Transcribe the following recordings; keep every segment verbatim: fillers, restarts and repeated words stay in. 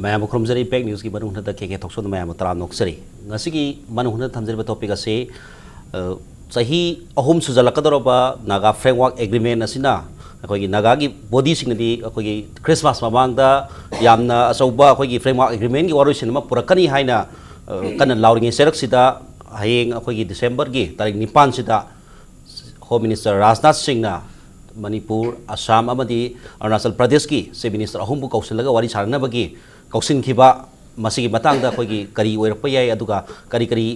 ꯃꯌꯥꯝꯕꯨ ꯈꯨꯔꯨꯝꯖꯔꯤ꯫ ꯄꯦꯛ ꯅ꯭ꯌꯨꯁꯀꯤ ꯃꯅꯨꯡ ꯍꯟꯗꯛꯇ ꯀꯦ ꯀꯦ ꯊꯣꯛꯆꯣꯝꯗ ꯃꯌꯥꯝꯕꯨ ꯇꯔꯥꯝꯅ ꯑꯣꯛꯆꯔꯤ꯫ ꯉꯁꯤꯒꯤ ꯃꯅꯨꯡ ꯍꯟꯗꯛ ꯊꯝꯖꯔꯤꯕ ꯇꯣꯄꯤꯛ ꯑꯁꯤ, ꯑ, ꯆꯍꯤ ꯑꯍꯨꯝ ꯁꯨꯖꯜꯂꯛꯀꯗꯧꯔꯕ ꯅꯥꯒꯥ ꯐ꯭ꯔꯦꯝꯋꯥꯔꯛ ꯑꯦꯒ꯭ꯔꯤꯃꯦꯟ ꯑꯁꯤꯅ ꯑꯩꯈꯣꯏꯒꯤ ꯅꯥꯒꯥꯒꯤ ꯕꯣꯗꯤꯁꯤꯡꯅꯗꯤ ꯑꯩꯈꯣꯏꯒꯤ ꯈ꯭ꯔꯤꯁꯃꯥꯁ ꯃꯃꯥꯡꯗ ꯌꯥꯝꯅ ꯑꯆꯧꯕ ꯑꯩꯈꯣꯏꯒꯤ ꯐ꯭ꯔꯦꯝꯋꯥꯔꯛ ꯑꯦꯒ꯭ꯔꯤꯃꯦꯟꯒꯤ ꯋꯥꯔꯣꯏꯁꯤꯟ ꯑꯃ ꯄꯨꯔꯛꯀꯅꯤ ꯍꯥꯏꯅ, ꯑ, ꯀꯟꯅ ꯂꯥꯎꯔꯤꯉꯩ ꯆꯩꯔꯛꯁꯤꯗ, ꯍꯌꯦꯡ ꯑꯩꯈꯣꯏꯒꯤ ꯗꯤꯁꯦꯝꯕꯔꯒꯤ ꯇꯥꯔꯤꯛ ꯅꯤꯄꯥꯟꯁꯤꯗ ꯍꯣꯝ ꯃꯤꯅꯤꯁꯇꯔ ꯔꯥꯖꯅꯥꯊ ꯁꯤꯡꯅ ꯃꯅꯤꯄꯨꯔ, ꯑꯁꯥꯝ ꯑꯃꯗꯤ ꯑꯔꯨꯅꯥꯆꯜ ꯄ꯭ꯔꯗꯦꯁꯀꯤ ꯆꯤꯐ ꯃꯤꯅꯤꯁꯇꯔ ꯑꯍꯨꯝꯕꯨ ꯀꯧꯁꯤꯜꯂꯒ ꯋꯥꯔꯤ ꯁꯥꯟꯅꯅꯕꯒꯤ ꯀꯧꯁꯤꯟꯈꯤꯕ꯫ ꯃꯁꯤꯒꯤ ꯃꯇꯥꯡꯗ ꯑꯩꯈꯣꯏꯒꯤ ꯀꯔꯤ ꯑꯣꯏꯔꯛꯄ ꯌꯥꯏ, ꯑꯗꯨꯒ ꯀꯔꯤ ꯀꯔꯤ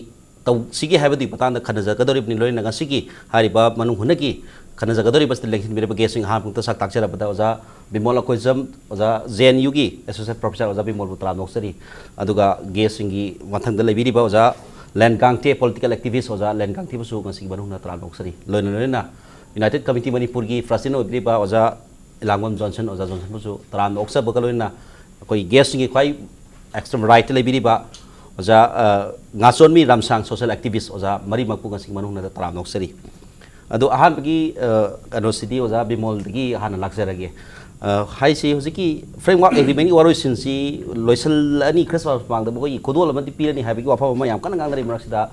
ꯇꯧꯁꯤꯒꯦ ꯍꯥꯏꯕꯗꯨꯒꯤ ꯃꯇꯥꯡꯗ ꯈꯟꯅꯖꯒꯗꯧꯔꯤꯕꯅꯤ꯫ ꯂꯣꯏꯅꯅ ꯉꯁꯤꯒꯤ ꯍꯥꯏꯔꯤꯕ ꯃꯅꯨꯡ ꯍꯨꯠꯅꯒꯤ ꯈꯟꯅꯖꯒꯗꯧꯔꯤꯕꯁꯤꯗ ꯂꯦꯡꯁꯤꯟꯕꯤꯔꯤꯕ ꯒꯦꯁꯁꯤꯡ ꯑꯍꯥꯟꯕꯃꯛꯇ ꯁꯛ ꯇꯥꯛꯆꯔꯕꯗ ꯑꯣꯖꯥ ꯕꯤꯃꯣꯜ ꯑꯀꯣꯏꯖꯝ, ꯑꯣꯖꯥ, ꯖꯦ ꯑꯦꯟ ꯌꯨꯒꯤ ꯑꯦꯁꯣꯁꯤꯌꯦꯠ ꯄ꯭ꯔꯣꯐꯦꯁꯔ ꯑꯣꯖꯥ ꯕꯤꯃꯣꯜꯕꯨ ꯇꯔꯥꯝꯅ ꯑꯣꯛꯆꯔꯤ꯫ ꯑꯗꯨꯒ ꯒꯦꯁꯁꯤꯡꯒꯤ ꯃꯊꯪꯗ ꯂꯩꯕꯤꯔꯤꯕ ꯑꯣꯖꯥ ꯂꯦꯟ ꯒꯥꯡꯊꯦ, ꯄꯣꯂꯤꯇꯤꯀꯦꯜ ꯑꯦꯛꯇꯤꯚꯤꯁ ꯑꯣꯖꯥ ꯂꯦꯟ ꯒꯥꯡꯊꯦꯕꯨꯁꯨ ꯉꯁꯤꯒꯤ ꯃꯅꯨꯡ ꯍꯨꯠꯅ ꯇꯔꯥꯝꯅ ꯑꯣꯛꯆꯔꯤ꯫ ꯂꯣꯏꯅ ꯂꯣꯏꯅꯅ ꯌꯨꯅꯥꯏꯇꯦꯠ ꯀꯃꯤꯇꯤ ꯃꯅꯤꯄꯨꯔꯒꯤ ꯄ꯭ꯔꯁꯤꯗꯦꯟ ꯑꯣꯏꯕꯤꯔꯤꯕ ꯑꯣꯖꯥ ꯏꯂꯥꯡꯕꯝ ꯖꯣꯟꯁꯟ, ꯑꯣꯖꯥ ꯖꯣꯟꯁꯟꯕꯨꯁꯨ ꯇꯔꯥꯝꯅ ꯑꯣꯛꯆꯕꯒ ꯂꯣꯏꯅꯅ ꯑꯩꯈꯣꯏ ꯒꯦꯁꯁꯤꯡꯒꯤ ꯈ꯭ꯋꯥꯏ ꯑꯦꯛꯁꯇ꯭ꯔꯤꯝ ꯔꯥꯏꯠꯇ ꯂꯩꯕꯤꯔꯤꯕ ꯑꯣꯖꯥ, ꯑ, ꯉꯥꯆꯣꯟꯃꯤ ꯔꯝꯁꯥꯡ, ꯁꯣꯁꯤꯌꯦꯜ ꯑꯦꯛꯇꯤꯚꯤꯁ ꯑꯣꯖꯥ, ꯃꯔꯤꯃꯛꯄꯨ ꯉꯁꯤꯒꯤ ꯃꯅꯨꯡ ꯍꯨꯠꯅ ꯇꯔꯥꯝꯅ ꯑꯣꯛꯆꯔꯤ꯫ ꯑꯗꯣ ꯑꯍꯥꯟꯕꯒꯤ, ꯑ, ꯀꯩꯅꯣꯁꯤꯗꯤ ꯑꯣꯖꯥ ꯕꯤꯃꯣꯜꯗꯒꯤ ꯍꯥꯟꯅ ꯂꯥꯛꯆꯔꯒꯦ꯫ ꯑ, ꯍꯥꯏꯁꯤ ꯍꯧꯖꯤꯛꯀꯤ ꯐ꯭ꯔꯦꯝꯋꯥꯔꯛ ꯑꯦꯒ꯭ꯔꯤꯃꯦꯟꯒꯤ ꯋꯥꯔꯣꯏꯁꯤꯟꯁꯤ ꯂꯣꯏꯁꯤꯜꯂꯅꯤ, ꯈ꯭ꯔꯤꯁꯃꯥꯁ ꯃꯃꯥꯡꯗ ꯃꯈꯣꯏꯒꯤ ꯈꯨꯗꯣꯜ ꯑꯃꯗꯤ ꯄꯤꯔꯅꯤ ꯍꯥꯏꯕꯒꯤ ꯋꯥꯐꯝ ꯑꯃ ꯌꯥꯝ ꯀꯟꯅ ꯉꯥꯡꯅꯔꯤ ꯃꯔꯛꯁꯤꯗ,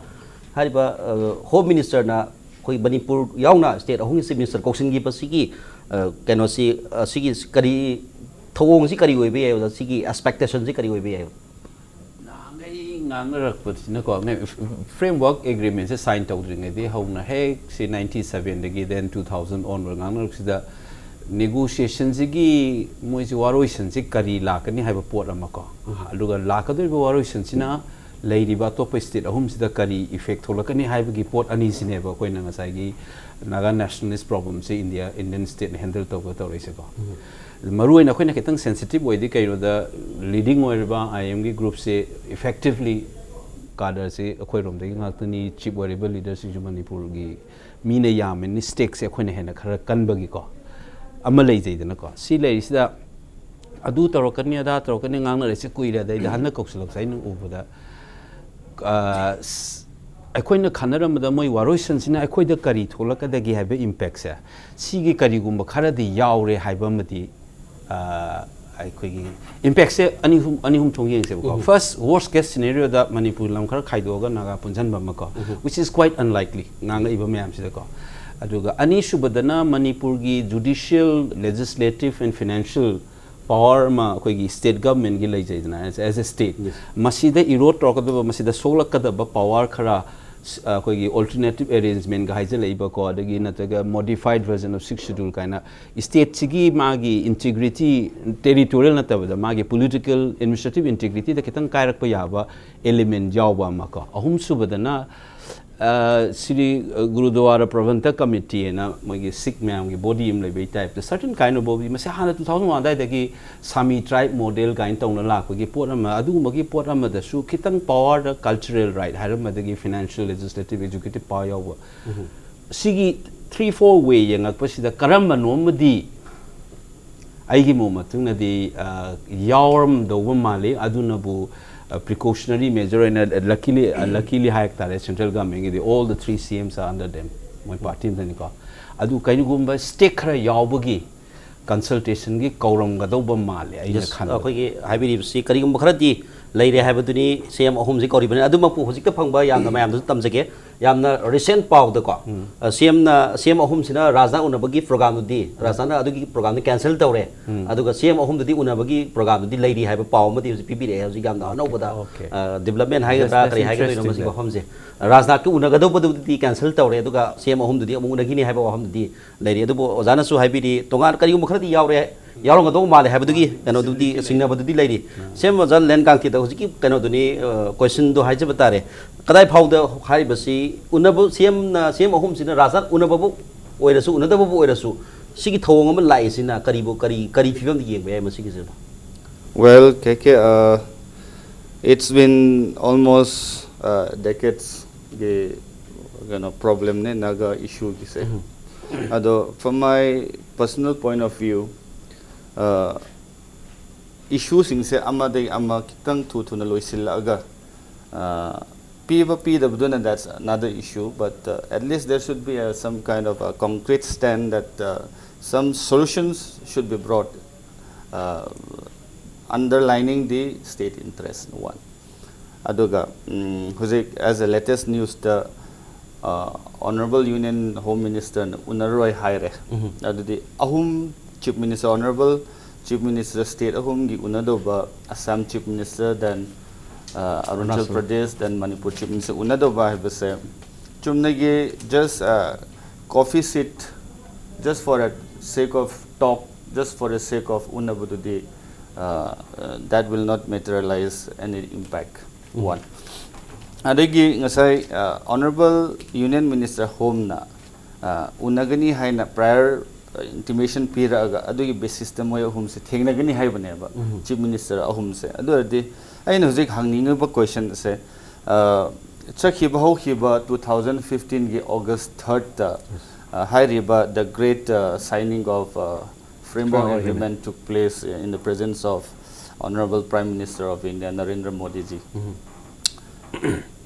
ꯍꯥꯏꯔꯤꯕ, ꯑ, ꯍꯣꯝ ꯃꯤꯅꯤꯁꯇꯔꯅ ꯑꯩꯈꯣꯏ ꯃꯅꯤꯄꯨꯔ ꯌꯥꯎꯅ ꯁ꯭ꯇꯦꯠ ꯑꯍꯨꯝꯒꯤ ꯆꯤꯐ ꯃꯤꯅꯤꯁꯇꯔ ꯀꯧꯁꯤꯟꯈꯤꯕꯁꯤꯒꯤ, ꯑ, ꯀꯩꯅꯣꯁꯤ, ꯑ, ꯁꯤꯒꯤ ꯀꯔꯤ ꯊꯧꯑꯣꯡꯁꯤ ꯀꯔꯤ ꯑꯣꯏꯕ ꯌꯥꯏ ꯑꯣꯖꯥ? ꯁꯤꯒꯤ ꯑꯦꯛꯁꯄꯦꯛꯇꯦꯁꯟꯁꯤ ꯀꯔꯤ ꯑꯣꯏꯕ ꯌꯥꯏ? ꯅꯍꯥꯟꯈꯩ ꯉꯥꯡꯅꯔꯛꯄꯁꯤꯅꯀꯣ, ꯐ꯭ꯔꯦꯝꯋꯥꯔꯛ ꯑꯦꯒ꯭ꯔꯤꯃꯦꯟꯁꯦ ꯁꯥꯏꯟ ꯇꯧꯗ꯭ꯔꯤꯉꯩꯗꯒꯤ ꯍꯧꯅ ꯍꯦꯛ ꯁꯤ ꯅꯥꯏꯟꯇꯤ ꯁꯕꯦꯟꯗꯒꯤ, then two thousand onward ꯉꯥꯡꯅꯔꯛꯁꯤꯗ, ꯅꯦꯒꯣꯁꯤꯌꯦꯁꯟꯁꯤꯒꯤ ꯃꯣꯏꯁꯤ ꯋꯥꯔꯣꯏꯁꯤꯟꯁꯤ ꯀꯔꯤ ꯂꯥꯛꯀꯅꯤ ꯍꯥꯏꯕ ꯄꯣꯠ ꯑꯃꯀꯣ, ꯑꯗꯨꯒ ꯂꯥꯛꯀꯗꯧꯔꯤꯕ ꯋꯥꯔꯣꯏꯁꯤꯟꯁꯤꯅ ꯂꯩꯔꯤꯕ ꯑꯇꯣꯞꯄ ꯁ꯭ꯇꯦꯠ ꯑꯍꯨꯝꯁꯤꯗ ꯀꯔꯤ ꯏꯐꯦꯛ ꯊꯣꯛꯂꯛꯀꯅꯤ ꯍꯥꯏꯕꯒꯤ ꯄꯣꯠ ꯑꯅꯤꯁꯤꯅꯦꯕ ꯑꯩꯈꯣꯏꯅ ꯉꯁꯥꯏꯒꯤ ꯅꯥꯒꯥ ꯅꯦꯁꯅꯦꯂꯤꯁ ꯄ꯭ꯔꯣꯕ꯭ꯂꯦꯝꯁꯦ ꯏꯟꯗꯤꯌꯥ, ꯏꯟꯗꯤꯌꯟ ꯁ꯭ꯇꯦꯠꯅ ꯍꯦꯟꯗꯜ ꯇꯧꯕ ꯇꯧꯔꯛꯏꯁꯦꯀꯣ꯫ ꯃꯔꯨ ꯑꯣꯏꯅ ꯑꯩꯈꯣꯏꯅ ꯈꯤꯇꯪ ꯁꯦꯟꯁꯤꯇꯤꯚ ꯑꯣꯏꯗꯤ ꯀꯩꯅꯣꯗ, ꯂꯤꯗꯤꯡ ꯑꯣꯏꯔꯤꯕ ꯑꯥꯏ ꯑꯦꯝꯒꯤ ꯒ꯭ꯔꯨꯞꯁꯦ ꯏꯐꯦꯛꯇꯤꯚꯂꯤ ꯀꯥꯗꯔꯁꯦ ꯑꯩꯈꯣꯏꯔꯣꯝꯗꯒꯤ ꯉꯥꯛꯇꯅꯤ, ꯆꯤꯞ ꯑꯣꯏꯔꯤꯕ ꯂꯤꯗꯔꯁꯤꯡꯁꯨ ꯃꯅꯤꯄꯨꯔꯒꯤ ꯃꯤꯅ ꯌꯥꯝꯃꯤꯅꯤ, ꯁ꯭ꯇꯦꯛꯁꯦ ꯑꯩꯈꯣꯏꯅ ꯍꯦꯟꯅ ꯈꯔ ꯀꯟꯕꯒꯤꯀꯣ ꯑꯃ ꯂꯩꯖꯩꯗꯅꯀꯣ꯫ ꯁꯤ ꯂꯩꯔꯤꯁꯤꯗ ꯑꯗꯨ ꯇꯧꯔꯛꯀꯅꯤ, ꯑꯗꯥ ꯇꯧꯔꯛꯀꯅꯤ ꯉꯥꯡꯅꯔꯤꯁꯦ ꯀꯨꯏꯔꯦ꯫ ꯑꯗꯩꯗ ꯍꯟꯗꯛ ꯀꯧꯁꯤꯜꯂꯛꯄꯁꯦ ꯑꯩꯅ ꯎꯕꯗ, ꯑ, ꯁ-, ꯑꯩꯈꯣꯏꯅ ꯈꯟꯅꯔꯝꯕꯗ ꯃꯣꯏ ꯋꯥꯔꯣꯏꯁꯤꯟꯁꯤꯅ ꯑꯩꯈꯣꯏꯗ ꯀꯔꯤ ꯊꯣꯛꯂꯛꯀꯗꯒꯦ ꯍꯥꯏꯕ ꯏꯝꯄꯦꯛꯁꯦ, ꯁꯤꯒꯤ ꯀꯔꯤꯒꯨꯝꯕ ꯈꯔꯗꯤ ꯌꯥꯎꯔꯦ ꯍꯥꯏꯕ ꯑꯃꯗꯤ, ꯑ, ꯑꯩꯈꯣꯏꯒꯤ ꯏꯝꯄꯦꯛꯁꯦ ꯑꯅꯤ ꯑꯍꯨꯝ ꯑꯅꯤ ꯑꯍꯨꯝ ꯊꯣꯛꯅ ꯌꯦꯡꯁꯦꯕꯀꯣ꯫ ꯐꯥꯔꯁ, ꯋꯣꯔꯁ ꯀꯦꯁ ꯁꯤꯅꯦꯔꯤꯌꯣꯗ ꯃꯅꯤꯄꯨꯔ ꯂꯝ ꯈꯔ ꯈꯥꯏꯗꯣꯛꯑꯒ Naga ꯄꯨꯟꯁꯤꯟꯕ ꯑꯃꯀꯣ, which is quite unlikely ꯉꯥꯡꯉꯛꯏꯕ ꯃꯌꯥꯝꯁꯤꯗꯀꯣ꯫ ꯑꯗꯨꯒ ꯑꯅꯤꯁꯨꯕꯗꯅ ꯃꯅꯤꯄꯨꯔꯒꯤ judicial, legislative and financial power ꯑꯃ ꯑꯩꯈꯣꯏꯒꯤ state ꯒꯚꯔꯟꯃꯦꯟꯠꯀꯤ ꯂꯩꯖꯩꯗꯅ, as, as a state, ꯃꯁꯤꯗ ꯏꯔꯣꯗ ꯇꯧꯔꯛꯀꯗꯕ, ꯃꯁꯤꯗ ꯁꯣꯛꯂꯛꯀꯗꯕ ꯄꯋꯥꯔ ꯈꯔ, ꯁ-, ꯑꯩꯈꯣꯏꯒꯤ alternative arrangementꯒ ꯍꯥꯏꯖꯜꯂꯛꯏꯕꯀꯣ, ꯑꯗꯒꯤ ꯅꯠꯇ꯭ꯔꯒ modified version of sixth schedule ꯀꯥꯏꯅ, ꯁ꯭ꯇꯦꯠꯁꯤꯒꯤ ꯃꯥꯒꯤ ꯏꯟꯇꯤꯒ꯭ꯔꯤꯇꯤ, ꯇꯦꯔꯤꯇꯣꯔꯤꯌꯦꯜ ꯅꯠꯇꯕꯗ ꯃꯥꯒꯤ ꯄꯣꯂꯤꯇꯤꯀꯦꯜ ꯑꯦꯗꯃꯤꯅꯤꯁꯇ꯭ꯔꯦꯇꯤꯞ ꯏꯟꯇꯤꯒ꯭ꯔꯤꯇꯤꯗ ꯈꯤꯇꯪ ꯀꯥꯏꯔꯛꯄ ꯌꯥꯕ ꯑꯦꯂꯤꯃꯦꯟꯠ ꯌꯥꯎꯕ ꯑꯃꯀꯣ꯫ ꯑꯍꯨꯝꯁꯨꯕꯗꯅ, ꯑ, ꯁ꯭ꯔꯤ, ꯑ, ꯒꯨꯔꯨꯗ꯭ꯋꯥꯔꯥ ꯄ꯭ꯔꯕꯟꯙ ꯀꯃꯤꯇꯤ ꯍꯥꯏꯅ ꯃꯣꯏꯒꯤ ꯁꯤꯈ ꯃꯌꯥꯝꯒꯤ ꯕꯣꯗꯤ ꯑꯃ ꯂꯩꯕꯒꯤ ꯇꯥꯏꯞꯇ, certain kind of body, ꯃꯁꯤ ꯍꯥꯟꯅ two thousand one ꯑꯗꯥꯏꯗꯒꯤ ꯁꯥꯃꯤ tribe model ꯀꯥꯏꯅ ꯇꯧꯅ ꯂꯥꯛꯄꯒꯤ ꯄꯣꯠ ꯑꯃ, ꯑꯗꯨꯒꯨꯝꯕꯒꯤ ꯄꯣꯠ ꯑꯃꯗꯁꯨ ꯈꯤꯇꯪ ꯄꯋꯥꯔꯗ cultural right ꯍꯥꯏꯔꯝꯕꯗꯒꯤ financial, legislative, executive power ꯌꯥꯎꯕ, ꯁꯤꯒꯤ three four way ꯌꯦꯡꯉꯛꯄꯁꯤꯗ ꯀꯔꯝꯕꯅꯣꯃꯗꯤ ꯑꯩꯒꯤ ꯃꯣꯠ ꯃꯇꯨꯡꯗꯗꯤ, ꯑ, ꯌꯥꯎꯔꯝꯗꯧꯕ ꯃꯥꯜꯂꯤ꯫ ꯑꯗꯨꯅꯕꯨ, ꯑ, precautionary measure ꯑꯣꯏꯅ, luckily, ꯑ, luckily ꯍꯥꯏ ꯇꯥꯔꯦ, ꯁꯦꯟꯇ꯭ꯔꯦꯜ ꯒꯚꯔꯟꯃꯦꯟꯠꯀꯤꯗꯤ all the three C Ms are under them, ꯃꯣꯏ ꯄꯥꯔꯇꯤ ꯑꯃꯗꯅꯤꯀꯣ꯫ ꯑꯗꯨ ꯀꯔꯤꯒꯨꯝꯕ ꯁ꯭ꯇꯦꯛ ꯈꯔ ꯌꯥꯎꯕꯒꯤ ꯀꯟꯁꯜꯇꯦꯁꯟꯒꯤ ꯀꯧꯔꯝꯒꯗꯧꯕ ꯃꯥꯜꯂꯦ ꯑꯩꯅ ꯈꯟꯕꯗ꯫ ꯑꯩꯈꯣꯏꯒꯤ ꯍꯥꯏꯕꯤꯔꯤꯕꯁꯤ ꯀꯔꯤꯒꯨꯝꯕ ꯈꯔꯗꯤ ꯂꯩꯔꯦ ꯍꯥꯏꯕꯗꯨꯅꯤ, ꯁꯤ ꯑꯦꯝ ꯑꯍꯨꯝꯁꯤ ꯀꯧꯔꯤꯕꯅꯤ꯫ ꯑꯗꯨꯃꯛꯄꯨ ꯍꯧꯖꯤꯛꯇ ꯐꯪꯕ ꯌꯥꯝꯅ ꯃꯌꯥꯝꯗꯁꯨ ꯇꯝꯖꯒꯦ, ꯌꯥꯝꯅ ꯔꯤꯁꯦꯟꯠ ꯄꯥꯎꯗꯀꯣ, ꯁꯤ ꯑꯦꯝꯅ, ꯁꯤ ꯑꯦꯝ ꯑꯍꯨꯝꯁꯤꯅ ꯔꯥꯖꯅꯥꯊ ꯎꯅꯕꯒꯤ ꯄ꯭ꯔꯣꯒ꯭ꯔꯥꯝꯗꯨꯗꯤ, ꯔꯥꯖꯅꯥꯊꯅ ꯑꯗꯨꯒꯤ ꯄ꯭ꯔꯣꯒ꯭ꯔꯥꯝꯗꯨ ꯀꯦꯟꯁꯦꯜ ꯇꯧꯔꯦ꯫ ꯑꯗꯨꯒ ꯁꯤ ꯑꯦꯝ ꯑꯍꯨꯝꯗꯨꯗꯤ ꯎꯅꯕꯒꯤ ꯄ꯭ꯔꯣꯒ꯭ꯔꯥꯝꯗꯨꯗꯤ ꯂꯩꯔꯤ ꯍꯥꯏꯕ ꯄꯥꯎ ꯑꯃꯗꯤ ꯍꯧꯖꯤꯛ ꯄꯤꯕꯤꯔꯛꯑꯦ꯫ ꯍꯧꯖꯤꯛ ꯌꯥꯝꯅ ꯑꯅꯧꯕꯗ, ꯑꯣꯀꯦ꯫ ꯑ, ꯗꯤꯕ꯭ꯂꯞꯃꯦꯟ ꯍꯥꯏꯒꯗ꯭ꯔꯥ, ꯀꯔꯤ ꯍꯥꯏꯒꯗꯣꯏꯅꯣ ꯃꯁꯤꯒꯤ ꯋꯥꯐꯝꯁꯦ? ꯔꯥꯖꯅꯥꯊꯀꯤ ꯎꯅꯒꯗꯧꯕꯗꯨꯗꯤ ꯀꯦꯟꯁꯦꯜ ꯇꯧꯔꯦ, ꯑꯗꯨꯒ ꯁꯤ ꯑꯦꯝ ꯑꯍꯨꯝꯗꯨꯗꯤ ꯑꯃꯨꯛ ꯎꯅꯈꯤꯅꯤ ꯍꯥꯏꯕ ꯋꯥꯐꯝꯗꯨꯗꯤ ꯂꯩꯔꯤ꯫ ꯑꯗꯨꯕꯨ ꯑꯣꯖꯥꯅꯁꯨ ꯍꯥꯏꯕꯤꯔꯤ, ꯇꯣꯉꯥꯟ ꯀꯔꯤꯒꯨꯝꯕ ꯈꯔꯗꯤ ꯌꯥꯎꯔꯦ, ꯌꯥꯎꯔꯝꯒꯗꯧꯕ ꯃꯥꯜꯂꯦ ꯍꯥꯏꯕꯗꯨꯒꯤ ꯀꯩꯅꯣꯗꯨꯗꯤ, ꯆꯤꯡꯅꯕꯗꯨꯗꯤ ꯂꯩꯔꯤ꯫ ꯁꯤ ꯑꯦꯝ ꯑꯣꯖꯥ ꯂꯦꯟ ꯀꯥꯡꯇꯤꯗ ꯍꯧꯖꯤꯛꯀꯤ ꯀꯩꯅꯣꯗꯨꯅꯤ, ꯑ, ꯀꯣꯏꯁꯟꯗꯣ ꯍꯥꯏꯖꯕ ꯇꯥꯔꯦ꯫ ꯀꯗꯥꯏ ꯐꯥꯎꯗ ꯍꯥꯏꯔꯤꯕꯁꯤ ꯎꯅꯕ, ꯁꯤ ꯑꯦꯝꯅ, ꯁꯤ ꯑꯦꯝ ꯑꯍꯨꯝꯁꯤꯅ ꯔꯥꯖꯅꯥꯊ ꯎꯅꯕꯕꯨ ꯑꯣꯏꯔꯁꯨ, ꯎꯅꯗꯕꯕꯨ ꯑꯣꯏꯔꯁꯨ, ꯁꯤꯒꯤ ꯊꯧꯑꯣꯡ ꯑꯃ ꯂꯥꯛꯏꯁꯤꯅ ꯀꯔꯤꯕꯨ, ꯀꯔꯤ, ꯀꯔꯤ ꯐꯤꯕꯝꯗ ꯌꯦꯡꯕ ꯌꯥꯏ ꯃꯁꯤꯒꯤꯁꯤꯕꯣ? Well, K K, uh, it's been almost, uh, decades ꯒꯤ ꯀꯩꯅꯣ ꯄ꯭ꯔꯣꯕ꯭ꯂꯦꯝꯅꯦ ꯅꯥꯒꯥ ꯏꯁꯨꯒꯤꯁꯦ꯫ ꯑꯗꯣ from my personal point of view, uh, ꯏꯁꯨꯁꯤꯡꯁꯦ ꯑꯃꯗꯒꯤ ꯑꯃ ꯈꯤꯇꯪ ꯊꯨ ꯊꯨꯅ ꯂꯣꯏꯁꯤꯜꯂꯛꯑꯒ, ꯑ, ꯄꯤꯕ ꯄꯤꯗꯕꯗꯨꯅ, that's another issue, but, uh, at least there should be a, some kind of a concrete stand that, uh, some solutions should be brought underlining the state interest, one. ꯑꯗꯨꯒ ꯎꯝ, ꯍꯧꯖꯤꯛ as a latest news ꯇ ꯑ, Honorable Union Home Minister ꯅ ꯎꯅꯔꯣꯏ ꯍꯥꯏꯔꯦ꯫ ꯑꯗꯨꯗꯤ ꯑꯍꯨꯝ Chief Minister, Honorable Chief Minister state ꯑꯍꯨꯝꯒꯤ ꯎꯅꯗꯧꯕ, Assam Chief Minister, then ꯑ, Arunachal Pradesh, then Manipur Chief Minister ꯎꯅꯗꯧꯕ ꯍꯥꯏꯕꯁꯦ ꯆꯨꯝꯅꯒꯤ just coffee sit, just for a sake of talk, just for a sake of ꯎꯅꯕꯗꯨꯗꯤ, uh, uh, that will not materialize any impact, one. ꯑꯗꯒꯤ ꯉꯁꯥꯏ ꯑ, Honorable Union Minister Home ꯅ ꯑ, ꯎꯅꯒꯅꯤ ꯍꯥꯏꯅ prior intimation ꯄꯤꯔꯛꯑꯒ ꯑꯗꯨꯒꯤ basis ꯇ ꯃꯣꯏ ꯑꯍꯨꯝꯁꯦ ꯊꯦꯡꯅꯒꯅꯤ ꯍꯥꯏꯕꯅꯦꯕ, Chief Minister ꯑꯍꯨꯝꯁꯦ꯫ ꯑꯗꯨ ꯑꯣꯏꯔꯗꯤ ꯑꯩꯅ ꯍꯧꯖꯤꯛ ꯍꯪꯅꯤꯡꯉꯤꯕ question ꯁꯦ, ꯑ, ꯆꯠꯈꯤꯕ ꯍꯧꯈꯤꯕ two thousand fifteen ꯒꯤ August third ꯇ, ꯑ, ꯍꯥꯏꯔꯤꯕ the great, uh, signing of, uh, framework agreement took place in the presence of Honorable Prime Minister of India, Narendra Modi ji.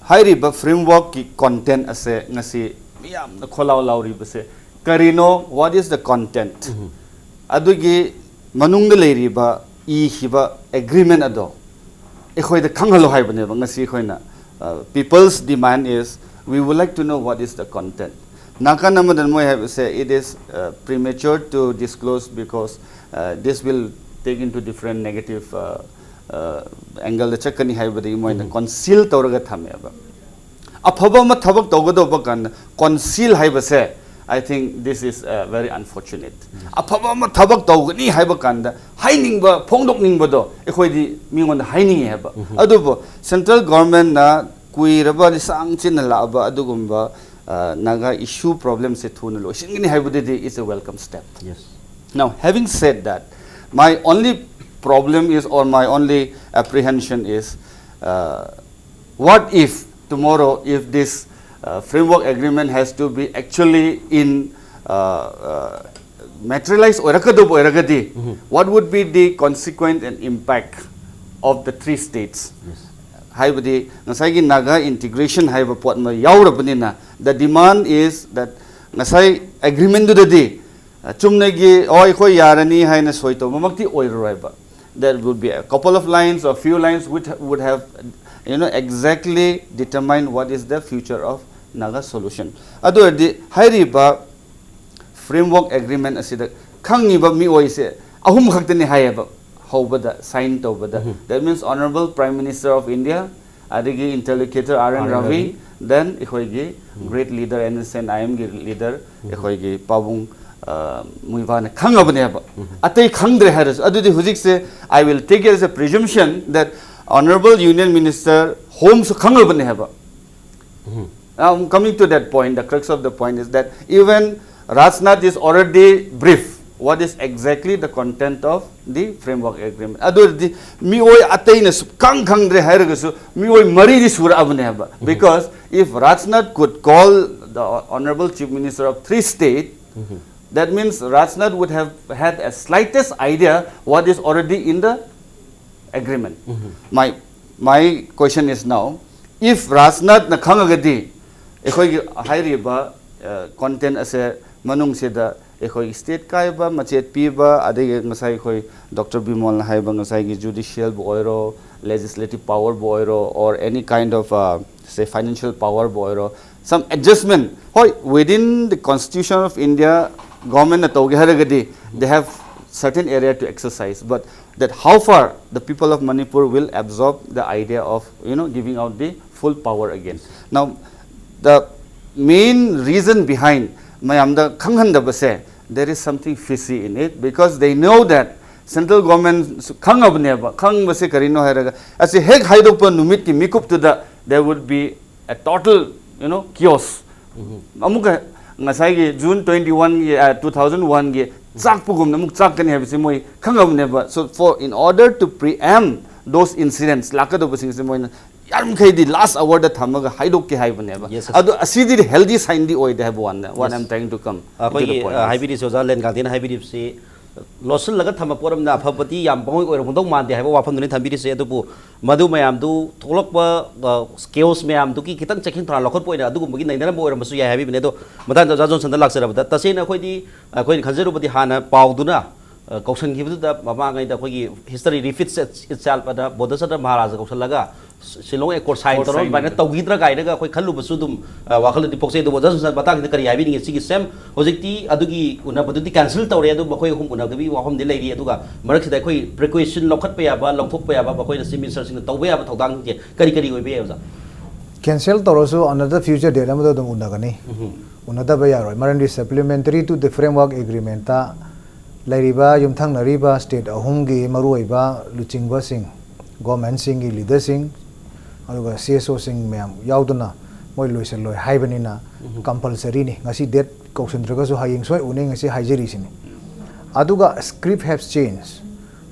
ꯍꯥꯏꯔꯤꯕ framework ꯀꯤ content ꯑꯁꯦ ꯉꯁꯤ ꯃꯤꯌꯥꯝꯅ ꯈꯣꯜꯂꯥꯎ ꯂꯥꯎꯔꯤꯕꯁꯦ ꯀꯔꯤꯅꯣ? What is the content? ꯑꯗꯨꯒꯤ ꯃꯅꯨꯡꯗ ꯂꯩꯔꯤꯕ ꯏꯈꯤꯕ agreement ꯑꯗꯣ ꯑꯩꯈꯣꯏꯗ ꯈꯪꯍꯜꯂꯣ ꯍꯥꯏꯕꯅꯦꯕ ꯉꯁꯤ ꯑꯩꯈꯣꯏꯅ꯫ Uh, people's demand is, we would like to know what is the content. ꯅꯥꯀꯟ ꯑꯃꯗ ꯃꯣꯏ ꯍꯥꯏꯕꯁꯦ, it is, uh, premature to disclose because, uh, this will take into different negative, uh, uh, angle ꯗ ꯆꯠꯀꯅꯤ ꯍꯥꯏꯕꯗꯒꯤ ꯃꯣꯏꯅ conceal ꯇꯧꯔꯒ ꯊꯝꯃꯦꯕ꯫ ꯑꯐꯕ ꯑꯃ ꯊꯕꯛ ꯇꯧꯒꯗꯧꯕ ꯀꯥꯟꯗ conceal ꯍꯥꯏꯕꯁꯦ, I think this is, uh, very unfortunate. ꯑꯐꯕ ꯑꯃ ꯊꯕꯛ ꯇꯧꯒꯅꯤ ꯍꯥꯏꯕ ꯀꯥꯟꯗ ꯍꯥꯏꯅꯤꯡꯕ, ꯐꯣꯡꯗꯣꯛꯅꯤꯡꯕꯗꯣ ꯑꯩꯈꯣꯏꯗꯤ ꯃꯤꯉꯣꯟꯗ ꯍꯥꯏꯅꯤꯡꯉꯤ ꯍꯥꯏꯕ꯫ ꯑꯗꯨꯕꯨ central government ꯅ ꯀꯨꯏꯔꯕ ꯂꯤꯁꯥꯡ ꯆꯤꯟꯅ ꯂꯥꯛꯑꯕ ꯑꯗꯨꯒꯨꯝꯕ, ꯑ, Naga issue problem ꯁꯦ ꯊꯨꯅ ꯂꯣꯏꯁꯤꯟꯒꯅꯤ ꯍꯥꯏꯕꯗꯨꯗꯤ is a welcome step. Now, having said that, my only problem is, or my only apprehension is, uh, what if tomorrow, if this, uh, framework agreement has to be actually in, uh, uh, materialize ꯑꯣꯏꯔꯛꯀꯗꯧꯕ ꯑꯣꯏꯔꯒꯗꯤ, what would be the consequence and impact of the three states? ꯍꯥꯏꯕꯗꯤ ꯉꯁꯥꯏꯒꯤ Naga integration ꯍꯥꯏꯕ ꯄꯣꯠ ꯑꯃ ꯌꯥꯎꯔꯕꯅꯤꯅ, the demand is that ꯉꯁꯥꯏ agreement ꯗꯨꯗꯗꯤ ꯆꯨꯝꯅꯒꯤ ꯑꯣ ꯑꯩꯈꯣꯏ ꯌꯥꯔꯅꯤ ꯍꯥꯏꯅ ꯁꯣꯏ ꯇꯧꯕꯃꯛꯇꯤ ꯑꯣꯏꯔꯔꯣꯏꯕ. There would be a couple of lines or few lines which would have, you know, exactly determined what is the future of Naga solution. ꯑꯗꯨ ꯑꯣꯏꯔꯗꯤ ꯍꯥꯏꯔꯤꯕ framework agreement ꯑꯁꯤꯗ ꯈꯪꯉꯤꯕ ꯃꯤꯑꯣꯏꯁꯦ ꯑꯍꯨꯝ ꯈꯛꯇꯅꯤ ꯍꯥꯏꯌꯦꯕ, ꯍꯧꯕꯗ ꯁꯥꯏꯟ ꯇꯧꯕꯗ. That means Honorable Prime Minister of India, ꯑꯗꯒꯤ interlocutor R N Ravi, then ꯑꯩꯈꯣꯏꯒꯤ great leader N S C N I M ꯒꯤ leader ꯑꯩꯈꯣꯏꯒꯤ ꯄꯥꯕꯨꯡ ꯃꯨꯏꯕꯥꯅ ꯈꯪꯉꯕꯅꯦꯕ꯫ ꯑꯇꯩ ꯈꯪꯗ꯭ꯔꯦ ꯍꯥꯏꯔꯁꯨ꯫ ꯑꯗꯨꯗꯤ ꯍꯧꯖꯤꯛꯁꯦ, I will take it as a presumption that Honorable Union Minister Home ꯁꯨ ꯈꯪꯉꯕꯅꯦ ꯍꯥꯏꯕ꯫ Now, coming to that point, the crux of the point is that even Rajnath is already brief what is exactly the content of the framework agreement. ꯑꯗꯨ ꯑꯣꯏꯔꯗꯤ ꯃꯤꯑꯣꯏ ꯑꯇꯩꯅ ꯁꯨꯛꯈꯪ ꯈꯪꯗ꯭ꯔꯦ ꯍꯥꯏꯔꯒꯁꯨ ꯃꯤꯑꯣꯏ ꯃꯔꯤꯗꯤ ꯁꯨꯔꯛꯑꯕꯅꯦ ꯍꯥꯏꯕ꯫ Because if Rajnath could call the Honorable Chief Minister of three state, that means Rajnath would have had a slightest idea what is already in the agreement. My, my question is now, if ꯔꯥꯖꯅꯥꯊꯅ ꯈꯪꯉꯒꯗꯤ ꯑꯩꯈꯣꯏꯒꯤ ꯍꯥꯏꯔꯤꯕ content ꯑꯁꯦ ꯃꯅꯨꯡꯁꯤꯗ ꯑꯩꯈꯣꯏꯒꯤ state ꯀꯥꯏꯕ, ꯃꯆꯦꯠ ꯄꯤꯕ, ꯑꯗꯒꯤ ꯉꯁꯥꯏ ꯑꯩꯈꯣꯏ ꯗꯣꯛꯇꯔ ꯕꯤꯃꯣꯜꯅ ꯍꯥꯏꯕ ꯉꯁꯥꯏꯒꯤ ꯖꯨꯗꯤꯁꯤꯌꯦꯜꯕꯨ ꯑꯣꯏꯔꯣ, ꯂꯦꯖꯤꯁꯂꯦꯇꯤꯚ ꯄꯥꯋꯔꯕꯨ ꯑꯣꯏꯔꯣ, or any kind of, uh, say, financial powerꯕꯨ ꯑꯣꯏꯔꯣ, some adjustment, ꯍꯣꯏ, within the Constitution of India governmentꯅ ꯇꯧꯒꯦ ꯍꯥꯏꯔꯒꯗꯤ they have certain area to exercise, but that how far the people of Manipur will absorb the idea of, you know, giving out the full power again. Now, the main reason behind ꯃꯌꯥꯝꯗ ꯈꯪꯍꯟꯗꯕꯁꯦ, there is something fishy in it, because they know that central government ꯈꯪꯉꯕꯅꯦꯕ꯫ ꯈꯪꯕꯁꯦ ꯀꯔꯤꯅꯣ ꯍꯥꯏꯔꯒ, ꯑꯁꯤ ꯍꯦꯛ ꯍꯥꯏꯗꯣꯛꯄ ꯅꯨꯃꯤꯠꯀꯤ ꯃꯤꯀꯨꯞꯇꯨꯗ there would be a total, you know, chaos. ꯑꯃꯨꯛꯀ ꯉꯁꯥꯏꯒꯤ June twenty one ꯒꯤ, two thousand one ꯒꯤ ꯆꯥꯛꯄꯒꯨꯝꯅ ꯑꯃꯨꯛ ꯆꯥꯛꯀꯅꯤ ꯍꯥꯏꯕꯁꯤ ꯃꯣꯏ ꯈꯪꯉꯕꯅꯦꯕ꯫ So for, in order to preempt those incidents, ꯂꯥꯛꯀꯗꯧꯕꯁꯤꯡꯁꯦ ꯃꯣꯏꯅ ꯌꯥꯔꯤꯃꯈꯩꯗꯤ last hourꯗ ꯊꯝꯃꯒ ꯍꯥꯏꯗꯣꯛꯀꯦ ꯍꯥꯏꯕꯅꯦꯕ꯫ Yes, sir. ꯑꯗꯣ ꯑꯁꯤꯗꯤ healthy signꯗꯤ ꯑꯣꯏꯗꯦ ꯍꯥꯏꯕ ꯋꯥꯅꯦ, what I'm trying to come to the point is. ꯑꯩꯈꯣꯏꯒꯤ, ꯑ, ꯍꯥꯏꯕꯤꯔꯤꯁꯦ, ꯑꯣꯖꯥ ꯂꯦꯟꯒꯥꯡꯊꯦꯟꯅ ꯍꯥꯏꯕꯤꯔꯤꯕꯁꯤ, ꯂꯣꯠꯁꯤꯜꯂꯒ ꯊꯝꯕ ꯄꯣꯠ ꯑꯃꯅ ꯑꯐꯕꯗꯤ ꯌꯥꯝ ꯄꯪꯑꯣꯏ ꯑꯣꯏꯔꯝꯗꯧ ꯃꯥꯟꯗꯦ ꯍꯥꯏꯕ ꯋꯥꯐꯝꯗꯨꯅꯤ ꯊꯝꯕꯤꯔꯤꯁꯦ꯫ ꯑꯗꯨꯕꯨ ꯃꯗꯨ ꯃꯌꯥꯝꯗꯨ ꯊꯣꯛꯂꯛꯄ ꯀꯦꯑꯣꯁ ꯃꯌꯥꯝꯗꯨꯒꯤ ꯈꯤꯇꯪ ꯆꯦꯛꯁꯤꯟ ꯊꯧꯔꯥꯡ ꯂꯧꯈꯠꯄ ꯑꯣꯏꯅ ꯑꯗꯨꯒꯨꯝꯕꯒꯤ ꯅꯩꯅꯔꯝꯕ ꯑꯣꯏꯔꯝꯕꯁꯨ ꯌꯥꯏ ꯍꯥꯏꯕꯤꯕꯅꯦ꯫ ꯑꯗꯣ ꯃꯊꯪꯗ ꯑꯣꯖꯥ ꯖꯣꯟꯁꯟꯗ ꯂꯥꯛꯆꯔꯕꯗ, ꯇꯁꯦꯡꯅ ꯑꯩꯈꯣꯏꯗꯤ, ꯑꯩꯈꯣꯏꯅ ꯈꯟꯖꯔꯨꯕꯗꯤ ꯍꯥꯟꯅ ꯄꯥꯎꯗꯨꯅ, ꯑ, ꯀꯧꯁꯟꯈꯤꯕꯗꯨꯗ ꯃꯃꯥꯡꯉꯩꯗ ꯑꯩꯈꯣꯏꯒꯤ history repeats itself ꯑꯅ ꯕꯣꯙꯆꯟꯗ꯭ꯔ ꯃꯍꯥꯔꯥꯖ ꯀꯧꯁꯜꯂꯒ ꯁꯤꯂꯣꯡ ꯑꯦꯀꯣꯔꯗ ꯁꯥꯏꯟ ꯇꯧꯔꯒ ꯑꯗꯨꯃꯥꯏꯅ ꯇꯧꯈꯤꯗ꯭ꯔꯥ ꯀꯥꯏꯅꯒ ꯑꯩꯈꯣꯏ ꯈꯜꯂꯨꯕꯁꯨ ꯑꯗꯨꯝ, ꯑ, ꯋꯥꯈꯜꯗꯗꯤ ꯄꯣꯛꯆꯩ꯫ ꯑꯗꯨꯕꯨ ꯑꯣꯖꯥ ꯖꯣꯟꯁꯟ ꯃꯇꯥꯡꯁꯤꯗ ꯀꯔꯤ ꯍꯥꯏꯕꯤꯅꯤꯡꯉꯤ? ꯁꯤꯒꯤ ꯁꯦꯝ ꯍꯧꯖꯤꯛꯇꯤ ꯑꯗꯨꯒꯤ ꯎꯅꯕꯗꯨꯗꯤ ꯀꯦꯟꯁꯦꯜ ꯇꯧꯔꯦ, ꯑꯗꯨꯕꯨ ꯃꯈꯣꯏ ꯑꯍꯨꯝ ꯎꯅꯕꯒꯤ ꯋꯥꯐꯝꯗꯤ ꯂꯩꯔꯤ꯫ ꯑꯗꯨꯒ ꯃꯔꯛꯁꯤꯗ ꯑꯩꯈꯣꯏ ꯄ꯭ꯔꯤꯀꯣꯁꯟ ꯂꯧꯈꯠꯄ ꯌꯥꯕ, ꯂꯧꯊꯣꯛꯄ ꯌꯥꯕ, ꯃꯈꯣꯏꯅ ꯆꯤꯐ ꯃꯤꯅꯤꯁꯇꯔꯁꯤꯡꯅ ꯇꯧꯕ ꯌꯥꯕ ꯊꯧꯗꯥꯡꯁꯦ ꯀꯔꯤ ꯀꯔꯤ ꯑꯣꯏꯕ ꯌꯥꯏ, ꯑꯣꯖꯥ? ꯀꯦꯟꯁꯦꯜ ꯇꯧꯔꯁꯨ another future date ꯑꯃꯗ ꯑꯗꯨꯝ ꯎꯅꯒꯅꯤ꯫ ꯎꯅꯗꯕ ꯌꯥꯔꯣꯏ꯫ ꯃꯔꯝꯗꯤ supplementary to the framework agreement ꯇ ꯂꯩꯔꯤꯕ ꯌꯨꯝꯊꯪꯅꯔꯤꯕ state ꯑꯍꯨꯝꯒꯤ ꯃꯔꯨꯑꯣꯏꯕ ꯂꯨꯆꯤꯡꯕꯁꯤꯡ, ꯒꯣꯔꯃꯦꯟꯁꯤꯡꯒꯤ ꯂꯤꯗꯔꯁꯤꯡ, ꯑꯗꯨꯒ ꯁꯤ ꯑꯦꯁ ꯑꯣꯁꯤꯡ ꯃꯌꯥꯝ ꯌꯥꯎꯗꯨꯅ ꯃꯣꯏ ꯂꯣꯏꯁꯤꯜꯂꯣꯏ ꯍꯥꯏꯕꯅꯤꯅ, ꯀꯝꯄꯜꯁꯔꯤꯅꯤ꯫ ꯉꯁꯤ ꯗꯦꯠ ꯀꯧꯁꯤꯟꯗ꯭ꯔꯒꯁꯨ ꯍꯌꯦꯡ ꯁꯣꯏ ꯎꯅꯩ, ꯉꯁꯤ ꯍꯥꯏꯖꯔꯤꯁꯤꯅꯤ꯫ ꯑꯗꯨꯒ script has changed꯫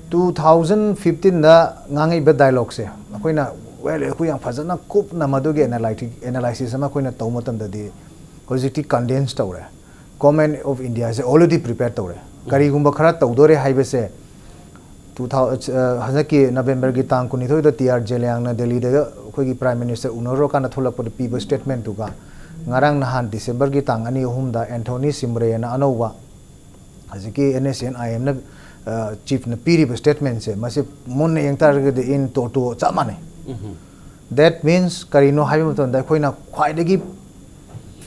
Two thousand fifteen ꯗ ꯉꯥꯡꯉꯛꯏꯕ ꯗꯥꯏꯂꯣꯛꯁꯦ ꯑꯩꯈꯣꯏꯅ, well, ꯑꯩꯈꯣꯏ ꯌꯥꯝ ꯐꯖꯅ ꯀꯨꯞꯅ ꯃꯗꯨꯒꯤ ꯑꯦꯅꯥꯂꯥꯏꯁꯤꯁ ꯑꯃ ꯑꯩꯈꯣꯏꯅ ꯇꯧꯕ ꯃꯇꯝꯗꯗꯤ ꯍꯧꯖꯤꯛꯇꯤ ꯀꯟꯗꯦꯟꯁ ꯇꯧꯔꯦ꯫ ꯒꯣꯔꯃꯦꯟ ꯑꯣꯐ ꯏꯟꯗꯤꯌꯥꯁꯦ already prepare ꯇꯧꯔꯦ꯫ ꯀꯔꯤꯒꯨꯝꯕ ꯈꯔ ꯇꯧꯗꯣꯔꯦ ꯍꯥꯏꯕꯁꯦ, two thousand, ꯑ, ꯍꯟꯗꯛꯀꯤ ꯅꯕꯦꯝꯕꯔꯒꯤ ꯇꯥꯡ ꯀꯨꯟꯅꯤꯊꯣꯏꯗ ꯇꯤ ꯑꯥꯔ ꯖꯦꯂꯤꯌꯥꯡꯅ ꯗꯦꯜꯂꯤꯗ ꯑꯩꯈꯣꯏꯒꯤ ꯄ꯭ꯔꯥꯏꯝ ꯃꯤꯅꯤꯁꯇꯔ ꯎꯅꯔꯨꯔꯀꯥꯟꯗ ꯊꯣꯛꯂꯛꯄꯗ ꯄꯤꯕ ꯁ꯭ꯇꯦꯠꯃꯦꯟꯠꯇꯨꯒ, ꯉꯔꯥꯡ ꯅꯍꯥꯟ ꯗꯤꯁꯦꯝꯕꯔꯒꯤ ꯇꯥꯡ ꯑꯅꯤ ꯑꯍꯨꯝꯗ ꯑꯦꯟꯊꯣꯅꯤ ꯁꯤꯝꯔꯦꯅ ꯑꯅꯧꯕ ꯍꯧꯖꯤꯛꯀꯤ ꯑꯦꯟ ꯑꯦꯁ ꯑꯦꯟ ꯑꯥꯏ ꯑꯦꯝꯅ ꯆꯤꯐꯅ ꯄꯤꯔꯤꯕ ꯁ꯭ꯇꯦꯠꯃꯦꯟꯠꯁꯦ, ꯃꯁꯤ ꯃꯨꯟꯅ ꯌꯦꯡ ꯇꯥꯔꯒꯗꯤ in toto ꯆꯞ ꯃꯥꯟꯅꯩ꯫ That means ꯀꯔꯤꯅꯣ ꯍꯥꯏꯕ ꯃꯇꯝꯗ, ꯑꯩꯈꯣꯏꯅ ꯈ꯭ꯋꯥꯏꯗꯒꯤ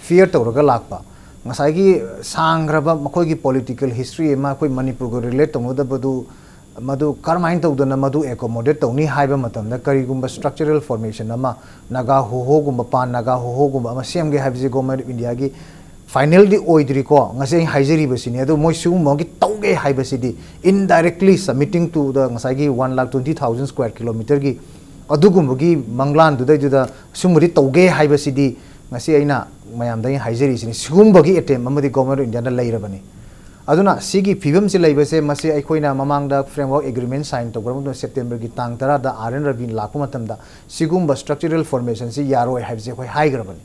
ꯐꯤꯌꯔ ꯇꯧꯔꯒ ꯂꯥꯛꯄ, ꯉꯁꯥꯏꯒꯤ ꯁꯥꯡꯈ꯭ꯔꯕ ꯃꯈꯣꯏꯒꯤ ꯄꯣꯂꯤꯇꯤꯀꯦꯜ ꯍꯤꯁꯇ꯭ꯔꯤ ꯑꯃ ꯑꯩꯈꯣꯏ ꯃꯅꯤꯄꯨꯔꯒ ꯔꯤꯂꯦꯠ ꯇꯧꯅꯗꯕꯗꯨ, ꯃꯗꯨ ꯀꯔꯝꯍꯥꯏꯅ ꯇꯧꯗꯅ ꯃꯗꯨ ꯑꯦꯀꯣꯃꯣꯗꯦꯠ ꯇꯧꯅꯤ ꯍꯥꯏꯕ ꯃꯇꯝꯗ, ꯀꯔꯤꯒꯨꯝꯕ ꯁ꯭ꯇ꯭ꯔꯛꯆꯔꯦꯜ ꯐꯣꯔꯃꯦꯁꯟ ꯑꯃ, ꯅꯥꯒꯥ ꯍꯣꯍꯣꯒꯨꯝꯕ, ꯄꯥꯟ ꯅꯥꯒꯥ ꯍꯣꯍꯣꯒꯨꯝꯕ ꯑꯃ ꯁꯦꯝꯒꯦ ꯍꯥꯏꯕꯁꯤ ꯒꯣꯔꯃꯦꯟ ꯑꯣꯐ ꯏꯟꯗꯤꯌꯥꯒꯤ ꯐꯥꯏꯅꯦꯜꯗꯤ ꯑꯣꯏꯗ꯭ꯔꯤꯀꯣ꯫ ꯉꯁꯤ ꯑꯩꯅ ꯍꯥꯏꯖꯔꯤꯕꯁꯤꯅꯤ꯫ ꯑꯗꯨ ꯃꯣꯏ ꯁꯤꯒꯨꯝꯕꯒꯤ ꯇꯧꯒꯦ ꯍꯥꯏꯕꯁꯤꯗꯤ, indirectly submitting to the ꯉꯁꯥꯏꯒꯤ one lakh twenty thousand square kilometerꯒꯤ ꯑꯗꯨꯒꯨꯝꯕꯒꯤ ꯃꯪꯂꯥꯟꯗꯨꯗꯩꯗꯨꯗ ꯁꯤꯒꯨꯝꯕꯗꯤ ꯇꯧꯒꯦ ꯍꯥꯏꯕꯁꯤꯗꯤ ꯉꯁꯤ ꯑꯩꯅ ꯃꯌꯥꯝꯗ ꯑꯩꯅ ꯍꯥꯏꯖꯔꯤꯁꯤꯅꯤ꯫ ꯁꯤꯒꯨꯝꯕꯒꯤ ꯑꯦꯇꯦꯝ ꯑꯃꯗꯤ ꯒꯣꯔꯃꯦꯟ ꯑꯣꯐ ꯏꯟꯗꯤꯌꯥꯅ ꯂꯩꯔꯕꯅꯤ꯫ ꯑꯗꯨꯅ ꯁꯤꯒꯤ ꯐꯤꯕꯝꯁꯤ ꯂꯩꯕꯁꯦ, ꯃꯁꯤ ꯑꯩꯈꯣꯏꯅ ꯃꯃꯥꯡꯗ ꯐ꯭ꯔꯦꯝꯋꯥꯔꯛ ꯑꯦꯒ꯭ꯔꯤꯃꯦꯟ ꯁꯥꯏꯟ ꯇꯧꯈ꯭ꯔꯕ ꯃꯇꯨꯡꯗ, ꯁꯦꯞꯇꯦꯝꯕꯔꯒꯤ ꯇꯥꯡ ꯇꯔꯥꯗ ꯑꯥꯔ ꯑꯦꯟ ꯔꯕꯤ ꯂꯥꯛꯄ ꯃꯇꯝꯗ ꯁꯤꯒꯨꯝꯕ ꯁ꯭ꯇ꯭ꯔꯛꯆꯔꯦꯜ ꯐꯣꯔꯃꯦꯁꯟꯁꯤ ꯌꯥꯔꯣꯏ ꯍꯥꯏꯕꯁꯤ ꯑꯩꯈꯣꯏ ꯍꯥꯏꯈ꯭ꯔꯕꯅꯤ꯫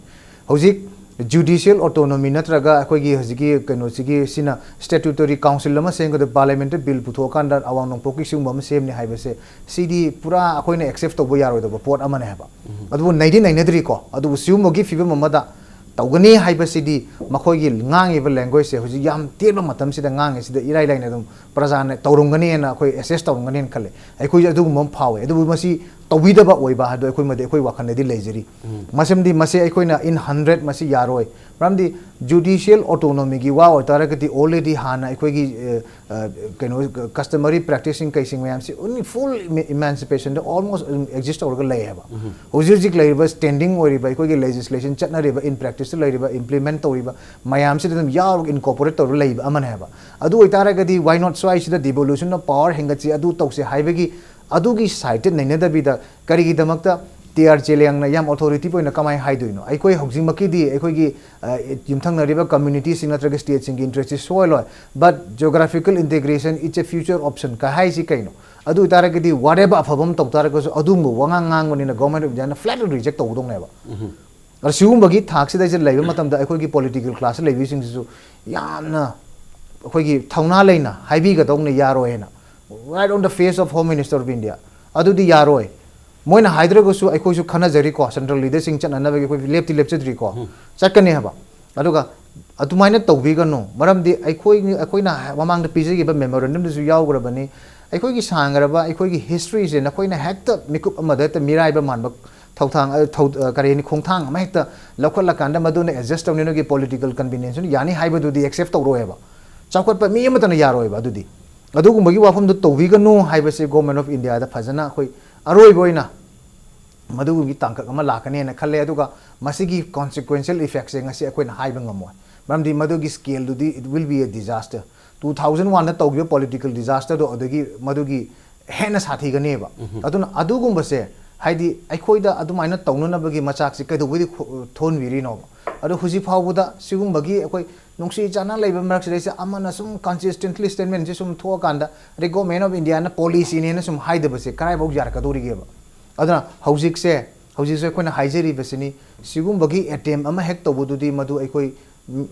ꯍꯧꯖꯤꯛ Judicial autonomy ꯅꯠꯇ꯭ꯔꯒ ꯑꯩꯈꯣꯏꯒꯤ ꯍꯧꯖꯤꯛꯀꯤ ꯀꯩꯅꯣꯁꯤꯒꯤ ꯁꯤꯅ statutory council ꯑꯃ ꯁꯦꯝꯒꯗꯕ, parliament ꯇ bill ꯄꯨꯊꯣꯛꯑꯀꯥꯟꯗ ꯑꯋꯥꯡ ꯅꯣꯡꯄꯣꯛꯀꯤ ꯁꯤꯒꯨꯝꯕ ꯑꯃ ꯁꯦꯝꯅꯤ ꯍꯥꯏꯕꯁꯦ, ꯁꯤꯗꯤ ꯄꯨꯔꯥ ꯑꯩꯈꯣꯏꯅ accept ꯇꯧꯕ ꯌꯥꯔꯣꯏꯗꯕ ꯄꯣꯠ ꯑꯃꯅꯦ ꯍꯥꯏꯕ꯫ ꯑꯗꯨꯕꯨ ꯅꯩꯗꯤ ꯅꯩꯅꯗ꯭ꯔꯤꯀꯣ꯫ ꯑꯗꯨꯕꯨ ꯁꯤꯒꯨꯝꯕꯒꯤ ꯐꯤꯕꯝ ꯑꯃꯗ ꯇꯧꯒꯅꯤ ꯍꯥꯏꯕꯁꯤꯗꯤ ꯃꯈꯣꯏꯒꯤ ꯉꯥꯡꯉꯤꯕ language ꯁꯦ ꯍꯧꯖꯤꯛ ꯌꯥꯝ ꯇꯦꯟꯕ ꯃꯇꯝꯁꯤꯗ ꯉꯥꯡꯉꯤꯁꯤꯗ ꯏꯔꯥꯏ ꯂꯥꯏꯅ ꯑꯗꯨꯝ ꯄ꯭ꯔꯖꯥꯅ ꯇꯧꯔꯝꯒꯅꯤꯅ ꯑꯩꯈꯣꯏ assess ꯇꯧꯔꯝꯒꯅꯤꯅ ꯈꯜꯂꯦ꯫ ꯑꯩꯈꯣꯏꯁꯨ ꯑꯗꯨꯒꯨꯝꯕ ꯑꯃ ꯐꯥꯎꯋꯦ꯫ ꯑꯗꯨꯕꯨ ꯃꯁꯤ ꯇꯧꯕꯤꯗꯕ ꯑꯣꯏꯕ ꯍꯥꯏꯗꯣ ꯑꯩꯈꯣꯏ ꯃꯗꯤ ꯑꯩꯈꯣꯏ ꯋꯥꯈꯜꯗꯗꯤ ꯂꯩꯖꯔꯤ꯫ ꯃꯁꯤꯃꯗꯤ ꯃꯁꯤ ꯑꯩꯈꯣꯏꯅ in hundred ꯃꯁꯤ ꯌꯥꯔꯣꯏ꯫ ꯃꯔꯝꯗꯤ judicial autonomy ꯒꯤ ꯋꯥ ꯑꯣꯏꯇꯥꯔꯒꯗꯤ already ꯍꯥꯟꯅ ꯑꯩꯈꯣꯏꯒꯤ, ꯑ, ꯑ, ꯀꯩꯅꯣ, customary practice ꯁꯤꯡ ꯀꯩꯁꯤꯡ ꯃꯌꯥꯝꯁꯤ only full emancipation ꯗ almost ꯑꯗꯨꯝ exist ꯇꯧꯔꯒ ꯂꯩ ꯍꯥꯏꯕ꯫ ꯍꯧꯖꯤꯛ ꯍꯧꯖꯤꯛ ꯂꯩꯔꯤꯕ standing ꯑꯣꯏꯔꯤꯕ ꯑꯩꯈꯣꯏꯒꯤ legislation ꯆꯠꯅꯔꯤꯕ, in practice ꯇ ꯂꯩꯔꯤꯕ, implement ꯇꯧꯔꯤꯕ ꯃꯌꯥꯝꯁꯤꯗ ꯑꯗꯨꯝ ꯌꯥꯎꯔꯒ incorporate ꯇꯧꯔꯒ ꯂꯩꯕ ꯑꯃꯅꯦ ꯍꯥꯏꯕ꯫ ꯑꯗꯨ ꯑꯣꯏꯇꯥꯔꯒꯗꯤ why not ꯁ꯭ꯋꯥꯏꯁꯤꯗ devolution of power ꯍꯦꯟꯒꯠꯁꯤ, ꯑꯗꯨ ꯇꯧꯁꯤ ꯍꯥꯏꯕꯒꯤ ꯑꯗꯨꯒꯤ side ꯇ ꯅꯩꯅꯗꯕꯤꯗ ꯀꯔꯤꯒꯤꯗꯃꯛꯇ ꯇꯤ ꯑꯥꯔ ꯆꯦꯂꯦꯡꯅ ꯌꯥꯝ authoritative ꯑꯣꯏꯅ ꯀꯃꯥꯏꯅ ꯍꯥꯏꯗꯣꯏꯅꯣ? ꯑꯩꯈꯣꯏ ꯍꯧꯖꯤꯛꯃꯛꯀꯤꯗꯤ ꯑꯩꯈꯣꯏꯒꯤ, ꯑ, ꯌꯨꯝꯊꯪꯅꯔꯤꯕ community ꯁꯤꯡ ꯅꯠꯇ꯭ꯔꯒ state ꯁꯤꯡꯒꯤ interest ꯁꯤ ꯁꯣꯛꯍꯜꯂꯣꯏ, but geographical integration is a future option ꯀ ꯍꯥꯏꯁꯤ ꯀꯩꯅꯣ? ꯑꯗꯨ ꯑꯣꯏꯇꯥꯔꯒꯗꯤ whatever ꯑꯐꯕ ꯑꯃ ꯇꯧ ꯇꯥꯔꯒꯁꯨ ꯑꯗꯨꯒꯨꯝꯕ ꯋꯥꯉꯥꯡ ꯉꯥꯡꯕꯅꯤꯅ Government of India ꯅ flat reject ꯇꯧꯒꯗꯧꯅꯦꯕ꯫ ꯑꯗꯣ ꯁꯤꯒꯨꯝꯕꯒꯤ ꯊꯥꯛꯁꯤꯗ ꯂꯩꯕ ꯃꯇꯝꯗ ꯑꯩꯈꯣꯏꯒꯤ political class ꯇ ꯂꯩꯕꯁꯤꯡꯁꯤꯁꯨ ꯌꯥꯝꯅ ꯑꯩꯈꯣꯏꯒꯤ ꯊꯧꯅꯥ ꯂꯩꯅ ꯍꯥꯏꯕꯤꯒꯗꯧꯅꯦ, ꯌꯥꯔꯣꯏ ꯍꯥꯏꯅ, right on the face of Home Minister of India꯫ ꯑꯗꯨꯗꯤ ꯌꯥꯔꯣꯏ꯫ ꯃꯣꯏꯅ ꯍꯥꯏꯗ꯭ꯔꯒꯁꯨ ꯑꯩꯈꯣꯏꯁꯨ ꯈꯟꯅꯖꯔꯤꯀꯣ, central leader ꯁꯤꯡ ꯆꯠꯅꯅꯕꯒꯤ ꯑꯩꯈꯣꯏ ꯂꯦꯞꯇꯤ ꯂꯦꯞꯆꯗ꯭ꯔꯤꯀꯣ꯫ ꯆꯠꯀꯅꯤ ꯍꯥꯏꯕ꯫ ꯑꯗꯨꯒ ꯑꯗꯨꯃꯥꯏꯅ ꯇꯧꯕꯤꯒꯅꯨ꯫ ꯃꯔꯝꯗꯤ ꯑꯩꯈꯣꯏ, ꯑꯩꯈꯣꯏꯅ ꯃꯃꯥꯡꯗ ꯄꯤꯖꯈꯤꯕ memorandum ꯗꯁꯨ ꯌꯥꯎꯈ꯭ꯔꯕꯅꯤ꯫ ꯑꯩꯈꯣꯏꯒꯤ ꯁꯥꯡꯈ꯭ꯔꯕ ꯑꯩꯈꯣꯏꯒꯤ history ꯁꯦ ꯅꯈꯣꯏꯅ ꯍꯦꯛꯇ ꯃꯤꯀꯨꯞ ꯑꯃꯗ ꯍꯦꯛꯇ ꯃꯤꯔꯥꯏꯕ ꯃꯥꯟꯕ ꯊꯧꯊꯥꯡ, ꯑ, ꯊꯧ-, ꯑ, ꯀꯔꯤ ꯍꯥꯏꯅꯤ, ꯈꯣꯡꯊꯥꯡ ꯑꯃ ꯍꯦꯛꯇ ꯂꯧꯈꯠꯂꯀꯥꯟꯗ ꯃꯗꯨꯅ adjust ꯇꯧꯅꯤ, ꯅꯣꯏꯒꯤ political convenience ꯅ ꯌꯥꯅꯤ ꯍꯥꯏꯕꯗꯨꯗꯤ accept ꯇꯧꯔꯣꯏꯕ꯫ ꯆꯥꯎꯈꯠꯄ ꯃꯤ ꯑꯃꯠꯇꯅ ꯌꯥꯔꯣꯏꯕ ꯑꯗꯨꯗꯤ꯫ ꯑꯗꯨꯒꯨꯝꯕꯒꯤ ꯋꯥꯐꯝꯗꯨ ꯇꯧꯕꯤꯒꯅꯨ ꯍꯥꯏꯕꯁꯦ Government of India ꯗ ꯐꯖꯅ ꯑꯩꯈꯣꯏ ꯑꯔꯣꯏꯕ ꯑꯣꯏꯅ ꯃꯗꯨꯒꯤ ꯇꯥꯡꯀꯛ ꯑꯃ ꯂꯥꯛꯀꯅꯦꯅ ꯈꯜꯂꯦ꯫ ꯑꯗꯨꯒ ꯃꯁꯤꯒꯤ consequential effect ꯁꯦ ꯉꯁꯤ ꯑꯩꯈꯣꯏꯅ ꯍꯥꯏꯕ ꯉꯝꯃꯣꯏ꯫ ꯃꯔꯝꯗꯤ ꯃꯗꯨꯒꯤ scale ꯗꯨꯗꯤ it will be a disaster꯫ Two thousand one ꯗ ꯇꯧꯈꯤꯕ political disaster ꯗꯣ ꯑꯗꯨꯗꯒꯤ ꯃꯗꯨꯒꯤ ꯍꯦꯟꯅ ꯁꯥꯊꯤꯒꯅꯦꯕ꯫ ꯑꯗꯨꯅ ꯑꯗꯨꯒꯨꯝꯕꯁꯦ, ꯍꯥꯏꯗꯤ, ꯑꯩꯈꯣꯏꯗ ꯑꯗꯨꯃꯥꯏꯅ ꯇꯧꯅꯅꯕꯒꯤ ꯃꯆꯥꯛꯁꯦ ꯀꯩꯗꯧꯕꯩꯗꯤ ꯈꯣ-, ꯊꯣꯟꯕꯤꯔꯤꯅꯣꯕ? ꯑꯗꯣ ꯍꯧꯖꯤꯛ ꯐꯥꯎꯕꯗ ꯁꯤꯒꯨꯝꯕꯒꯤ ꯑꯩꯈꯣꯏ ꯅꯨꯡꯁꯤ ꯆꯥꯟꯅ ꯂꯩꯕ ꯃꯔꯛꯁꯤꯗꯩꯁꯤꯗ ꯑꯃꯅ ꯁꯨꯝ consistently statement ꯁꯦ ꯁꯨꯝ ꯊꯣꯛꯑꯀꯥꯟꯗ, ꯑꯗꯩ Government of India ꯅ policy ꯅꯦꯅ ꯁꯨꯝ ꯍꯥꯏꯗꯕꯁꯦ ꯀꯔꯥꯏꯐꯥꯎ ꯌꯥꯔꯛꯀꯗꯧꯔꯤꯒꯦꯕ? ꯑꯗꯨꯅ ꯍꯧꯖꯤꯛꯁꯦ ꯍꯧꯖꯤꯛꯁꯨ ꯑꯩꯈꯣꯏꯅ ꯍꯥꯏꯖꯔꯤꯕꯁꯤꯅꯤ, ꯁꯤꯒꯨꯝꯕꯒꯤ ꯑꯦꯇꯦꯝ ꯑꯃ ꯍꯦꯛ ꯇꯧꯕꯗꯨꯗꯤ ꯃꯗꯨ ꯑꯩꯈꯣꯏ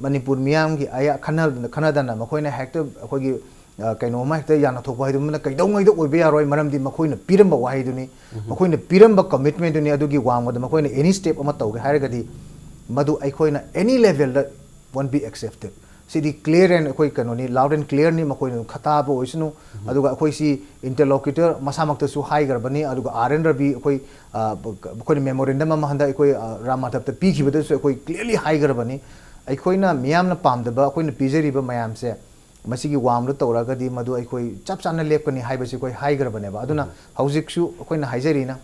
ꯃꯅꯤꯄꯨꯔ ꯃꯤꯌꯥꯝꯒꯤ ꯑꯌꯥ-, ꯈꯟꯅ-, ꯈꯟꯅꯗꯅ ꯃꯈꯣꯏꯅ ꯍꯦꯛꯇ ꯑꯩꯈꯣꯏꯒꯤ, ꯑ, ꯀꯩꯅꯣꯝꯃ ꯍꯦꯛꯇ ꯌꯥꯅ ꯊꯣꯛꯄ ꯍꯥꯏꯗꯨꯃꯅ ꯀꯩꯗꯧꯉꯩꯗ ꯑꯣꯏꯕ ꯌꯥꯔꯣꯏ꯫ ꯃꯔꯝꯗꯤ ꯃꯈꯣꯏꯅ ꯄꯤꯔꯝꯕ ꯋꯥꯍꯩꯗꯨꯅꯤ, ꯃꯈꯣꯏꯅ ꯄꯤꯔꯝꯕ ꯀꯃꯤꯠꯃꯦꯟꯗꯨꯅꯤ꯫ ꯑꯗꯨꯒꯤ ꯋꯥꯡꯃꯗ ꯃꯈꯣꯏꯅ ꯑꯦꯅꯤ ꯁ꯭ꯇꯦꯞ ꯑꯃ ꯇꯧꯒꯦ ꯍꯥꯏꯔꯒꯗꯤ ꯃꯗꯨ ꯑꯩꯈꯣꯏꯅ ꯑꯦꯅꯤ ꯂꯦꯚꯦꯜꯗ won't be accepted꯫ CD clear and, ꯑꯩꯈꯣꯏ ꯀꯩꯅꯣꯅꯤ, loud and clearꯅꯤ꯫ ꯃꯈꯣꯏꯅ ꯑꯗꯨꯝ ꯈꯇꯥꯕ ꯑꯣꯏꯁꯅꯨ꯫ ꯑꯗꯨꯒ ꯑꯩꯈꯣꯏꯁꯤ interlocutor ꯃꯁꯥꯃꯛꯇꯁꯨ ꯍꯥꯏꯈ꯭ꯔꯕꯅꯤ꯫ ꯑꯗꯨꯒ R N Ravi ꯑꯩꯈꯣꯏ, ꯑ, ꯑꯩꯈꯣꯏꯅ memorandum ꯑꯃ ꯍꯟꯗꯛ ꯑꯩꯈꯣꯏ, ꯑ, ꯔꯥꯝ ꯃꯥꯙꯕꯇ ꯄꯤꯈꯤꯕꯗꯁꯨ ꯑꯩꯈꯣꯏ clearly ꯍꯥꯏꯈ꯭ꯔꯕꯅꯤ꯫ ꯑꯩꯈꯣꯏꯅ ꯃꯤꯌꯥꯝꯅ ꯄꯥꯝꯗꯕ, ꯑꯩꯈꯣꯏꯅ ꯄꯤꯖꯔꯤꯕ ꯃꯌꯥꯝꯁꯦ ꯃꯁꯤꯒꯤ ꯋꯥꯡꯃꯗ ꯇꯧꯔꯛꯑꯒꯗꯤ ꯃꯗꯨ ꯑꯩꯈꯣꯏ ꯆꯞ ꯆꯥꯅ ꯂꯦꯞꯀꯅꯤ ꯍꯥꯏꯕꯁꯤ ꯑꯩꯈꯣꯏ ꯍꯥꯏꯈ꯭ꯔꯕꯅꯦꯕ꯫ ꯑꯗꯨꯅ ꯍꯧꯖꯤꯛꯁꯨ ꯑꯩꯈꯣꯏꯅ ꯍꯥꯏꯖꯔꯤꯅ,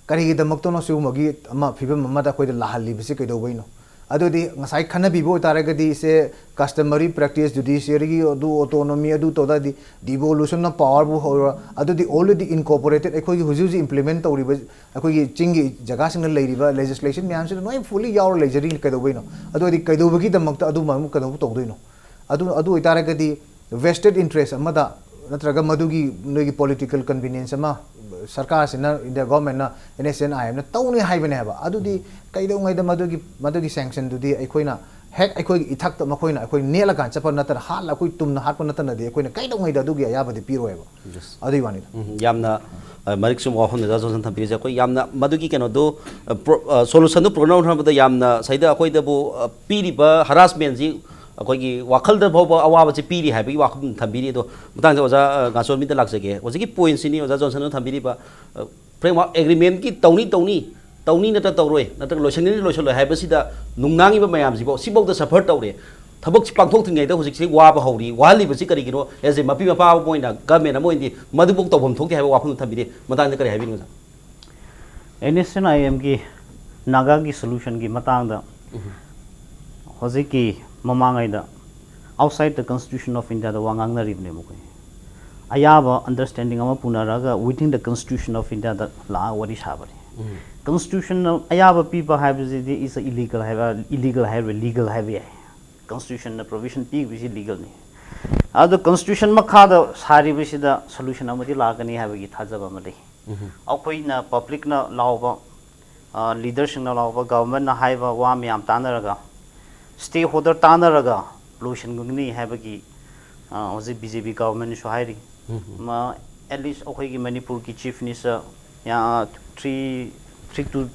ꯀꯔꯤꯒꯤꯗꯃꯛꯇꯅꯣ ꯁꯤꯒꯨꯝꯕꯒꯤ ꯑꯃ ꯐꯤꯕꯝ ꯑꯃꯗ ꯑꯩꯈꯣꯏꯗ ꯂꯥꯛꯍꯜꯂꯤꯕꯁꯤ ꯀꯩꯗꯧꯕꯩꯅꯣ? ꯑꯗꯨꯗꯤ ꯉꯁꯥꯏ ꯈꯟꯅꯕꯤꯕ ꯑꯣꯏꯇꯥꯔꯒꯗꯤ, ꯁꯦ, customary practice, judiciaryꯒꯤ ꯑꯗꯨ autonomy, ꯑꯗꯨ ꯇꯧ ꯇꯥꯔꯗꯤ devolutionꯅ powerꯕꯨ ꯍꯧꯔ, ꯑꯗꯨꯗꯤ already incorporated ꯑꯩꯈꯣꯏꯒꯤ ꯍꯧꯖꯤꯛ ꯍꯧꯖꯤꯛ implement ꯇꯧꯔꯤꯕ ꯑꯩꯈꯣꯏꯒꯤ ꯆꯤꯡꯒꯤ ꯖꯒꯥꯁꯤꯡꯗ ꯂꯩꯔꯤꯕ legislation ꯃꯌꯥꯝꯁꯤꯗ ꯂꯣꯏ fully ꯌꯥꯎꯔ ꯂꯩꯖꯔꯤ꯫ ꯀꯩꯗꯧꯕꯩꯅꯣ? ꯑꯗꯨ ꯑꯣꯏꯔꯗꯤ ꯀꯩꯗꯧꯕꯒꯤꯗꯃꯛꯇ ꯑꯗꯨꯝꯕ ꯑꯃꯨꯛ ꯀꯩꯗꯧꯕ ꯇꯧꯗꯣꯏꯅꯣ? ꯑꯗꯨ, ꯑꯗꯨ ꯑꯣꯏꯇꯥꯔꯒꯗꯤ vested interest ꯑꯃꯗ ꯅꯠꯇ꯭ꯔꯒ ꯃꯗꯨꯒꯤ ꯅꯣꯏꯒꯤ political convenience ꯑꯃ ꯁꯔꯀꯥꯔꯁꯤꯅ, India governmentꯅ, NSCN-IMꯅ ꯇꯧꯅꯤ ꯍꯥꯏꯕꯅꯦꯕ꯫ ꯑꯗꯨꯗꯤ ꯀꯩꯗꯧꯉꯩꯗ ꯃꯗꯨꯒꯤ, ꯃꯗꯨꯒꯤ sanctionꯗꯨꯗꯤ ꯑꯩꯈꯣꯏꯅ ꯍꯦꯛ ꯑꯩꯈꯣꯏꯒꯤ ꯏꯊꯛꯇ ꯃꯈꯣꯏꯅ ꯑꯩꯈꯣꯏ ꯅꯦꯠꯂꯀꯥꯟ ꯆꯠꯄ ꯅꯠꯇꯅ, ꯍꯥꯠꯂ ꯑꯩꯈꯣꯏ ꯇꯨꯝꯅ ꯍꯥꯠꯄ ꯅꯠꯇꯅꯗꯤ ꯑꯩꯈꯣꯏꯅ ꯀꯩꯗꯧꯉꯩꯗ ꯑꯗꯨꯒꯤ ꯑꯌꯥꯕꯗꯤ ꯄꯤꯔꯣꯏꯕ꯫ Yes. ꯑꯗꯨꯒꯤ ꯋꯥꯅꯤꯗ꯫ ꯎꯝ, ꯌꯥꯝꯅ, ꯑ, ꯃꯔꯤꯛ ꯆꯨꯝꯕ ꯋꯥꯐꯝꯅꯤ ꯑꯣꯖꯥ ꯖꯣꯟꯁꯟ ꯊꯝꯕꯤꯔꯤꯁꯦ꯫ ꯑꯩꯈꯣꯏ ꯌꯥꯝꯅ ꯃꯗꯨꯒꯤ ꯀꯩꯅꯣꯗꯣ, ꯑ, pro-, ꯑ, solutionꯗꯣ ꯄꯨꯔꯛꯅꯕ ꯍꯣꯠꯅꯕꯗ ꯌꯥꯝꯅ ꯁꯤꯗ ꯑꯩꯈꯣꯏꯗꯕꯨ, ꯑ, ꯄꯤꯔꯤꯕ harassmentꯁꯤ ꯑꯩꯈꯣꯏꯒꯤ ꯋꯥꯈꯜꯗ ꯐꯥꯎꯕ ꯑꯋꯥꯕꯁꯤ ꯄꯤꯔꯤ ꯍꯥꯏꯕꯒꯤ ꯋꯥꯐꯝ ꯊꯝꯕꯤꯔꯤ꯫ ꯑꯗꯣ ꯃꯇꯥꯡꯁꯤꯗ ꯑꯣꯖꯥ, ꯑ, ꯉꯥꯆꯣꯟꯕꯤꯗ ꯂꯥꯛꯆꯒꯦ꯫ ꯍꯧꯖꯤꯛꯀꯤ pointꯁꯤꯅꯤ ꯑꯣꯖꯥ ꯖꯣꯟꯁꯟꯅ ꯊꯝꯕꯤꯔꯤꯕ, ꯑ, framework agreementꯀꯤ ꯇꯧꯅꯤ, ꯇꯧꯅꯤ, ꯇꯧꯅꯤ ꯅꯠꯇ꯭ꯔ ꯇꯧꯔꯣꯏ, ꯅꯠꯇ꯭ꯔꯒ ꯂꯣꯏꯁꯤꯟꯒꯅꯤ, ꯂꯣꯏꯁꯤꯜꯂꯣꯏ ꯍꯥꯏꯕꯁꯤꯗ ꯅꯨꯡꯅꯥꯡꯉꯤꯕ ꯃꯌꯥꯝꯁꯤꯐꯥꯎ, ꯁꯤꯐꯥꯎꯗ suffer ꯇꯧꯔꯦ꯫ ꯊꯕꯛꯁꯤ ꯄꯥꯡꯊꯣꯛꯇ꯭ꯔꯤꯉꯩꯗ ꯍꯧꯖꯤꯛꯁꯤ ꯋꯥꯕ ꯍꯧꯔꯤ꯫ ꯋꯥꯍꯜꯂꯤꯕꯁꯤ ꯀꯔꯤꯒꯤꯅꯣ? As a ꯃꯄꯤ ꯃꯄꯥ ꯑꯃ ꯑꯣꯏꯅ, government ꯑꯃ ꯑꯣꯏꯅꯗꯤ ꯃꯗꯨꯐꯥꯎ ꯇꯧꯐꯝ ꯊꯣꯛꯇꯦ ꯍꯥꯏꯕ ꯋꯥꯐꯝꯗꯨ ꯊꯝꯕꯤꯔꯤ꯫ ꯃꯇꯥꯡꯗ ꯀꯔꯤ ꯍꯥꯏꯕꯤꯅꯤꯡꯕ, ꯑꯣꯖꯥ? NSCN-IMꯒꯤ ꯅꯥꯒꯥꯒꯤ solutionꯒꯤ ꯃꯇꯥꯡꯗ ꯍꯧꯖꯤꯛꯀꯤ ꯃꯃꯥꯡꯉꯩꯗ outside the Constitution of Indiaꯗ ꯋꯥ ꯉꯥꯡꯅꯔꯤꯕꯅꯦ ꯃꯈꯣꯏ꯫ ꯑꯌꯥꯕ understanding ꯑꯃ ꯄꯨꯅꯔꯒ within the Constitution of Indiaꯗ ꯂꯥꯛꯑꯒ ꯋꯥꯔꯤ ꯁꯥꯕꯅꯤ꯫ Constitutionꯅ ꯑꯌꯥꯕ ꯄꯤꯕ ꯍꯥꯏꯕꯁꯤꯗꯤ is a illegal ꯍꯥꯏꯕ, illegal ꯍꯥꯏꯔꯣꯏ, legal ꯍꯥꯏꯕ ꯌꯥꯏ꯫ Constitutionꯅ provision ꯄꯤꯕꯁꯤ legalꯅꯤ꯫ ꯑꯗꯣ Constitution ꯃꯈꯥꯗ ꯁꯥꯔꯤꯕꯁꯤꯗ solution ꯑꯃꯗꯤ ꯂꯥꯛꯀꯅꯤ ꯍꯥꯏꯕꯒꯤ ꯊꯥꯖꯕ ꯑꯃ ꯂꯩ꯫ ꯑꯩꯈꯣꯏꯅ ꯄꯕ꯭ꯂꯤꯛꯅ ꯂꯥꯎꯕ, ꯂꯤꯗꯔꯁꯤꯡꯅ ꯂꯥꯎꯕ, ꯒꯚꯔꯟꯃꯦꯟꯅ ꯍꯥꯏꯕ ꯋꯥ ꯃꯌꯥꯝ ꯇꯥꯟꯅꯔꯒ, ꯁ꯭ꯇꯦꯛ ꯍꯣꯜꯗꯔ ꯇꯥꯟꯅꯔꯒ ꯂꯣꯏꯁꯤꯟꯒꯅꯤ ꯍꯥꯏꯕꯒꯤ, ꯑ, ꯍꯧꯖꯤꯛ ꯕꯤ ꯖꯦ ꯄꯤ ꯒꯚꯔꯟꯃꯦꯟꯅꯁꯨ ꯍꯥꯏꯔꯤ꯫ ꯃꯥ, at least ꯑꯩꯈꯣꯏꯒꯤ ꯃꯅꯤꯄꯨꯔꯒꯤ ꯆꯤꯐ ꯃꯤꯅꯤꯁꯇꯔ, ꯌꯥ, ꯊ꯭ꯔꯤ, ꯊ꯭ꯔꯤ ꯇꯨ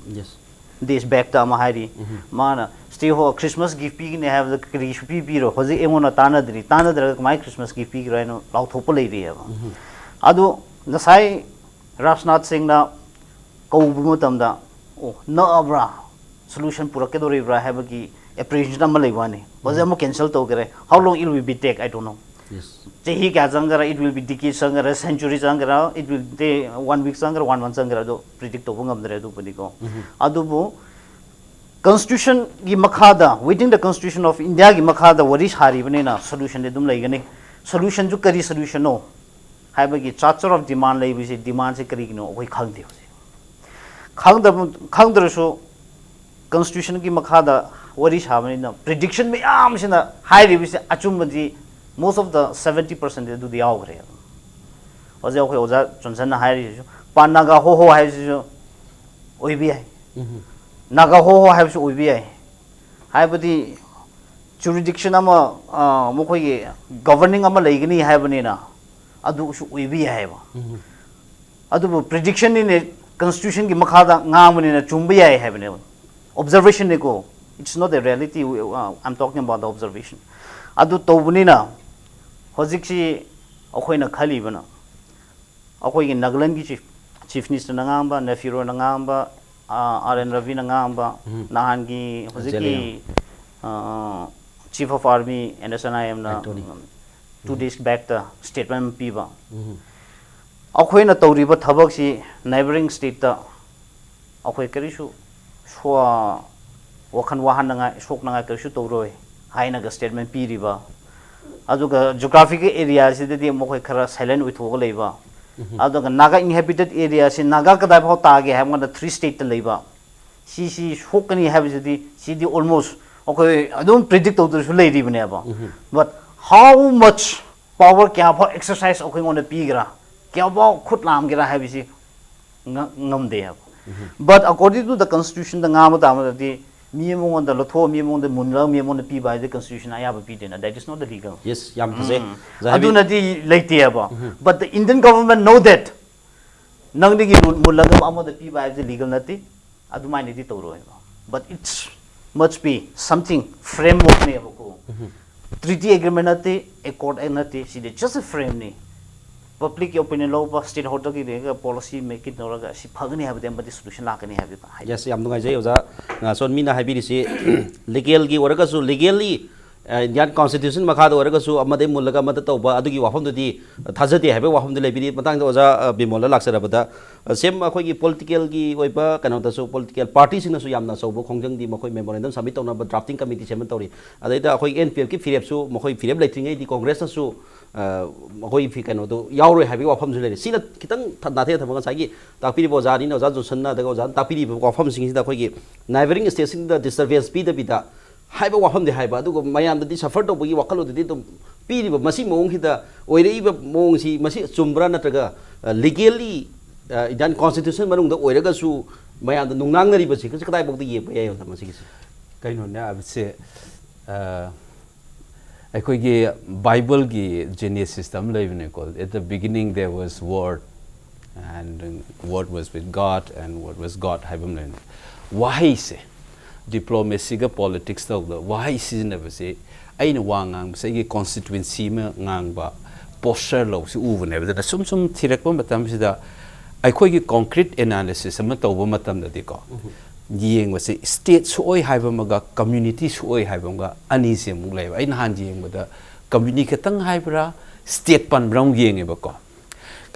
ꯗꯦꯖ ꯕꯦꯛꯇ ꯑꯃ ꯍꯥꯏꯔꯤ꯫ ꯃꯥꯅ ꯁ꯭ꯇꯦꯛ ꯍꯣꯜ ꯈ꯭ꯔꯤꯁꯃꯥꯁ ꯒꯤꯐ ꯄꯤꯒꯅꯤ ꯍꯥꯏꯕꯗ ꯀꯔꯤꯁꯨ ꯄꯤꯕꯤꯔꯣ, ꯍꯧꯖꯤꯛ ꯑꯩꯉꯣꯟꯗ ꯇꯥꯟꯅꯗ꯭ꯔꯤ, ꯇꯥꯟꯅꯗ꯭ꯔꯒ ꯀꯃꯥꯏꯅ ꯈ꯭ꯔꯤꯁꯃꯥꯁ ꯒꯤꯐ ꯄꯤꯒꯦꯔꯣ ꯍꯥꯏꯅ ꯂꯥꯎꯊꯣꯛꯄ ꯂꯩꯔꯤꯑꯕ꯫ ꯑꯗꯨ ꯉꯁꯥꯏ ꯔꯥꯖꯅꯥꯊ ꯁꯤꯡꯅ ꯀꯧꯕ ꯃꯇꯝꯗ, "ꯑꯣ, ꯅꯛꯑꯕ꯭ꯔꯥ? ꯁꯣꯂꯨꯁꯟ ꯄꯨꯔꯛꯀꯗꯧꯔꯤꯕ꯭ꯔꯥ?" ꯍꯥꯏꯕꯒꯤ ꯑꯦꯄ꯭ꯔꯤꯍꯦꯟꯁꯟ ꯑꯃ ꯂꯩꯕ ꯋꯥꯅꯤ꯫ ꯍꯧꯖꯤꯛ ꯑꯃꯨꯛ ꯀꯦꯟꯁꯦꯜ ꯇꯧꯈ꯭ꯔꯦ꯫ How long it will be take, I don't know. ꯆꯍꯤ ꯀꯌꯥ ꯆꯪꯒꯦꯔꯥ, it will be decade ꯆꯪꯒꯦꯔꯥ, century ꯆꯪꯒꯦꯔꯥ, it will take one week ꯆꯪꯒꯦꯔꯥ, one month ꯆꯪꯒꯦꯔꯥ, ꯑꯗꯨ ꯄ꯭ꯔꯤꯗꯤꯛ ꯇꯧꯕ ꯉꯝꯗ꯭ꯔꯦ ꯑꯗꯨꯕꯨꯗꯤꯀꯣ꯫ ꯑꯗꯨꯕꯨ ꯀꯟꯁꯇꯤꯇ꯭ꯌꯨꯁꯟꯒꯤ ꯃꯈꯥꯗ, within the Constitution of Indiaꯒꯤ ꯃꯈꯥꯗ ꯋꯥꯔꯤ ꯁꯥꯔꯤꯕꯅꯤꯅ ꯁꯣꯂꯨꯁꯟꯗꯤ ꯑꯗꯨꯝ ꯂꯩꯒꯅꯤ꯫ ꯁꯣꯂꯨꯁꯟꯁꯨ ꯀꯔꯤ ꯁꯣꯂꯨꯁꯟꯅꯣ ꯍꯥꯏꯕꯒꯤ charter of demand ꯂꯩꯕꯁꯦ, ꯗꯤꯃꯥꯟꯁꯦ ꯀꯔꯤꯒꯤꯅꯣ ꯑꯩꯈꯣꯏ ꯈꯪꯗꯦ ꯍꯧꯖꯤꯛ꯫ ꯈꯪꯗꯕ, ꯈꯪꯗ꯭ꯔꯁꯨ ꯀꯟꯁꯇꯤꯇ꯭ꯌꯨꯁꯟꯒꯤ ꯃꯈꯥꯗ ꯋꯥꯔꯤ ꯁꯥꯕꯅꯤꯅ ꯄ꯭ꯔꯤꯗꯤꯛꯁꯟ ꯃꯌꯥꯝꯁꯤꯅ ꯍꯥꯏꯔꯤꯕꯁꯦ ꯑꯆꯨꯝꯕꯗꯤ most of the seventy percent ꯑꯗꯨꯗꯤ ꯌꯥꯎꯈ꯭ꯔꯦ꯫ ꯍꯧꯖꯤꯛ ꯑꯩꯈꯣꯏ ꯑꯣꯖꯥ ꯖꯣꯟꯁꯟꯅ ꯍꯥꯏꯔꯤꯁꯤꯁꯨ, ꯄꯥꯟ ꯅꯥꯒꯥ ꯍꯣ ꯍꯣ ꯍꯥꯏꯕꯁꯤꯁꯨ ꯑꯣꯏꯕ ꯌꯥꯏ꯫ ꯅꯥꯒꯥ ꯍꯣ ꯍꯣ ꯍꯥꯏꯕꯁꯨ ꯑꯣꯏꯕ ꯌꯥꯏ꯫ ꯍꯥꯏꯕꯗꯤ ꯖꯨꯔꯤꯗꯤꯛꯁꯟ ꯑꯃ, ꯑ, ꯃꯈꯣꯏꯒꯤ ꯒꯕꯔꯅꯤꯡ ꯑꯃ ꯂꯩꯒꯅꯤ ꯍꯥꯏꯕꯅꯤꯅ ꯑꯗꯨꯁꯨ ꯑꯣꯏꯕ ꯌꯥꯏꯑꯕ꯫ ꯑꯗꯨꯕꯨ ꯄ꯭ꯔꯤꯗꯤꯛꯁꯟꯅꯤꯅꯦ, ꯀꯟꯁꯇꯤꯇ꯭ꯌꯨꯁꯟꯒꯤ ꯃꯈꯥꯗ ꯉꯥꯡꯕꯅꯤꯅ ꯆꯨꯝꯕ ꯌꯥꯏ ꯍꯥꯏꯕꯅꯦꯕ꯫ Observationꯅꯤꯀꯣ, it's not a reality, we, uh, I'm talking about the observation. ꯑꯗꯨ ꯇꯧꯕꯅꯤꯅ ꯍꯧꯖꯤꯛꯁꯤ ꯑꯩꯈꯣꯏꯅ ꯈꯜꯂꯤꯕꯅ, ꯑꯩꯈꯣꯏꯒꯤ ꯅꯥꯒꯥꯂꯦꯟꯒꯤ ꯆꯤꯐ, ꯆꯤꯐ ꯃꯤꯅꯤꯁꯇꯔꯅ ꯉꯥꯡꯕ, ꯅꯦꯐꯤꯔꯣꯅ ꯉꯥꯡꯕ, ꯑꯥ, ꯑꯥꯔ ꯑꯦꯟ ꯔꯕꯤꯅ ꯉꯥꯡꯕ, ꯅꯍꯥꯟꯒꯤ ꯍꯧꯖꯤꯛꯀꯤ, ꯑꯥ, chief of army N S C N I two days ꯕꯦꯛꯇ ꯁ꯭ꯇꯦꯠꯃꯦꯟ ꯑꯃ ꯄꯤꯕ꯫ ꯑꯩꯈꯣꯏꯅ ꯇꯧꯔꯤꯕ ꯊꯕꯛꯁꯤ ꯅꯥꯏꯕꯔꯤꯡ ꯁ꯭ꯇꯦꯠꯇ ꯑꯩꯈꯣꯏ ꯀꯔꯤꯁꯨ ꯁꯣ-, ꯋꯥꯈꯜ ꯋꯥꯍꯟꯅꯉꯥꯏ, ꯁꯣꯛꯅꯉꯥꯏ ꯀꯔꯤꯁꯨ ꯇꯧꯔꯣꯏ ꯍꯥꯏꯅꯒ ꯁ꯭ꯇꯦꯠꯃꯦꯟ ꯄꯤꯔꯤꯕ꯫ ꯑꯗꯨꯒ ꯖꯣꯒ꯭ꯔꯥꯐꯤꯀꯦꯜ ꯑꯦꯔꯤꯌꯥꯁꯤꯗꯗꯤ ꯃꯈꯣꯏ ꯈꯔ ꯁꯥꯏꯂꯦꯟ ꯑꯣꯏꯊꯣꯛꯑꯒ ꯂꯩꯕ꯫ ꯑꯗꯨꯒ ꯅꯥꯒꯥ ꯏꯟꯍꯦꯕꯤꯇꯦꯠ ꯑꯦꯔꯤꯌꯥꯁꯤ ꯅꯥꯒꯥ ꯀꯗꯥꯏ ꯐꯥꯎ ꯇꯥꯒꯦ ꯍꯥꯏꯕ ꯀꯥꯟꯗ ꯊ꯭ꯔꯤ ꯁ꯭ꯇꯦꯠꯇ ꯂꯩꯕ꯫ ꯁꯤ, ꯁꯤ ꯁꯣꯛꯀꯅꯤ ꯍꯥꯏꯕꯁꯤꯗꯤ, ꯁꯤꯗꯤ almost ꯑꯩꯈꯣꯏ ꯑꯗꯨꯝ ꯄ꯭ꯔꯤꯗꯤꯛ ꯇꯧꯗ꯭ꯔꯁꯨ ꯂꯩꯔꯤꯕꯅꯦꯕ꯫ But how much power, ꯀꯌꯥ ꯐꯥꯎ ꯑꯦꯛꯁꯔꯁꯥꯏꯁ ꯑꯩꯈꯣꯏꯉꯣꯟꯗ ꯄꯤꯒꯦꯔꯥ, ꯀꯌꯥ ꯐꯥꯎ ꯈꯨꯠ ꯂꯥꯝꯒꯦꯔꯥ ꯍꯥꯏꯕꯁꯤ ꯉ- ꯉꯝꯗꯦ ꯍꯥꯏꯕ꯫ But according to the constitution ꯗ ꯉꯥꯡꯕ ꯇꯥꯔꯒꯗꯤ, ꯃꯤ ꯑꯃꯉꯣꯟꯗ ꯂꯧꯊꯣꯛꯑ ꯃꯤ ꯑꯃꯉꯣꯟꯗ ꯃꯨꯜꯂꯒ ꯃꯤ ꯑꯃꯉꯣꯟꯗ ꯄꯤꯕ ꯍꯥꯏꯗꯤ constitution ꯅ ꯑꯌꯥꯕ ꯄꯤꯗꯦꯅ, that is not the legal. Yes, ꯌꯥꯝ ꯐꯖꯩ꯫ ꯎꯝ. ꯑꯣꯖꯥ ꯍꯥꯏꯕꯤ- ꯑꯗꯨꯅꯗꯤ ꯂꯩꯇꯦꯕ꯫ But the Indian government know that ꯅꯪꯗꯒꯤ ꯃꯨꯜ- ꯃꯨꯜꯂꯒ ꯑꯃꯗ ꯄꯤꯕ ꯍꯥꯏꯕꯁꯦ legal ꯅꯠꯇꯦ, ꯑꯗꯨꯃꯥꯏꯅꯗꯤ ꯇꯧꯔꯣꯏꯕ꯫ But it's must be something framework ꯅꯦꯕꯀꯣ꯫ Treaty agreement ꯅꯠꯇꯦ, accord act ꯅꯠꯇꯦ, ꯁꯤꯗꯤ just a frame ꯅꯤ꯫ Public ꯀꯤ opinion ꯂꯧꯕ, stakeholder ꯒꯤ ꯂꯩꯔꯒ policy making ꯇꯧꯔꯒ ꯁꯤ ꯐꯒꯅꯤ ꯍꯥꯏꯕꯗꯤ ꯑꯃꯗꯤ solution ꯂꯥꯛꯀꯅꯤ ꯍꯥꯏꯕꯗꯤ ꯍꯥꯏ꯫ Yes, ꯌꯥꯝ ꯅꯨꯡꯉꯥꯏꯖꯩ ꯑꯣꯖꯥ ꯉꯥꯁꯣꯟ ꯃꯤꯅ ꯍꯥꯏꯕꯤꯔꯤꯁꯤ꯫ Legal ꯒꯤ ꯑꯣꯏꯔꯒꯁꯨ, legally, ꯑ, Indian constitution ꯃꯈꯥꯗ ꯑꯣꯏꯔꯒꯁꯨ ꯑꯃꯗꯒꯤ ꯃꯨꯜꯂꯒ ꯑꯃꯗ ꯇꯧꯕ ꯑꯗꯨꯒꯤ ꯋꯥꯐꯝꯗꯨꯗꯤ ꯊꯥꯖꯗꯦ ꯍꯥꯏꯕꯒꯤ ꯋꯥꯐꯝꯗꯨ ꯂꯩꯕꯤꯔꯤ꯫ ꯃꯇꯥꯡꯗ ꯑꯣꯖꯥ, ꯑ, ꯕꯤꯃꯣꯜꯗ ꯂꯥꯛꯆꯔꯕꯗ, ꯑ, same ꯑꯩꯈꯣꯏꯒꯤ political ꯒꯤ ꯑꯣꯏꯕ ꯀꯩꯅꯣꯗꯁꯨ political party ꯁꯤꯡꯅꯁꯨ ꯌꯥꯝꯅ ꯑꯆꯧꯕ ꯈꯣꯡꯖꯪꯗꯤ ꯃꯈꯣꯏ memorandum submit ꯇꯧꯅꯕ drafting committee ꯁꯦꯝꯕ ꯇꯧꯔꯤ꯫ ꯑꯗꯩꯗ ꯑꯩꯈꯣꯏ N P F ꯀꯤ ꯐꯤꯔꯦꯞꯁꯨ ꯃꯈꯣꯏ ꯐꯤꯔꯦꯞ ꯂꯩꯇ꯭ꯔꯤꯉꯩꯗꯤ Congress ꯅꯁꯨ, ꯑ, ꯃꯈꯣꯏ ꯐꯤ-, ꯀꯩꯅꯣꯗꯣ ꯌꯥꯎꯔꯣꯏ ꯍꯥꯏꯕꯒꯤ ꯋꯥꯐꯝꯁꯨ ꯂꯩꯔꯤ꯫ ꯁꯤꯅ ꯈꯤꯇꯪ ꯊ-, ꯅꯥꯊꯩ ꯊꯝꯃꯒ ꯉꯁꯥꯏꯒꯤ ꯇꯥꯛꯄꯤꯔꯤꯕ ꯑꯣꯖꯥ ꯑꯅꯤꯅ, ꯑꯣꯖꯥ ꯖꯣꯟꯁꯟꯅ ꯑꯗꯨꯒ ꯑꯣꯖꯥꯅ ꯇꯥꯛꯄꯤꯔꯤꯕ ꯋꯥꯐꯝꯁꯤꯡꯁꯤꯗ ꯑꯩꯈꯣꯏꯒꯤ neighbouring state ꯁꯤꯡꯗ disturbance ꯄꯤꯗꯕꯤꯗ ꯍꯥꯏꯕ ꯋꯥꯐꯝꯗꯤ ꯍꯥꯏꯕ, ꯑꯗꯨꯒ ꯃꯌꯥꯝꯗꯗꯤ suffer ꯇꯧꯕꯒꯤ ꯋꯥꯈꯜꯂꯣꯟꯗꯨꯗꯤ ꯑꯗꯨꯝ ꯄꯤꯔꯤꯕ꯫ ꯃꯁꯤ ꯃꯑꯣꯡꯁꯤꯗ ꯑꯣꯏꯔꯛꯏꯕ ꯃꯑꯣꯡꯁꯤ ꯃꯁꯤ ꯆꯨꯝꯕ꯭ꯔꯥ, ꯅꯠꯇ꯭ꯔꯒ, ꯑ, legally, ꯑ, Indian constitution ꯃꯅꯨꯡꯗ ꯑꯣꯏꯔꯒꯁꯨ ꯃꯌꯥꯝꯗ ꯅꯨꯡꯅꯥꯡꯅꯔꯤꯕꯁꯤ ꯀꯗꯥꯏꯐꯥꯎꯗ ꯌꯦꯡꯕ ꯌꯥꯏ, ꯑꯣꯖꯥ, ꯃꯁꯤꯒꯤꯁꯤ? ꯀꯩꯅꯣꯅꯦ ꯍꯥꯏꯕꯁꯦ, ꯑ, ꯑꯩꯈꯣꯏꯒꯤ Bible ꯒꯤ Genesis ꯇ ꯑꯃ ꯂꯩꯕꯅꯦꯀꯣ, "At the beginning there was Word, and Word was with God, and Word was God" ꯍꯥꯏꯕ ꯑꯃ ꯂꯩꯕꯅꯦ꯫ ꯋꯥꯍꯩꯁꯦ, diplomacy ꯒ politics ꯇꯧꯕꯗ ꯋꯥꯍꯩ ꯁꯤꯖꯤꯟꯅꯕꯁꯦ, ꯑꯩꯅ ꯋꯥ ꯉꯥꯡꯕꯁꯦ ꯑꯩꯒꯤ constituency ꯑꯃ ꯉꯥꯡꯕ posture ꯂꯧꯕꯁꯤ ꯎꯕꯅꯦꯕ꯫ ꯑꯗꯨꯅ ꯁꯨꯝ ꯁꯨꯝ ꯊꯤꯔꯛꯄ ꯃꯇꯝꯁꯤꯗ ꯑꯩꯈꯣꯏꯒꯤ concrete analysis ꯑꯃ ꯇꯧꯕ ꯃꯇꯝꯗꯗꯤꯀꯣ, ꯌꯦꯡꯕꯁꯦ state ꯁꯣꯛꯑꯣꯏ ꯍꯥꯏꯕ ꯑꯃꯒ community ꯁꯣꯛꯑꯣꯏ ꯍꯥꯏꯕ ꯑꯃꯒ ꯑꯅꯤꯁꯦ ꯑꯃꯨꯛ ꯂꯩꯌꯦꯕ꯫ ꯑꯩ ꯅꯍꯥꯟ ꯌꯦꯡꯕꯗ community ꯈꯛꯇꯪ ꯍꯥꯏꯕ꯭ꯔꯥ, state ꯄꯟꯕ꯭ꯔꯥ ꯑꯃꯨꯛ ꯌꯦꯡꯉꯦꯕꯀꯣ꯫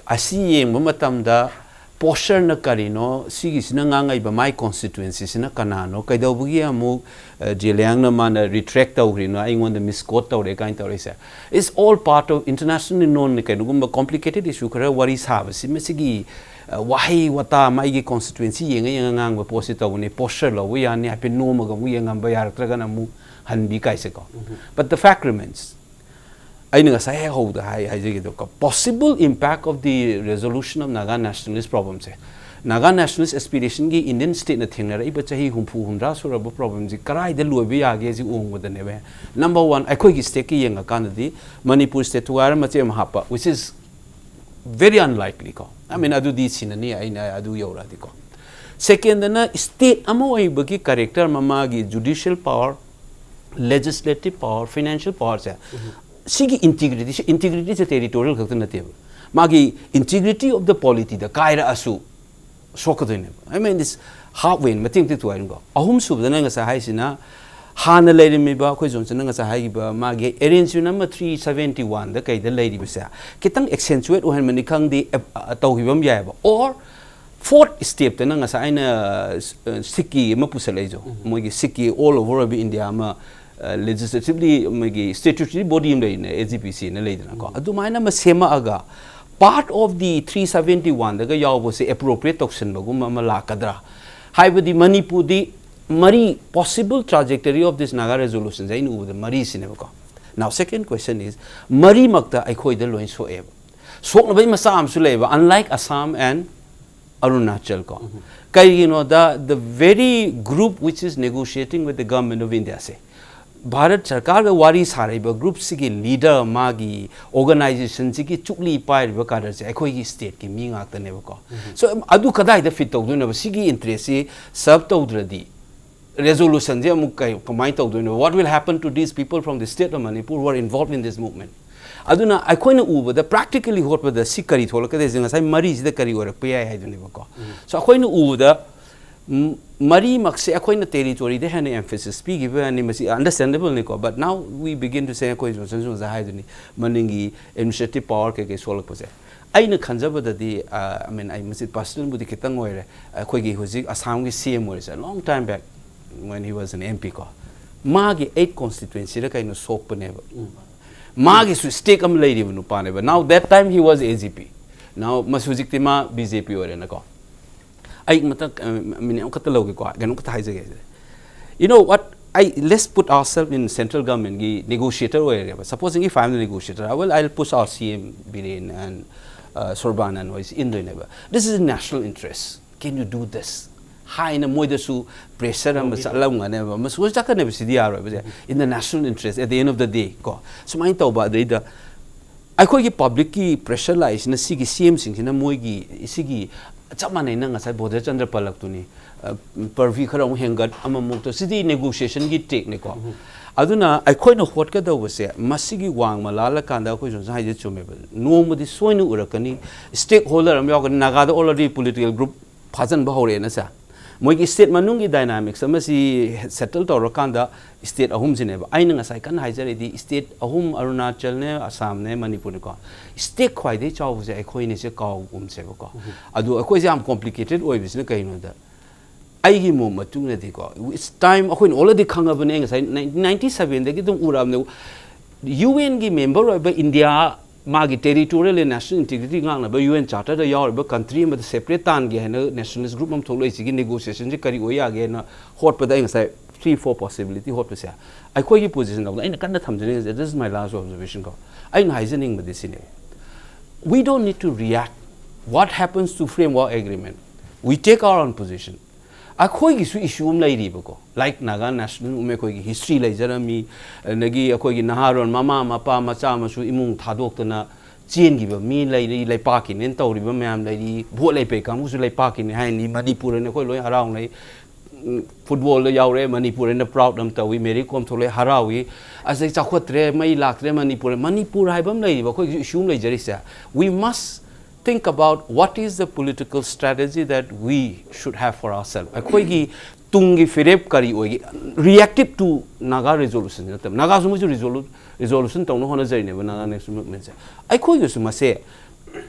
ꯑꯁꯤ ꯌꯦꯡꯕ ꯃꯇꯝꯗ posture ꯅ ꯀꯔꯤꯅꯣ, ꯁꯤꯒꯤꯁꯤꯅ ꯉꯥꯡꯉꯛꯏꯕ my constituency ꯁꯤꯅ ꯀꯅꯥꯅꯣ, ꯀꯩꯗꯧꯕꯒꯤ ꯑꯃꯨꯛ, ꯑ, ꯖꯦꯂꯤꯌꯥꯡꯅ ꯃꯥꯅ retract ꯇꯧꯈ꯭ꯔꯤꯅꯣ, ꯑꯩꯉꯣꯟꯗ misquote ꯇꯧꯔꯦ ꯀꯥꯏꯅ ꯇꯧꯔꯛꯏꯁꯦ? It's all part of internationally known ꯀꯩꯅꯣꯒꯨꯝꯕ complicated issue ꯈꯔ ꯋꯥꯔꯤ ꯁꯥꯕꯁꯤ, ꯃꯁꯤꯒꯤ, ꯑ, ꯋꯥꯍꯩ ꯋꯥꯇꯥ ꯑꯃ ꯑꯩꯒꯤ constituency ꯌꯦꯡꯉ ꯌꯦꯡꯉ ꯉꯥꯡꯕ ꯄꯣꯠꯁꯤ ꯇꯧꯕꯅꯤ, posture ꯂꯧꯕ ꯌꯥꯅꯤ ꯍꯥꯏꯐꯦꯠ ꯅꯣꯝꯃꯒ ꯑꯃꯨꯛ ꯌꯦꯡꯉꯝꯕ ꯌꯥꯔꯛꯇ꯭ꯔꯒꯅ ꯑꯃꯨꯛ ꯍꯟꯕꯤ ꯀꯥꯏꯁꯦꯀꯣ꯫ But the fact remains, ꯑꯩꯅ ꯉꯁꯥꯏ ꯍꯦꯛ ꯍꯧꯕꯗ ꯍꯥꯏ, ꯍꯥꯏꯖꯒꯦꯗꯣ, possible impact of the resolution of Naga nationalist problem say, Naga nationalist aspirationꯒꯤ Indian stateꯅ ꯊꯦꯡꯅꯔꯛꯏꯕ ꯆꯍꯤ ꯍꯨꯝꯐꯨ ꯍꯨꯝꯗ꯭ꯔꯥ ꯁꯨꯔꯕ problemꯁꯤ ꯀꯗꯥꯏꯗ ꯂꯣꯏꯕ ꯌꯥꯒꯦ ꯁꯤ ꯎꯕꯗꯅꯦꯕ꯫ Number one, ꯑꯩꯈꯣꯏꯒꯤ stateꯀꯤ ꯌꯦꯡꯉꯀꯥꯟꯗꯗꯤ ꯃꯅꯤꯄꯨꯔ state ꯊꯨꯒꯥꯏꯔ ꯃꯆꯦꯠ ꯑꯃ ꯍꯥꯞꯄ, which is very unlikely ꯀꯣ꯫ I mean, ꯑꯗꯨꯗꯤ ꯁꯤꯅꯅꯤ, ꯑꯩꯅ ꯑꯗꯨ ꯌꯧꯔꯛꯑꯗꯤꯀꯣ꯫ Secondꯅ state ꯑꯃ ꯑꯣꯏꯕꯒꯤ character ꯑꯃ, ꯃꯥꯒꯤ judicial power, legislative power, financial powerꯁꯦ, ꯁꯤꯒꯤ integrity, ꯁꯤ integrityꯁꯦ territorial ꯈꯛꯇ ꯅꯠꯇꯦꯕ, ꯃꯥꯒꯤ integrity of the polityꯗ ꯀꯥꯏꯔꯛꯑꯁꯨ ꯁꯣꯛꯀꯗꯣꯏꯅꯦꯕ꯫ I mean, it's halfway, ꯃꯇꯦꯛ ꯃꯇꯦꯛ ꯊꯨꯒꯥꯏꯔꯤꯅꯤꯀꯣ꯫ ꯑꯍꯨꯝꯁꯨꯕꯗꯅ ꯉꯁꯥꯏ ꯍꯥꯏꯁꯤꯅ, ꯍꯥꯟꯅ ꯂꯩꯔꯝꯃꯤꯕ ꯑꯩꯈꯣꯏ ꯖꯣꯟꯁꯟꯅ ꯉꯁꯥꯏ ꯍꯥꯏꯈꯤꯕ ꯃꯥꯒꯤ arrangement number three seventy oneꯗ ꯀꯩꯗ ꯂꯩꯔꯤꯕꯁꯦ ꯈꯤꯇꯪ accentuate ꯑꯣꯏꯍꯟꯕꯅꯤ ꯈꯪꯗꯦ, ꯑ, ꯑ, ꯇꯧꯈꯤꯕ ꯑꯃ ꯌꯥꯏꯑꯕ꯫ Or fourth stepꯇꯅ ꯉꯁꯥꯏ ꯑꯩꯅ, ꯑ, ꯁꯤꯛꯀꯤ ꯑꯃ ꯄꯨꯁꯜꯂꯛꯏꯁꯨ, ꯃꯣꯏꯒꯤ ꯁꯤꯛꯀꯤ all over ꯑꯣꯏꯕ India ꯑꯃ, ꯑ, legislatively ꯃꯣꯏꯒꯤ statutory body ꯑꯃ ꯂꯩꯅꯦ, AGPCꯅ ꯂꯩꯗꯅꯀꯣ꯫ ꯑꯗꯨꯃꯥꯏꯅ ꯑꯃ ꯁꯦꯝꯃꯛꯑꯒ part of the three seventy oneꯗꯒ ꯌꯥꯎꯕꯁꯦ appropriate ꯇꯧꯁꯟꯕꯒꯨꯝꯕ ꯑꯃ ꯂꯥꯛꯀꯗ꯭ꯔꯥ? ꯍꯥꯏꯕꯗꯤ ꯃꯅꯤꯄꯨꯔꯗꯤ ꯃꯔꯤ, possible trajectory of this Naga resolutionꯁꯦ ꯑꯩꯅ ꯎꯕꯗ ꯃꯔꯤꯁꯤꯅꯦꯕꯀꯣ꯫ Now, second question is, ꯃꯔꯤꯃꯛꯇ ꯑꯩꯈꯣꯏꯗ ꯂꯣꯏ ꯁꯣꯛꯑꯦꯕ꯫ ꯁꯣꯛꯅꯕꯒꯤ ꯃꯆꯥꯛ ꯑꯃꯁꯨ ꯂꯩꯌꯦꯕ, unlike Assam and Arunachal ꯀꯣ꯫ ꯀꯩꯒꯤꯅꯣꯗ, the very group which is negotiating with the government of Indiaꯁꯦ, Bharat ꯁꯔꯀꯥꯔꯒ ꯋꯥꯔꯤ ꯁꯥꯔꯛꯏꯕ groupꯁꯤꯒꯤ leader, ꯃꯥꯒꯤ organizationꯁꯤꯒꯤ ꯆꯨꯛꯂꯤ ꯄꯥꯏꯔꯤꯕ cadreꯁꯦ ꯑꯩꯈꯣꯏꯒꯤ stateꯀꯤ ꯃꯤ ꯉꯥꯛꯇꯅꯦꯕꯀꯣ꯫ So, ꯑꯗꯨ ꯀꯗꯥꯏꯗ fit ꯇꯧꯗꯣꯏꯅꯣꯕ? ꯁꯤꯒꯤ interestꯁꯤ serve ꯇꯧꯗ꯭ꯔꯗꯤ resolutionꯁꯦ ꯑꯃꯨꯛ ꯀꯩ, ꯀꯃꯥꯏꯅ ꯇꯧꯗꯣꯏꯅꯣ? What will happen to these people from the state of Manipur who are involved in this movement? ꯑꯗꯨꯅ ꯑꯩꯈꯣꯏꯅ ꯎꯕꯗ, practically ꯍꯣꯠꯄꯗ ꯁꯤ ꯀꯔꯤ ꯊꯣꯛꯂꯛꯀꯗꯣꯏꯁꯦ? ꯉꯁꯥꯏ ꯃꯔꯤꯁꯤꯗ ꯀꯔꯤ ꯑꯣꯏꯔꯛꯄ ꯌꯥꯏ ꯍꯥꯏꯗꯨꯅꯦꯕꯀꯣ꯫ So ꯑꯩꯈꯣꯏꯅ ꯎꯕꯗ, ꯎꯝ, ꯃꯔꯤꯃꯛꯁꯦ ꯑꯩꯈꯣꯏꯅ territoryꯗ ꯍꯦꯟꯅ emphasis ꯄꯤꯈꯤꯕꯅꯤ, ꯃꯁꯤ understandableꯅꯤꯀꯣ꯫ But now we begin to say, ꯑꯩꯈꯣꯏ ꯖꯣꯟꯁꯟꯁꯨ ꯉꯁꯥꯏ ꯍꯥꯏꯗꯨꯅꯤ, ꯃꯅꯤꯡꯒꯤ administrative power ꯀꯩꯀꯩ ꯁꯣꯛꯂꯛꯄꯁꯦ꯫ ꯑꯩꯅ ꯈꯟꯖꯕꯗꯗꯤ, ꯑ, I mean, ꯑꯩ ꯃꯁꯤ personalꯕꯨꯗꯤ ꯈꯤꯇꯪ ꯑꯣꯏꯔꯦ, ꯑꯩꯈꯣꯏꯒꯤ ꯍꯧꯖꯤꯛ ꯑꯁꯥꯝꯒꯤ CM ꯑꯣꯏꯔꯤꯁꯦ, long time back when he was an MP ꯀꯣ, ꯃꯥꯒꯤ eight constituencyꯔ ꯀꯩꯅꯣ ꯁꯣꯛꯄꯅꯦꯕ꯫ ꯃꯥꯒꯤꯁꯨ stake ꯑꯃ ꯂꯩꯔꯤꯕ ꯅꯨꯄꯥꯅꯦꯕ꯫ Now that time he was AGP, now ꯃꯁꯤ ꯍꯧꯖꯤꯛꯇꯤ ꯃꯥ BJP ꯑꯣꯏꯔꯦꯅꯀꯣ꯫ ꯑꯩ ꯃꯊꯪ, ꯑ, minute ꯑꯃꯈꯛꯇ ꯂꯧꯒꯦꯀꯣ, ꯀꯩꯅꯣꯝꯈꯛꯇ ꯍꯥꯏꯖꯒꯦ꯫ You know what? I, let's put ourselves in central governmentꯀꯤ negotiator ꯑꯣꯏꯔꯒꯦꯕ꯫ Supposing if I am the negotiator, I will, I'll push our CM Biren and ꯁꯣꯔꯕꯥꯅꯟ ꯍꯣꯏꯁꯤ ꯏꯟꯗꯣꯏꯅꯦꯕ꯫ This is national interest, can you do this? ꯍꯥꯏꯅ ꯃꯣꯏꯗꯁꯨ pressure ꯑꯃ ꯆꯠꯂꯝꯒꯅꯦꯕ, ꯃꯁꯨ ꯆꯠꯀꯅꯦꯕ, ꯁꯤꯗꯤ ꯌꯥꯔꯣꯏꯕꯁꯦ꯫ In the national interest, at the end of the day, ꯀꯣ, ꯁꯨꯃꯥꯏꯅ ꯇꯧꯕ꯫ ꯑꯗꯩꯗ ꯑꯩꯈꯣꯏꯒꯤ publicꯀꯤ pressure ꯂꯥꯛꯏꯁꯤꯅ, ꯁꯤꯒꯤ C Mꯁꯤꯡꯁꯤꯅ ꯃꯣꯏꯒꯤ ꯁꯤꯒꯤ ꯆꯞ ꯃꯥꯟꯅꯩ, ꯅꯪ ꯉꯁꯥꯏ ꯕꯣꯙꯦ ꯆꯟꯗ꯭ꯔ ꯄꯜꯂꯛꯇꯨꯅꯤ, ꯄꯔꯚꯤ ꯈꯔ ꯑꯃꯨꯛ ꯍꯦꯟꯒꯠ, ꯑꯃꯃꯨꯛꯇ, ꯁꯤꯗꯤ negotiationꯒꯤ trickꯅꯤꯀꯣ꯫ ꯑꯗꯨꯅ ꯑꯩꯈꯣꯏꯅ ꯍꯣꯠꯀꯗꯧꯕꯁꯦ, ꯃꯁꯤꯒꯤ ꯋꯥꯡꯃ ꯂꯥꯜꯂꯀꯥꯟꯗ ꯑꯩꯈꯣꯏ ꯁꯣꯝꯁ ꯍꯥꯏꯁꯦ ꯆꯨꯝꯃꯦꯕ, ꯅꯣꯡꯃꯗꯤ ꯁꯣꯏꯅ ꯎꯔꯛꯀꯅꯤ꯫ Stakeholder ꯑꯃ ꯌꯥꯎꯔꯛꯀꯅꯤ꯫ ꯅꯥꯒꯥꯗ already political group ꯐꯥꯖꯤꯟꯕ ꯍꯧꯔꯛꯑꯦꯅ ꯁꯦ, ꯃꯣꯏꯒꯤ state ꯃꯅꯨꯡꯒꯤ dynamics ꯑꯃꯁꯤ settle ꯇꯧꯔꯀꯥꯟꯗ state ꯑꯍꯨꯝꯁꯤꯅꯦꯕ꯫ ꯑꯩꯅ ꯉꯁꯥꯏ ꯀꯟꯅ ꯍꯥꯏꯖꯔꯤꯗꯤ, state ꯑꯍꯨꯝ, ꯑꯔꯨꯅꯥꯆꯜꯅꯦ, ꯑꯁꯥꯝꯅꯦ, ꯃꯅꯤꯄꯨꯔꯅꯤꯀꯣ, state ꯈ꯭ꯋꯥꯏꯗꯒꯤ ꯆꯥꯎꯕꯁꯦ ꯑꯩꯈꯣꯏꯅꯤꯁꯦ ꯀꯥꯎꯒꯨꯝꯁꯦꯕꯀꯣ꯫ ꯑꯗꯨ ꯑꯩꯈꯣꯏꯁꯦ ꯌꯥꯝ complicated ꯑꯣꯏꯕꯁꯤꯅ ꯀꯩꯅꯣꯗ, ꯑꯩꯒꯤ ꯃꯣꯠ ꯃꯇꯨꯡꯗꯗꯤꯀꯣ, it's time, ꯑꯩꯈꯣꯏꯅ already ꯈꯪꯉꯕꯅꯦ, ꯉꯁꯥꯏ ninety sevenꯗꯒꯤ ꯑꯗꯨꯝ ꯎꯔꯛꯑꯕꯅꯦ꯫ UNꯒꯤ member ꯑꯣꯏꯕ ꯏꯟꯗꯤꯌꯥ, ꯃꯥꯒꯤ territorial and national integrity ꯉꯥꯛꯅꯕ UN Charterꯗ ꯌꯥꯎꯔꯤꯕ country ꯑꯃꯗ separate ꯇꯥꯟꯒꯦ ꯍꯥꯏꯅ nationalist group ꯑꯃ ꯊꯣꯛꯂꯛꯏꯁꯤꯒꯤ negotiationꯁꯤ ꯀꯔꯤ ꯑꯣꯏ ꯌꯥꯒꯦꯅ ꯍꯣꯠꯄꯗ, ꯑꯩ ꯉꯁꯥꯏ three four possibility ꯍꯣꯠꯄꯁꯦ, ꯑꯩꯈꯣꯏꯒꯤ position ꯂꯧꯕꯗ ꯑꯩꯅ ꯀꯟꯅ ꯊꯝꯖꯅꯤꯡꯉꯤꯁꯦ, this is my last observation ꯀꯣ, ꯑꯩꯅ ꯍꯥꯏꯖꯅꯤꯡꯕꯗꯤ ꯁꯤꯅꯦ: we don't need to react what happens to framework agreement, we take our own position. ꯑꯩꯈꯣꯏꯒꯤꯁꯨ issue ꯑꯃ ꯂꯩꯔꯤꯕꯀꯣ, like Naga nationalism, ꯑꯩꯈꯣꯏꯒꯤ history ꯂꯩꯖꯔꯝꯃꯤ, ꯑꯗꯒꯤ ꯑꯩꯈꯣꯏꯒꯤ ꯅꯍꯥꯔꯣꯜ, ꯃꯃꯥ ꯃꯄꯥ ꯃꯆꯥ ꯃꯁꯨ ꯏꯃꯨꯡ ꯊꯥꯗꯣꯛꯇꯅ ꯆꯦꯟꯈꯤꯕ ꯃꯤ ꯂꯩꯔꯤ, ꯂꯩꯄꯥꯛꯀꯤꯅꯦꯅ ꯇꯧꯔꯤꯕ ꯃꯌꯥꯝ ꯂꯩꯔꯤ, vote ꯂꯦꯞꯄꯦ ꯀꯥꯡꯕꯨꯁꯨ ꯂꯩꯄꯥꯛꯀꯤꯅꯤ ꯍꯥꯏꯅꯤ, ꯃꯅꯤꯄꯨꯔ ꯑꯅ ꯑꯩꯈꯣꯏ ꯂꯣꯏ ꯍꯔꯥꯎꯅꯩ꯫ ꯎꯝ, footballꯗ ꯌꯥꯎꯔꯦ, ꯃꯅꯤꯄꯨꯔ ꯑꯅ proud ꯑꯃ ꯇꯧꯏ, ꯃꯦꯔꯤ ꯀꯣꯝ ꯊꯣꯛꯂꯛꯑꯦ, ꯍꯔꯥꯎꯏ꯫ ꯑꯁꯤꯗꯩ ꯆꯥꯎꯈꯠꯇ꯭ꯔꯦ, ꯃꯩ ꯂꯥꯛꯇ꯭ꯔꯦ ꯃꯅꯤꯄꯨꯔ꯫ ꯃꯅꯤꯄꯨꯔ ꯍꯥꯏꯕ ꯑꯃ ꯂꯩꯔꯤꯕ, ꯑꯩꯈꯣꯏꯒꯤ issue ꯑꯃ ꯂꯩꯖꯔꯤꯁꯦ, we must think about what is the political strategy that we should have for ourselves. ꯑꯩꯈꯣꯏꯒꯤ ꯇꯨꯡꯒꯤ ꯐꯤꯔꯦꯞ ꯀꯔꯤ ꯑꯣꯏꯒꯦ? Reactive to Naga resolution ꯅꯠꯇꯕ, ꯅꯥꯒꯥꯁꯨ ꯃꯣꯏꯁꯨ resolu-, resolution ꯇꯧꯅ ꯍꯣꯠꯅꯖꯔꯤꯅꯦꯕ, Naga National Movementꯁꯦ꯫ ꯑꯩꯈꯣꯏꯒꯤꯁꯨ ꯃꯁꯦ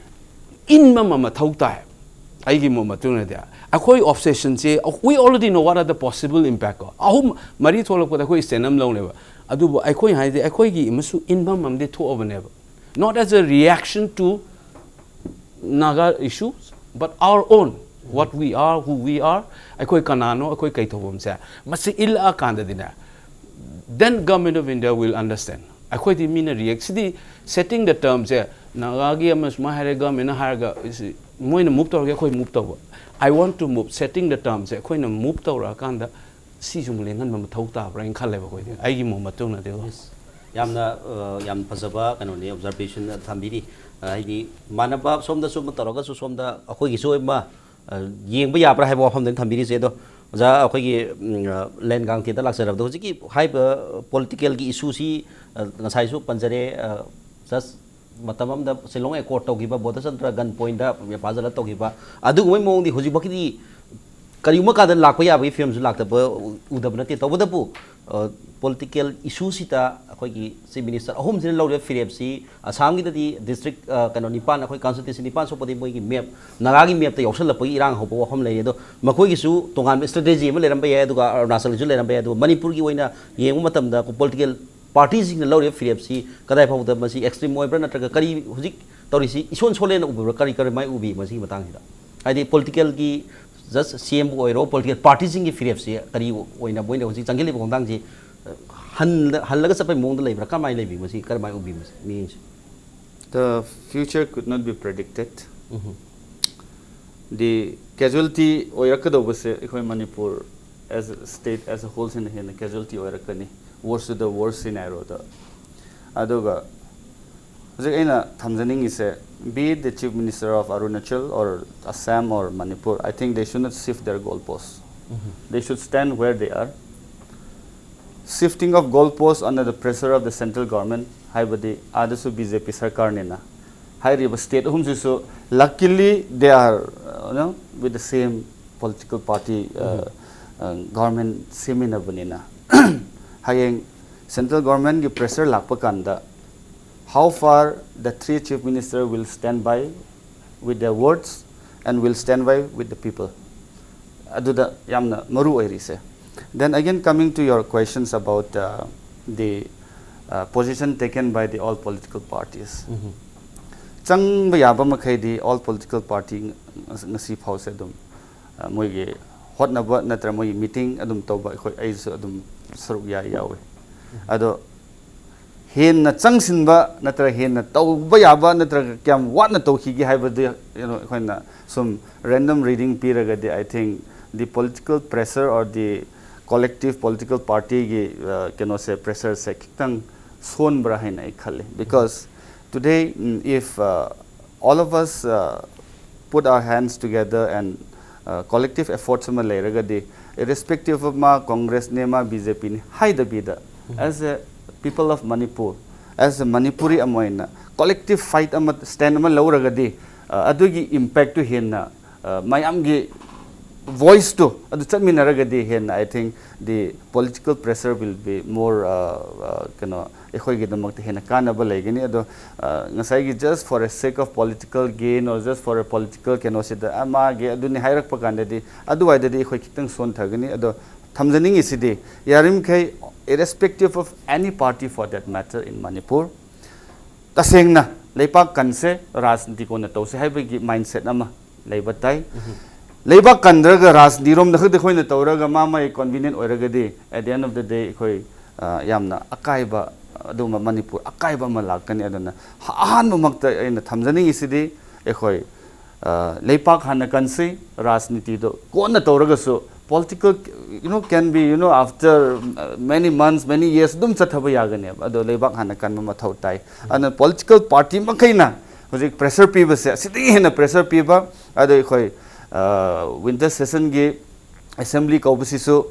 ꯏꯟꯕ ꯑꯃ ꯃꯊꯧ ꯇꯥꯏ꯫ ꯑꯩꯒꯤ ꯃꯣꯠ ꯃꯇꯨꯡ ꯏꯟꯅꯗꯤ ꯑꯩꯈꯣꯏ obsessionꯁꯦ, we already know what are the possible impact ꯀꯣ꯫ ꯑꯍꯨꯝ ꯃꯔꯤ ꯊꯣꯛꯂꯛꯄꯗ ꯑꯩꯈꯣꯏ stand ꯑꯃ ꯂꯧꯅꯦꯕ꯫ ꯑꯗꯨꯕꯨ ꯑꯩꯈꯣꯏ ꯍꯥꯏꯗꯤ ꯑꯩꯈꯣꯏꯒꯤ ꯑꯃꯁꯨ ꯏꯟꯐꯝ ꯑꯃꯗꯤ ꯊꯣꯛꯑꯕꯅꯦꯕ, not as a reaction to Naga issues, but our own, what we are, who we are, ꯑꯩꯈꯣꯏ ꯀꯅꯥꯅꯣ, ꯑꯩꯈꯣꯏ ꯀꯩ ꯊꯧꯐꯝꯁꯦ, ꯃꯁꯤ ꯏꯜꯂꯛꯑꯀꯥꯟꯗꯗꯤꯅꯦ, then Government of India will understand꯫ ꯑꯩꯈꯣꯏꯗꯤ ꯃꯤꯅ react, ꯁꯤꯗꯤ setting the termꯁꯦ, ꯅꯥꯒꯥꯒꯤ ꯑꯃ ꯁꯨꯃꯥꯏꯅ ꯍꯥꯏꯔꯦ, ꯒꯃꯦꯟꯅ ꯍꯥꯏꯔꯒ ꯁꯤ ꯃꯣꯏꯅ ꯃꯨꯚ ꯇꯧꯔꯒꯦ, ꯑꯩꯈꯣꯏ ꯃꯨꯚ ꯇꯧꯕ꯫ I want to move, setting the terms ꯁꯦ ꯑꯩꯈꯣꯏꯅ ꯃꯨꯚ ꯇꯧꯔꯛꯑꯀꯥꯟꯗ ꯁꯤꯁꯨ ꯑꯃꯨꯛ ꯂꯦꯡꯍꯟꯕ ꯃꯊꯧ ꯇꯥꯕ꯭ꯔꯥ ꯍꯥꯏꯅ ꯈꯜꯂꯦꯕ ꯑꯩꯈꯣꯏꯗꯤ, ꯑꯩꯒꯤ ꯃꯣꯠ ꯃꯇꯨꯡꯅꯗꯤꯀꯣ꯫ ꯌꯥꯝꯅ ꯑ, ꯌꯥꯝ ꯐꯖꯕ ꯀꯩꯅꯣꯅꯤ, ꯑꯣꯕꯖꯥꯔꯕꯦꯁꯟ ꯊꯝꯕꯤꯔꯤ꯫ ꯑ, ꯍꯥꯏꯗꯤ ꯃꯥꯟꯅꯕ ꯁꯣꯝꯗꯁꯨ ꯑꯃ ꯇꯧꯔꯒꯁꯨ ꯁꯣꯝꯗ ꯑꯩꯈꯣꯏꯒꯤꯁꯨ ꯑꯃ ꯑ, ꯌꯦꯡꯕ ꯌꯥꯕ꯭ꯔꯥ ꯍꯥꯏꯕ ꯋꯥꯐꯝꯗꯅꯤ ꯊꯝꯕꯤꯔꯤꯁꯦ꯫ ꯑꯗꯣ ꯑꯣꯖꯥ, ꯑꯩꯈꯣꯏꯒꯤ ꯎꯝ, ꯑ, ꯂꯦꯟꯒꯥꯡꯊꯦꯟꯗ ꯂꯥꯛꯆꯔꯕꯗ ꯍꯧꯖꯤꯛꯀꯤ ꯍꯥꯏꯔꯤꯕ ꯄꯣꯂꯤꯇꯤꯀꯦꯜꯒꯤ ꯏꯁꯨꯁꯤ ꯑ, ꯉꯁꯥꯏꯁꯨ ꯄꯟꯖꯔꯦ꯫ ꯑ, ꯖꯁ ꯃꯇꯝ ꯑꯃꯗ ꯁꯤꯂꯣꯡ ꯑꯦꯀꯣꯔꯗ ꯇꯧꯈꯤꯕ, ꯕꯣꯙꯆꯟꯗ꯭ꯔ ꯒꯟ ꯄꯣꯏꯟꯗ ꯐꯥꯖꯤꯜꯂ ꯇꯧꯈꯤꯕ ꯑꯗꯨꯒꯨꯝꯕꯩ ꯃꯑꯣꯡꯗꯤ ꯍꯧꯖꯤꯛꯐꯥꯎꯀꯤꯗꯤ ꯀꯔꯤꯒꯨꯝꯕ ꯀꯥꯟꯗ ꯂꯥꯛꯄ ꯌꯥꯕꯒꯤ ꯐꯤꯕꯝꯁꯨ ꯂꯥꯛꯇꯕ ꯎ- ꯎꯗꯕ ꯅꯠꯇꯦ꯫ ꯇꯧꯕꯇꯕꯨ ꯄꯣꯂꯤꯇꯤꯀꯦꯜ ꯏꯁꯨꯁꯤꯗ ꯑꯩꯈꯣꯏꯒꯤ ꯆꯤꯐ ꯃꯤꯅꯤꯁꯇꯔ ꯑꯍꯨꯝꯁꯤꯅ ꯂꯧꯔꯤꯕ ꯐꯤꯔꯦꯞꯁꯤ, ꯑꯁꯥꯝꯒꯤꯗꯗꯤ ꯗꯤꯁꯇ꯭ꯔꯤꯛ ꯀꯩꯅꯣ ꯅꯤꯄꯥꯟ, ꯑꯩꯈꯣꯏ ꯀꯟꯁꯇꯤꯇ꯭ꯌꯨꯟꯁꯤ ꯅꯤꯄꯥꯟ ꯁꯨꯞꯄꯗꯤ ꯃꯣꯏꯒꯤ ꯃꯦꯞ, ꯅꯥꯒꯥꯒꯤ ꯃꯦꯞꯇ ꯌꯥꯎꯁꯜꯂꯛꯄꯒꯤ ꯏꯔꯥꯡ ꯍꯧꯕ ꯋꯥꯐꯝ ꯂꯩꯔꯤ꯫ ꯑꯗꯣ ꯃꯈꯣꯏꯒꯤꯁꯨ ꯇꯣꯉꯥꯟꯕ ꯏꯁꯇ꯭ꯔꯦꯇꯦꯖꯤ ꯑꯃ ꯂꯩꯔꯝꯕ ꯌꯥꯏ꯫ ꯑꯗꯨꯒ ꯑꯔꯨꯅꯥꯆꯜꯒꯤꯁꯨ ꯂꯩꯔꯝꯕ ꯌꯥꯏ꯫ ꯑꯗꯨꯒ ꯃꯅꯤꯄꯨꯔꯒꯤ ꯑꯣꯏꯅ ꯌꯦꯡꯕ ꯃꯇꯝꯗ ꯄꯣꯂꯤꯇꯤꯀꯦꯜ ꯄꯥꯔꯇꯤꯁꯤꯡꯅ ꯂꯧꯔꯤꯕ ꯐꯤꯔꯦꯞꯁꯤ ꯀꯗꯥꯏ ꯐꯥꯎꯕꯗ ꯃꯁꯤ ꯑꯦꯛꯁꯇ꯭ꯔꯤꯝ ꯑꯣꯏꯕ꯭ꯔꯥ, ꯅꯠꯇ꯭ꯔꯒ ꯀꯔꯤ ꯍꯧꯖꯤꯛ ꯇꯧꯔꯤꯁꯤ ꯏꯁꯣꯟ ꯁꯣꯜꯂꯦꯅ ꯎꯕꯤꯕ꯭ꯔꯥ? ꯀꯔꯤ ꯀꯔꯝꯍꯥꯏꯅ ꯎꯕꯤ ꯃꯁꯤꯒꯤ ꯃꯇꯥꯡꯁꯤꯗ? ꯍꯥꯏꯗꯤ ꯄꯣꯂꯤꯇꯤꯀꯦꯜꯒꯤ ꯖꯁ ꯁꯤ ꯑꯦꯝꯕꯨ ꯑꯣꯏꯔꯣ, ꯄꯣꯂꯤꯇꯤꯀꯦꯜ ꯄꯥꯔꯇꯤꯁꯤꯡꯒꯤ ꯐꯤꯔꯦꯞꯁꯤ ꯀꯔꯤ ꯑꯣꯏꯅ ꯃꯣꯏꯅ ꯍꯧꯖꯤꯛ ꯆꯪꯁꯤꯜꯂꯤꯕ ꯈꯣꯡꯊꯥꯡꯁꯤ ꯍꯟ- ꯍꯜꯂꯒ ꯆꯠꯄꯒꯤ ꯃꯑꯣꯡꯗ ꯂꯩꯕ꯭ꯔꯥ? ꯀꯔꯝꯍꯥꯏꯅ ꯂꯩꯕꯤ ꯃꯁꯤ? ꯀꯔꯝꯍꯥꯏꯅ ꯎꯕꯤ ꯃꯁꯤ ꯃꯤꯁꯤ? The future could not be predicted. The casualty ꯑꯣꯏꯔꯛꯀꯗꯧꯕꯁꯦ ꯑꯩꯈꯣꯏ Manipur as a state as a whole ꯁꯤꯅ ꯍꯦꯟꯅ casualty ꯑꯣꯏꯔꯛꯀꯅꯤ, worst to the worst scenario ꯗ꯫ ꯑꯗꯨꯒ ꯍꯧꯖꯤꯛ ꯑꯩꯅ ꯊꯝꯖꯅꯤꯡꯉꯤꯁꯦ, be it the chief minister of Arunachal or Assam or Manipur, I think they should not shift their goalposts. They should stand where they are. Shifting of goalposts under the pressure of the central government, ꯍꯥꯏꯕꯗꯤ ꯑꯥꯗꯁꯨ B J ꯄꯤ ꯁꯔꯀꯥꯔꯅꯤꯅ, ꯍꯥꯏꯔꯤꯕ state ꯑꯍꯨꯝꯁꯤꯁꯨ luckily they are, uh, you know, with the same political party, uh, uh, government ꯁꯦꯝꯃꯤꯟꯅꯕꯅꯤꯅ, ꯍꯌꯦꯡ central government ꯀꯤ pressure ꯂꯥꯛꯄ ꯀꯥꯟꯗ, how far the three chief minister will stand by with their words and will stand by with the people? ꯑꯗꯨꯗ ꯌꯥꯝꯅ ꯃꯔꯨ ꯑꯣꯏꯔꯤꯁꯦ. Then again, coming to your questions about uh, the uh, position taken by the all political parties, ꯆꯪꯕ ꯌꯥꯕ ꯃꯈꯩꯗꯤ all political party ꯉ- ꯉꯁꯤ ꯐꯥꯎꯁꯦ ꯑꯗꯨꯝ, ꯑ, ꯃꯣꯏꯒꯤ ꯍꯣꯠꯅꯕ ꯅꯠꯇ꯭ꯔ ꯃꯣꯏꯒꯤ ꯃꯤꯇꯤꯡ ꯑꯗꯨꯝ ꯇꯧꯕ, ꯑꯩꯈꯣꯏ, ꯑꯩꯁꯨ ꯑꯗꯨꯝ ꯁꯔꯨꯛ ꯌꯥꯏ, ꯌꯥꯎꯋꯤ꯫ ꯑꯗꯣ ꯍꯦꯟꯅ ꯆꯪꯁꯤꯟꯕ ꯅꯠꯇ꯭ꯔꯒ ꯍꯦꯟꯅ ꯇꯧꯕ ꯌꯥꯕ ꯅꯠꯇ꯭ꯔꯒ ꯀꯌꯥꯝ ꯋꯥꯠꯅ ꯇꯧꯈꯤꯒꯦ ꯍꯥꯏꯕꯗꯨ, you know, ꯑꯩꯈꯣꯏꯅ ꯁꯨꯝ random reading ꯄꯤꯔꯒꯗꯤ, I think the political pressure or the collective political partyꯒꯤ, uh, ꯀꯩꯅꯣꯁꯦ, pressureꯁꯦ ꯈꯤꯇꯪ ꯁꯣꯟꯕ꯭ꯔꯥ ꯍꯥꯏꯅ ꯑꯩ ꯈꯜꯂꯤ꯫ Because today, mm, if, uh, all of us, uh, put our hands together and, uh, collective efforts ꯑꯃ ꯂꯩꯔꯒꯗꯤ, irrespective of ꯃꯥ Congressꯅꯦ, ꯃꯥ BJPꯅꯤ ꯍꯥꯏꯗꯕꯤꯗ, as a people of Manipur, as a Manipuri ꯑꯃ ꯑꯣꯏꯅ collective fight ꯑꯃ, stand ꯑꯃ ꯂꯧꯔꯒꯗꯤ, uh, ꯑꯗꯨꯒꯤ impactꯇꯨ ꯍꯦꯟꯅ, uh, ꯃꯌꯥꯝꯒꯤ voiceꯇꯨ ꯑꯗꯨ ꯆꯠꯃꯤꯟꯅꯔꯒꯗꯤ ꯍꯦꯟꯅ, I think the political pressure will be more, uh, uh, ꯀꯩꯅꯣ, ꯑꯩꯈꯣꯏꯒꯤꯗꯃꯛꯇ ꯍꯦꯟꯅ ꯀꯥꯟꯅꯕ ꯂꯩꯒꯅꯤ꯫ ꯑꯗꯣ, uh, ꯉꯁꯥꯏꯒꯤ just for a sake of political gain or just for a political ꯀꯩꯅꯣꯁꯤꯗ, ꯑ, ꯃꯥꯒꯤ ꯑꯗꯨꯅꯤ ꯍꯥꯏꯔꯛꯄ ꯀꯥꯟꯗꯗꯤ, ꯑꯗꯨꯋꯥꯏꯗꯗꯤ ꯑꯩꯈꯣꯏ ꯈꯤꯇꯪ ꯁꯣꯟꯊꯒꯅꯤ꯫ ꯑꯗꯣ ꯊꯝꯖꯅꯤꯡꯉꯤꯁꯤꯗꯤ, ꯌꯥꯔꯤꯃꯈꯩ, irrespective of any party for that matter in Manipur, ꯇꯁꯦꯡꯅ ꯂꯩꯄꯥꯛ ꯀꯟꯁꯦ, ꯔꯥꯖꯅꯤꯇꯤ ꯀꯣꯟꯅ ꯇꯧꯁꯦ ꯍꯥꯏꯕꯒꯤ mindset ꯑꯃ ꯂꯩꯕ ꯇꯥꯏ꯫ ꯂꯩꯕꯥꯛ ꯀꯟꯗ꯭ꯔꯒ ꯔꯥꯖꯅꯤꯇꯤꯔꯣꯝꯗ ꯈꯛꯇ ꯑꯩꯈꯣꯏꯅ ꯇꯧꯔꯒ ꯃꯥ ꯃꯥꯒꯤ convenient ꯑꯣꯏꯔꯒꯗꯤ, at the end of the day, ꯑꯩꯈꯣꯏ, ꯑ, ꯌꯥꯝꯅ ꯑꯀꯥꯏꯕ, ꯑꯗꯨꯒꯨꯝꯕ ꯃꯅꯤꯄꯨꯔ ꯑꯀꯥꯏꯕ ꯑꯃ ꯂꯥꯛꯀꯅꯤ꯫ ꯑꯗꯨꯅ ꯑꯍꯥꯟꯕꯃꯛꯇ ꯑꯩꯅ ꯊꯝꯖꯅꯤꯡꯉꯤꯁꯤꯗꯤ, ꯑꯩꯈꯣꯏ, ꯑ, ꯂꯩꯄꯥꯛ ꯍꯥꯟꯅ ꯀꯟꯁꯤ, ꯔꯥꯖꯅꯤꯇꯤꯗꯣ ꯀꯣꯟꯅ ꯇꯧꯔꯒꯁꯨ, political, you know, can be, you know, after, uh, many months, many years ꯑꯗꯨꯝ ꯆꯠꯊꯕ ꯌꯥꯒꯅꯦꯕ꯫ ꯑꯗꯣ ꯂꯩꯕꯥꯛ ꯍꯥꯟꯅ ꯀꯟꯕ ꯃꯊꯧ ꯇꯥꯏ꯫ ꯑꯗꯨꯅ political party ꯃꯈꯩꯅ ꯍꯧꯖꯤꯛ pressure ꯄꯤꯕꯁꯦ, ꯑꯁꯤꯗꯒꯤ ꯍꯦꯟꯅ pressure ꯄꯤꯕ, ꯑꯗꯣ ꯑꯩꯈꯣꯏ, ꯑ, winter sessionꯒꯤ assembly ꯀꯧꯕꯁꯤꯁꯨ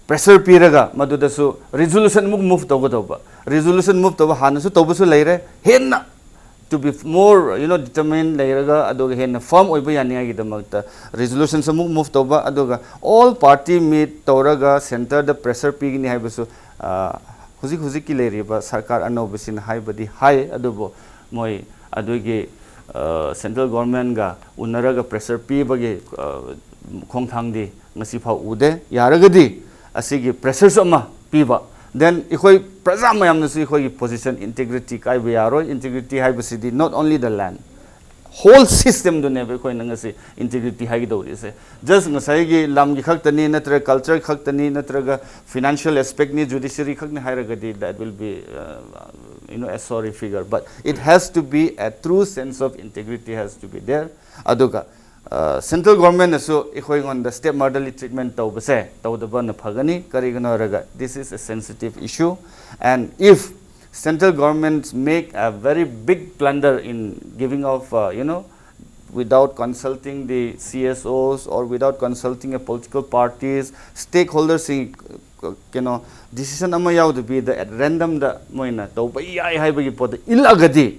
pressure ꯄꯤꯔꯒ ꯃꯗꯨꯗꯁꯨ resolution ꯑꯃꯨꯛ move ꯇꯧꯒꯗꯧꯕ, resolution move ꯇꯧꯕ ꯍꯥꯟꯅꯁꯨ ꯇꯧꯕꯁꯨ ꯂꯩꯔꯦ, ꯍꯦꯟꯅ to be more, you know, determined ꯂꯩꯔꯒ, ꯑꯗꯨꯒ ꯍꯦꯟꯅ firm ꯑꯣꯏꯕ ꯌꯥꯅꯤꯡꯉꯥꯏꯒꯤꯗꯃꯛꯇ resolutions ꯑꯃꯨꯛ move ꯇꯧꯕ, ꯑꯗꯨꯒ all party meet ꯇꯧꯔꯒ centreꯗ pressure ꯄꯤꯒꯅꯤ ꯍꯥꯏꯕꯁꯨ, ꯑ, ꯍꯧꯖꯤꯛ ꯍꯧꯖꯤꯛꯀꯤ ꯂꯩꯔꯤꯕ ꯁꯔꯀꯥꯔ ꯑꯅꯧꯕꯁꯤꯅ ꯍꯥꯏꯕꯗꯤ ꯍꯥꯏ, ꯑꯗꯨꯕꯨ ꯃꯣꯏ ꯑꯗꯨꯒꯤ, ꯑ, central governmentꯒ ꯎꯅꯔꯒ pressure ꯄꯤꯕꯒꯤ, ꯑ, ꯈꯣꯡꯊꯥꯡꯗꯤ ꯉꯁꯤꯐꯥꯎ ꯎꯗꯦ꯫ ꯌꯥꯔꯒꯗꯤ ꯑꯁꯤꯒꯤ pressureꯁꯨ ꯑꯃ ꯄꯤꯕ, then ꯑꯩꯈꯣꯏ ꯄ꯭ꯔꯖꯥ ꯃꯌꯥꯝꯅꯁꯨ ꯑꯩꯈꯣꯏꯒꯤ position, integrity ꯀꯥꯏꯕ ꯌꯥꯔꯣꯏ꯫ Integrity ꯍꯥꯏꯕꯁꯤꯗꯤ not only the land, whole system ꯗꯨꯅꯦꯕ ꯑꯩꯈꯣꯏꯅ ꯉꯁꯤ integrity ꯍꯥꯏꯒꯗꯧꯔꯤꯁꯦ꯫ Just ꯉꯁꯥꯏꯒꯤ ꯂꯝꯒꯤ ꯈꯛꯇꯅꯤ, ꯅꯠꯇ꯭ꯔꯒ culture ꯈꯛꯇꯅꯤ, ꯅꯠꯇ꯭ꯔꯒ financial aspect ꯅꯤ, judiciary ꯈꯛꯅꯤ ꯍꯥꯏꯔꯒꯗꯤ, that will be, uh, you know, a sorry figure. But it has to be a true sense of integrity has to be there. ꯑꯗꯨꯒ, uh, central government ꯅꯁꯨ ꯑꯩꯈꯣꯏꯉꯣꯟꯗ step motherly treatment ꯇꯧꯕꯁꯦ ꯇꯧꯗꯕꯅ ꯐꯒꯅꯤ꯫ ꯀꯔꯤꯒꯤꯅꯣ ꯍꯥꯏꯔꯒ, this is a sensitive issue, and if central government make a very big blunder in giving of, uh, you know, without consulting the C S Os or without consulting a political parties, stakeholders ꯁꯤꯡ, uh, ꯀꯩꯅꯣ, decision ꯑꯃ ꯌꯥꯎꯗꯕꯤꯗ at random ꯗ ꯃꯣꯏꯅ ꯇꯧꯕ ꯌꯥꯏ ꯍꯥꯏꯕꯒꯤ ꯄꯣꯠꯇ ꯏꯜꯂꯒꯗꯤ,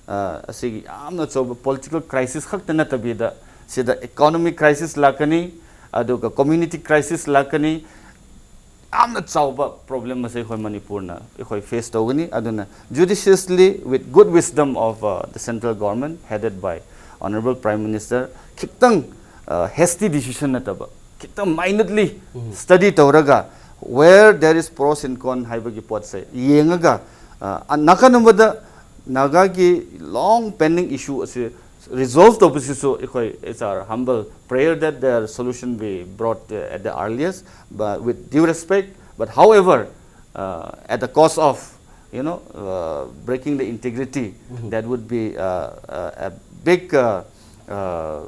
ꯑ, ꯑꯁꯤꯒꯤ ꯌꯥꯝꯅ ꯑꯆꯧꯕ political crisis ꯈꯛꯇ ꯅꯠꯇꯕꯤꯗ, ꯁꯤꯗ economic crisis ꯂꯥꯛꯀꯅꯤ, ꯑꯗꯨꯒ community crisis ꯂꯥꯛꯀꯅꯤ, ꯌꯥꯝꯅ ꯆꯥꯎꯕ problem ꯑꯁꯦ ꯑꯩꯈꯣꯏ ꯃꯅꯤꯄꯨꯔꯅ ꯑꯩꯈꯣꯏ face ꯇꯧꯒꯅꯤ꯫ ꯑꯗꯨꯅ judiciously, with good wisdom of, uh, the central government headed by Honorable Prime Minister, ꯈꯤꯇꯪ, uh, hasty decision ꯅꯠꯇꯕ, ꯈꯤꯇꯪ minutely study ꯇꯧꯔꯒ, where there is pros and con ꯍꯥꯏꯕꯒꯤ ꯄꯣꯠꯁꯦ ꯌꯦꯡꯉꯒ, uh, ꯅꯥꯀꯟ ꯑꯃꯗ ꯅꯥꯒꯥꯒꯤ long pending issue ꯑꯁꯤ resolve ꯇꯧꯕꯁꯤꯁꯨ ꯑꯩꯈꯣꯏ, it's our humble prayer that the solution be brought, uh, at the earliest, but with due respect. But however, uh, at the cost of, you know, uh, breaking the integrity, that would be, uh, uh, a big, uh, uh,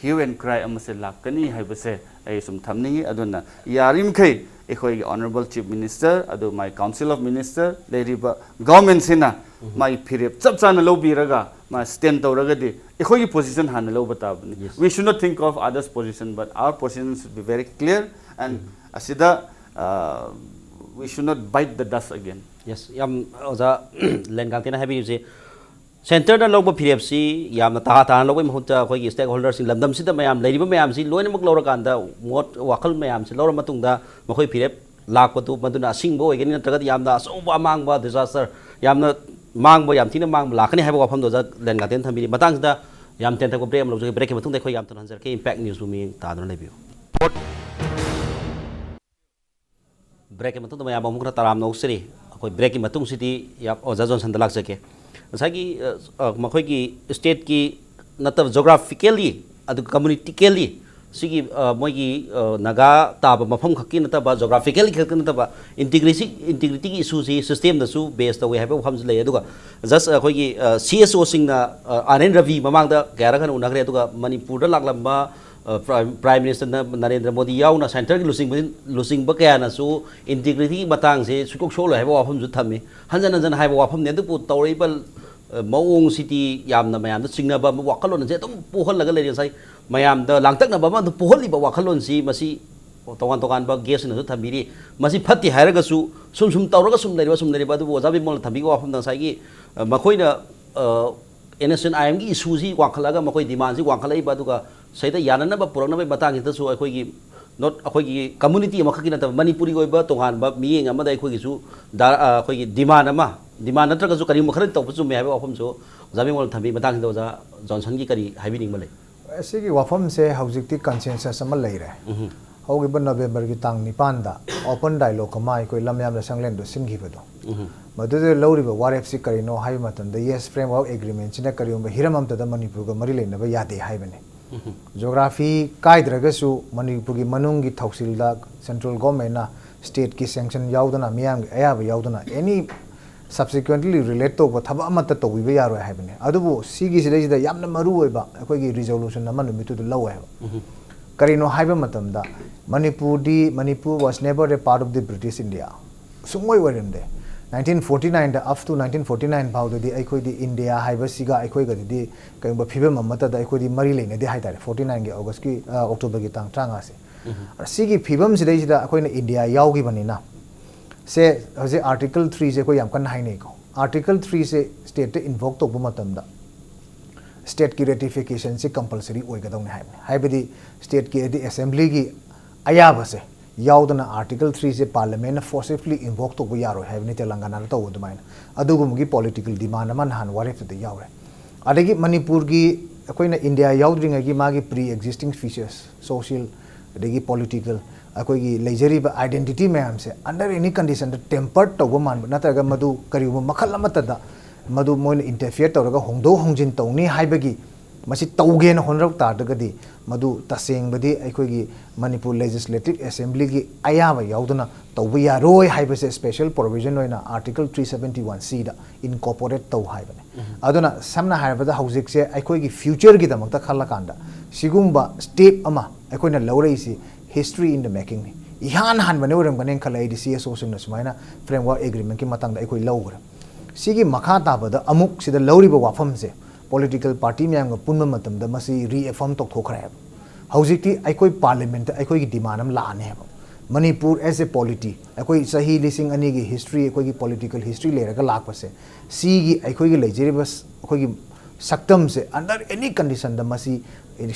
hue and cry ꯑꯃꯁꯦ ꯂꯥꯛꯀꯅꯤ ꯍꯥꯏꯕꯁꯦ ꯑꯩ ꯁꯨꯝ ꯊꯝꯅꯤꯡꯉꯤ꯫ ꯑꯗꯨꯅ ꯌꯥꯔꯤꯃꯈꯩ ꯑꯩꯈꯣꯏꯒꯤ Honorable Chief Minister, ꯑꯗꯨ my Council of Minister ꯂꯩꯔꯤꯕ government ꯁꯤꯅ ꯃꯥꯒꯤ ꯐꯤꯔꯦꯞ ꯆꯞ ꯆꯥꯅ ꯂꯧꯕꯤꯔꯒ ꯃꯥ stand ꯇꯧꯔꯒꯗꯤ ꯑꯩꯈꯣꯏꯒꯤ position ꯍꯥꯟꯅ ꯂꯧꯕ ꯇꯥꯕꯅꯤ꯫ We should not think of others position, but our position should be very clear, and ꯑꯁꯤꯗ, uh, we should not bite the dust again. Yes, ꯌꯥꯝ ꯑꯣꯖꯥ ꯂꯦꯟꯒꯥꯡꯊꯦꯟꯅ ꯍꯥꯏꯕꯤꯔꯤꯕꯁꯤ, centre ꯗ ꯂꯧꯕ ꯐꯤꯔꯦꯞꯁꯤ ꯌꯥꯝꯅ ꯇꯍꯥ ꯇꯍꯥꯅ ꯂꯧꯕꯒꯤ ꯃꯍꯨꯠꯇ ꯑꯩꯈꯣꯏꯒꯤ stakeholder ꯁꯤꯡ, ꯂꯝꯗꯝꯁꯤꯗ ꯃꯌꯥꯝ ꯂꯩꯔꯤꯕ ꯃꯌꯥꯝꯁꯤ ꯂꯣꯏꯅꯃꯛ ꯂꯧꯔꯀꯥꯟꯗ, ꯃꯣꯠ ꯋꯥꯈꯜ ꯃꯌꯥꯝꯁꯤ ꯂꯧꯔ ꯃꯇꯨꯡꯗ ꯃꯈꯣꯏ ꯐꯤꯔꯦꯞ ꯂꯥꯛꯄꯗꯨ ꯃꯗꯨꯅ ꯑꯁꯤꯡꯕ ꯑꯣꯏꯒꯅꯤ, ꯅꯠꯇ꯭ꯔꯒꯗꯤ ꯌꯥꯝꯅ ꯑꯆꯧꯕ ꯑꯃꯥꯡꯕ, disaster, ꯌꯥꯝꯅ ꯃꯥꯡꯕ, ꯌꯥꯝ ꯊꯤꯅ ꯃꯥꯡꯕ ꯂꯥꯛꯀꯅꯤ ꯍꯥꯏꯕ ꯋꯥꯐꯝꯗꯣ ꯑꯣꯖꯥ ꯂꯦꯟꯒꯥꯡꯊꯦꯟꯅ ꯊꯝꯕꯤꯔꯤ꯫ ꯃꯇꯥꯡꯁꯤꯗ ꯌꯥꯝ ꯇꯦꯟꯊꯕ break ꯑꯃ ꯂꯧꯖꯒꯦ꯫ Break ꯀꯤ ꯃꯇꯨꯡꯗ ꯑꯩꯈꯣꯏ ꯌꯥꯝ ꯊꯨꯅ ꯍꯟꯖꯔꯛꯀꯦ꯫ Impact News ꯕꯨ ꯃꯤꯠꯌꯦꯡ ꯇꯥꯗꯨꯅ ꯂꯩꯕꯤꯌꯨ꯫ Break ꯀꯤ ꯃꯇꯨꯡꯗ ꯃꯌꯥꯝ ꯑꯃꯨꯛ ꯈꯔ ꯇꯔꯥꯝꯅ ꯑꯣꯛꯆꯔꯤ꯫ ꯑꯩꯈꯣꯏ break ꯀꯤ ꯃꯇꯨꯡꯁꯤꯗꯤ ꯌꯥ-, ꯑꯣꯖꯥ ꯖꯣꯟꯁꯟꯗ ꯂꯥꯛꯆꯒꯦ꯫ ꯉꯁꯥꯏꯒꯤ ꯑ, ꯑ, ꯃꯈꯣꯏꯒꯤ ꯁ꯭ꯇꯦꯠꯀꯤ ꯅꯠꯇꯕ, ꯖꯣꯒ꯭ꯔꯥꯐꯤꯀꯦꯜꯂꯤ ꯑꯗꯨꯒ ꯀꯝꯃꯨꯅꯤꯇꯤꯀꯦꯜꯂꯤ ꯁꯤꯒꯤ ꯑ, ꯃꯣꯏꯒꯤ ꯑ, ꯅꯥꯒꯥ ꯇꯥꯕ ꯃꯐꯝ ꯈꯛꯀꯤ ꯅꯠꯇꯕ, ꯖꯣꯒ꯭ꯔꯥꯐꯤꯀꯦꯜꯂꯤ ꯈꯛꯇ ꯅꯠꯇꯕ, ꯏꯟꯇꯤꯒ꯭ꯔꯤꯁꯤ ꯏꯟꯇꯤꯒ꯭ꯔꯤꯇꯤꯒꯤ ꯏꯁꯨꯁꯤ ꯁꯤꯁꯇꯦꯝꯗꯁꯨ ꯕꯦꯁ ꯇꯧꯋꯦ ꯍꯥꯏꯕ ꯋꯥꯐꯝꯁꯨ ꯂꯩ꯫ ꯑꯗꯨꯒ ꯖꯁ ꯑꯩꯈꯣꯏꯒꯤ ꯁꯤ ꯑꯦꯁ ꯑꯣꯁꯤꯡꯅ, ꯑꯥꯔ ꯑꯦꯟ ꯔꯕꯤ ꯃꯃꯥꯡꯗ ꯀꯌꯥꯔꯛ ꯍꯟꯅ ꯎꯅꯈ꯭ꯔꯦ꯫ ꯑꯗꯨꯒ ꯃꯅꯤꯄꯨꯔꯗ ꯂꯥꯛꯂꯝꯕ ꯄ꯭ꯔꯥꯏꯝ ꯃꯤꯅꯤꯁꯇꯔ ꯅꯔꯦꯟꯗ꯭ꯔ ꯃꯣꯗꯤ ꯌꯥꯎꯅ ꯁꯦꯟꯇꯔꯒꯤ ꯂꯨꯆꯤꯡꯕ ꯂꯨꯆꯤꯡꯕ ꯀꯌꯥꯅꯁꯨ ꯏꯟꯇꯤꯒ꯭ꯔꯤꯇꯤꯒꯤ ꯃꯇꯥꯡꯁꯦ ꯁꯨꯛꯁꯣꯛ ꯁꯣꯛꯂꯣꯏ ꯍꯥꯏꯕ ꯋꯥꯐꯝꯁꯨ ꯊꯝꯃꯤ꯫ ꯍꯟꯖꯟ ꯍꯟꯖꯟ ꯍꯥꯏꯕ ꯋꯥꯐꯝꯅꯤ꯫ ꯑꯗꯨꯕꯨ ꯇꯧꯔꯛꯏꯕ ꯃꯑꯣꯡꯁꯤꯗꯤ ꯌꯥꯝꯅ ꯃꯌꯥꯝꯗ ꯆꯤꯡꯅꯕ ꯑꯃ, ꯋꯥꯈꯜꯂꯣꯟꯁꯦ ꯑꯗꯨꯝ ꯄꯣꯛꯍꯜꯂꯒ ꯂꯩꯔꯦ꯫ ꯉꯁꯥꯏ ꯃꯌꯥꯝꯗ ꯂꯥꯡꯇꯛꯅꯕ ꯑꯃ ꯑꯗꯨꯝ ꯄꯣꯛꯍꯜꯂꯤꯕ ꯋꯥꯈꯜꯂꯣꯟꯁꯤ, ꯃꯁꯤ ꯇꯣꯉꯥꯟ ꯇꯣꯉꯥꯟꯕ ꯒꯦꯁꯁꯤꯡꯅꯁꯨ ꯊꯝꯕꯤꯔꯤ꯫ ꯃꯁꯤ ꯐꯠꯇꯦ ꯍꯥꯏꯔꯒꯁꯨ ꯁꯨꯝ ꯁꯨꯝ ꯇꯧꯔꯒ ꯁꯨꯝ ꯂꯩꯔꯤꯕ, ꯁꯨꯝ ꯂꯩꯔꯤꯕ꯫ ꯑꯗꯨꯕꯨ ꯑꯣꯖꯥ ꯕꯤꯃꯣꯜꯅ ꯊꯝꯕꯤꯈꯤꯕ ꯋꯥꯐꯝꯗ ꯉꯁꯥꯏꯒꯤ, ꯑ, ꯃꯈꯣꯏꯅ, ꯑ, ꯑꯦꯟ ꯑꯦꯁ ꯑꯦꯟ ꯑꯥꯏ ꯑꯦꯝꯒꯤ ꯏꯁꯨꯁꯤ ꯋꯥꯡꯈꯠꯂꯛꯑꯒ, ꯃꯈꯣꯏ ꯗꯤꯃꯥꯟꯁꯤ ꯋꯥꯡꯈꯠꯂꯛꯏꯕ, ꯑꯗꯨꯒ ꯁꯤꯗ ꯌꯥꯅꯅꯕ ꯄꯨꯔꯛꯅꯕꯒꯤ ꯃꯇꯥꯡꯁꯤꯗꯁꯨ ꯑꯩꯈꯣꯏꯒꯤ ꯅꯣꯠ ꯑꯩꯈꯣꯏꯒꯤ ꯀꯝꯃꯨꯅꯤꯇꯤ ꯑꯃꯈꯛꯀꯤ ꯅꯠꯇꯕ, ꯃꯅꯤꯄꯨꯔꯤ ꯑꯣꯏꯕ ꯇꯣꯉꯥꯟꯕ ꯃꯤꯠꯌꯦꯡ ꯑꯃꯗ ꯑꯩꯈꯣꯏꯒꯤꯁꯨ ꯗꯥ-, ꯑ, ꯑꯩꯈꯣꯏꯒꯤ ꯗꯤꯃꯥꯟ ꯑꯃ, ꯗꯤꯃꯥꯟ ꯅꯠꯇ꯭ꯔꯒꯁꯨ ꯀꯔꯤꯒꯨꯝꯕ ꯈꯔ ꯇꯧꯕ ꯆꯨꯝꯃꯦ ꯍꯥꯏꯕ ꯋꯥꯐꯝꯁꯨ ꯑꯣꯖꯥ ꯕꯤꯃꯣꯜꯅ ꯊꯝꯕꯤ꯫ ꯃꯇꯥꯡꯁꯤꯗ ꯑꯣꯖꯥ ꯖꯣꯟꯁꯟꯒꯤ ꯀꯔꯤ ꯍꯥꯏꯕꯤꯅꯤꯡꯕ ꯂꯩ? ꯑꯁꯤꯒꯤ ꯋꯥꯐꯝꯁꯦ ꯍꯧꯖꯤꯛꯇꯤ ꯀꯟꯁꯦꯟꯁꯁ ꯑꯃ ꯂꯩꯔꯦ꯫ ꯎꯝ꯫ ꯍꯧꯈꯤꯕ ꯅꯕꯦꯝꯕꯔꯒꯤ ꯇꯥꯡ ꯅꯤꯄꯥꯟꯗ ꯑꯣꯄꯟ ꯗꯥꯏꯂꯣꯒ ꯑꯃ ꯑꯩꯈꯣꯏ ꯂꯝꯌꯥꯝꯅ ꯁꯪꯂꯦꯟꯗ ꯁꯤꯟꯈꯤꯕꯗꯣ, ꯎꯝ꯫ ꯃꯗꯨꯗ ꯂꯧꯔꯤꯕ ꯋꯥꯔꯦꯞꯁꯤ ꯀꯔꯤꯅꯣ ꯍꯥꯏꯕ ꯃꯇꯝꯗ, ꯌꯦꯁ ꯐ꯭ꯔꯦꯝꯋꯥꯔꯛ ꯑꯦꯒ꯭ꯔꯤꯃꯦꯟꯁꯤꯅ ꯀꯔꯤꯒꯨꯝꯕ ꯍꯤꯔꯝ ꯑꯃꯠꯇꯗ ꯃꯅꯤꯄꯨꯔꯒ ꯃꯔꯤ ꯂꯩꯅꯕ ꯌꯥꯗꯦ ꯍꯥꯏꯕꯅꯤ꯫ ꯎꯝ꯫ ꯖꯣꯒ꯭ꯔꯥꯐꯤ ꯀꯥꯏꯗ꯭ꯔꯒꯁꯨ ꯃꯅꯤꯄꯨꯔꯒꯤ ꯃꯅꯨꯡꯒꯤ ꯊꯧꯁꯤꯜꯗ ꯁꯦꯟꯇ꯭ꯔꯦꯜ ꯒꯣꯔꯃꯦꯟꯅ ꯁ꯭ꯇꯦꯠꯀꯤ ꯁꯦꯡꯁꯟ ꯌꯥꯎꯗꯅ, ꯃꯤꯌꯥꯝꯒꯤ ꯑꯌꯥꯕ ꯌꯥꯎꯗꯅ, ꯑꯦꯅꯤ ꯁꯕꯁꯤꯀ꯭ꯋꯦꯟꯠꯂꯤ ꯔꯤꯂꯦꯠ ꯇꯧꯕ ꯊꯕꯛ ꯑꯃꯠꯇ ꯇꯧꯕꯤꯕ ꯌꯥꯔꯣꯏ ꯍꯥꯏꯕꯅꯤ꯫ ꯑꯗꯨꯕꯨ ꯁꯤꯒꯤꯁꯤꯗꯩꯁꯤꯗ ꯌꯥꯝꯅ ꯃꯔꯨ ꯑꯣꯏꯕ ꯑꯩꯈꯣꯏꯒꯤ ꯔꯤꯖꯣꯂꯨꯁꯟ ꯑꯃ ꯅꯨꯃꯤꯠꯇꯨꯗ ꯂꯧꯋꯦ ꯍꯥꯏꯕ꯫ ꯎꯝ꯫ ꯀꯔꯤꯅꯣ ꯍꯥꯏꯕ ꯃꯇꯝꯗ, ꯃꯅꯤꯄꯨꯔꯗꯤ, Manipur was never a part of the British India꯫ ꯁꯨꯡꯑꯣꯏ ꯑꯣꯏꯔꯝꯗꯦ꯫ ꯅꯥꯏꯟꯇꯤꯟ ꯐꯣꯔꯇꯤ ꯅꯥꯏꯟꯗ, up to nineteen forty nine ꯐꯥꯎꯗꯗꯤ ꯑꯩꯈꯣꯏꯗꯤ ꯏꯟꯗꯤꯌꯥ ꯍꯥꯏꯕꯁꯤꯒ ꯑꯩꯈꯣꯏꯒꯗꯤ ꯀꯔꯤꯒꯨꯝꯕ ꯐꯤꯕꯝ ꯑꯃꯠꯇꯗ ꯑꯩꯈꯣꯏꯗꯤ ꯃꯔꯤ ꯂꯩꯅꯗꯦ ꯍꯥꯏꯇꯥꯔꯦ, ꯐꯣꯔꯇꯤ ꯅꯥꯏꯟꯒꯤ ꯑꯣꯒꯁꯀꯤ, ꯑ, ꯑꯣꯛꯇꯣꯕꯔꯒꯤ ꯇꯥꯡ ꯇꯔꯥꯃꯉꯥꯁꯦ꯫ ꯎꯝ꯫ ꯁꯤꯒꯤ ꯐꯤꯕꯝꯁꯤꯗꯩꯁꯤꯗ ꯑꯩꯈꯣꯏꯅ ꯏꯟꯗꯤꯌꯥ ꯌꯥꯎꯈꯤꯕꯅꯤꯅ, ꯁꯦ, ꯍꯧꯖꯤꯛ ꯑꯥꯔꯇꯤꯀꯜ ꯊ꯭ꯔꯤꯁꯦ ꯑꯩꯈꯣꯏ ꯌꯥꯝ ꯀꯟꯅ ꯍꯥꯏꯅꯩꯀꯣ꯫ ꯑꯥꯔꯇꯤꯀꯜ ꯊ꯭ꯔꯤꯁꯦ ꯁ꯭ꯇꯦꯠꯇ ꯏꯟꯚꯣꯛ ꯇꯧꯕ ꯃꯇꯝꯗ ꯁ꯭ꯇꯦꯠꯀꯤ ꯔꯦꯇꯤꯐꯤꯀꯦꯁꯟꯁꯦ ꯀꯝꯄꯜꯁꯔꯤ ꯑꯣꯏꯒꯗꯧꯅꯤ ꯍꯥꯏꯕꯅꯤ꯫ ꯍꯥꯏꯕꯗꯤ ꯁ꯭ꯇꯦꯠꯀꯤ, ꯍꯥꯏꯗꯤ ꯑꯦꯁꯦꯝꯕ꯭ꯂꯤꯒꯤ ꯑꯌꯥꯕꯁꯦ ꯌꯥꯎꯗꯅ ꯑꯥꯔꯇꯤꯀꯜ ꯊ꯭ꯔꯤꯁꯦ ꯄꯥꯔꯂꯤꯌꯥꯃꯦꯟꯠꯅ ꯐꯣꯔꯁꯤꯐꯂꯤ ꯏꯟꯚꯣꯛ ꯇꯧꯕ ꯌꯥꯔꯣꯏ ꯍꯥꯏꯕꯅꯤ, ꯇꯦꯂꯪꯒꯥꯅꯥꯗ ꯇꯧꯕ ꯑꯗꯨꯃꯥꯏꯅ꯫ ꯑꯗꯨꯒꯨꯝꯕꯒꯤ ꯄꯣꯂꯤꯇꯤꯀꯦꯜ ꯗꯤꯃꯥꯟ ꯑꯃ ꯅꯍꯥꯟ ꯋꯥꯔꯦꯞꯇꯨꯗ ꯌꯥꯎꯔꯦ꯫ ꯑꯗꯒꯤ ꯃꯅꯤꯄꯨꯔꯒꯤ, ꯑꯩꯈꯣꯏꯅ ꯏꯟꯗꯤꯌꯥ ꯌꯥꯎꯗ꯭ꯔꯤꯉꯩꯒꯤ ꯃꯥꯒꯤ ꯄ꯭ꯔꯤ ꯑꯦꯛꯖꯤꯁꯇꯤꯡ ꯐꯤꯆꯔꯁ, ꯁꯣꯁꯤꯌꯦꯜ, ꯑꯗꯒꯤ ꯄꯣꯂꯤꯇꯤꯀꯦꯜ, ꯑꯩꯈꯣꯏꯒꯤ ꯂꯩꯖꯔꯤꯕ ꯑꯥꯏꯗꯦꯟꯇꯤꯇꯤ ꯃꯌꯥꯝꯁꯦ under any conditionꯗ ꯇꯦꯝꯄꯔ ꯇꯧꯕ ꯃꯥꯟꯕ ꯅꯠꯇ꯭ꯔꯒ ꯃꯗꯨ ꯀꯔꯤꯒꯨꯝꯕ ꯃꯈꯜ ꯑꯃꯠꯇꯗ ꯃꯗꯨ ꯃꯣꯏꯅ interfere ꯇꯧꯔꯒ ꯍꯣꯡꯗꯣꯛ ꯍꯣꯡꯖꯤꯟ ꯇꯧꯅꯤ ꯍꯥꯏꯕꯒꯤ, ꯃꯁꯤ ꯇꯧꯒꯦꯅ ꯍꯣꯠꯅꯔꯛ ꯇꯥꯔꯒꯗꯤ ꯃꯗꯨ ꯇꯁꯦꯡꯕꯗꯤ ꯑꯩꯈꯣꯏꯒꯤ ꯃꯅꯤꯄꯨꯔ Legislative Assemblyꯒꯤ ꯑꯌꯥꯕ ꯌꯥꯎꯗꯅ ꯇꯧꯕ ꯌꯥꯔꯣꯏ ꯍꯥꯏꯕꯁꯦ special provision ꯑꯣꯏꯅ Article three seventy one Cꯗ incorporate ꯇꯧ ꯍꯥꯏꯕꯅꯦ꯫ ꯑꯗꯨꯅ ꯁꯝꯅ ꯍꯥꯏꯔꯕꯗ ꯍꯧꯖꯤꯛꯁꯦ ꯑꯩꯈꯣꯏꯒꯤ futureꯒꯤꯗꯃꯛꯇ ꯈꯜꯂꯀꯥꯟꯗ ꯁꯤꯒꯨꯝꯕ step ꯑꯃ ꯑꯩꯈꯣꯏꯅ ꯂꯧꯔꯛꯏꯁꯤ history in the makingꯅꯤ꯫ ꯏꯍꯥꯟ ꯍꯥꯟꯕꯅꯦ ꯑꯣꯏꯔꯝꯒꯅꯦꯅ ꯈꯜꯂꯦ ꯑꯩꯗꯤ, CSOꯁꯤꯡꯅ ꯁꯨꯃꯥꯏꯅ framework agreementꯀꯤ ꯃꯇꯥꯡꯗ ꯑꯩꯈꯣꯏ ꯂꯧꯈ꯭ꯔꯦ꯫ ꯁꯤꯒꯤ ꯃꯈꯥ ꯇꯥꯕꯗ ꯑꯃꯨꯛ ꯁꯤꯗ ꯂꯧꯔꯤꯕ ꯋꯥꯐꯝꯁꯦ political party ꯃꯌꯥꯝꯒ ꯄꯨꯟꯕ ꯃꯇꯝꯗ ꯃꯁꯤ reaffirm ꯇꯧꯊꯣꯛꯈ꯭ꯔꯦ ꯍꯥꯏꯕ꯫ ꯍꯧꯖꯤꯛꯇꯤ ꯑꯩꯈꯣꯏ parliamentꯇ ꯑꯩꯈꯣꯏꯒꯤ demand ꯑꯃ ꯂꯥꯛꯑꯅꯤ ꯍꯥꯏꯕ꯫ ꯃꯅꯤꯄꯨꯔ as a polity, ꯑꯩꯈꯣꯏ ꯆꯍꯤ ꯂꯤꯁꯤꯡ ꯑꯅꯤꯒꯤ history, ꯑꯩꯈꯣꯏꯒꯤ political history ꯂꯩꯔꯒ ꯂꯥꯛꯄꯁꯦ, ꯁꯤꯒꯤ ꯑꯩꯈꯣꯏꯒꯤ ꯂꯩꯖꯔꯤꯕ ꯁ-, ꯑꯩꯈꯣꯏꯒꯤ ꯁꯛꯇꯝꯁꯦ under any conditionꯗ ꯃꯁꯤ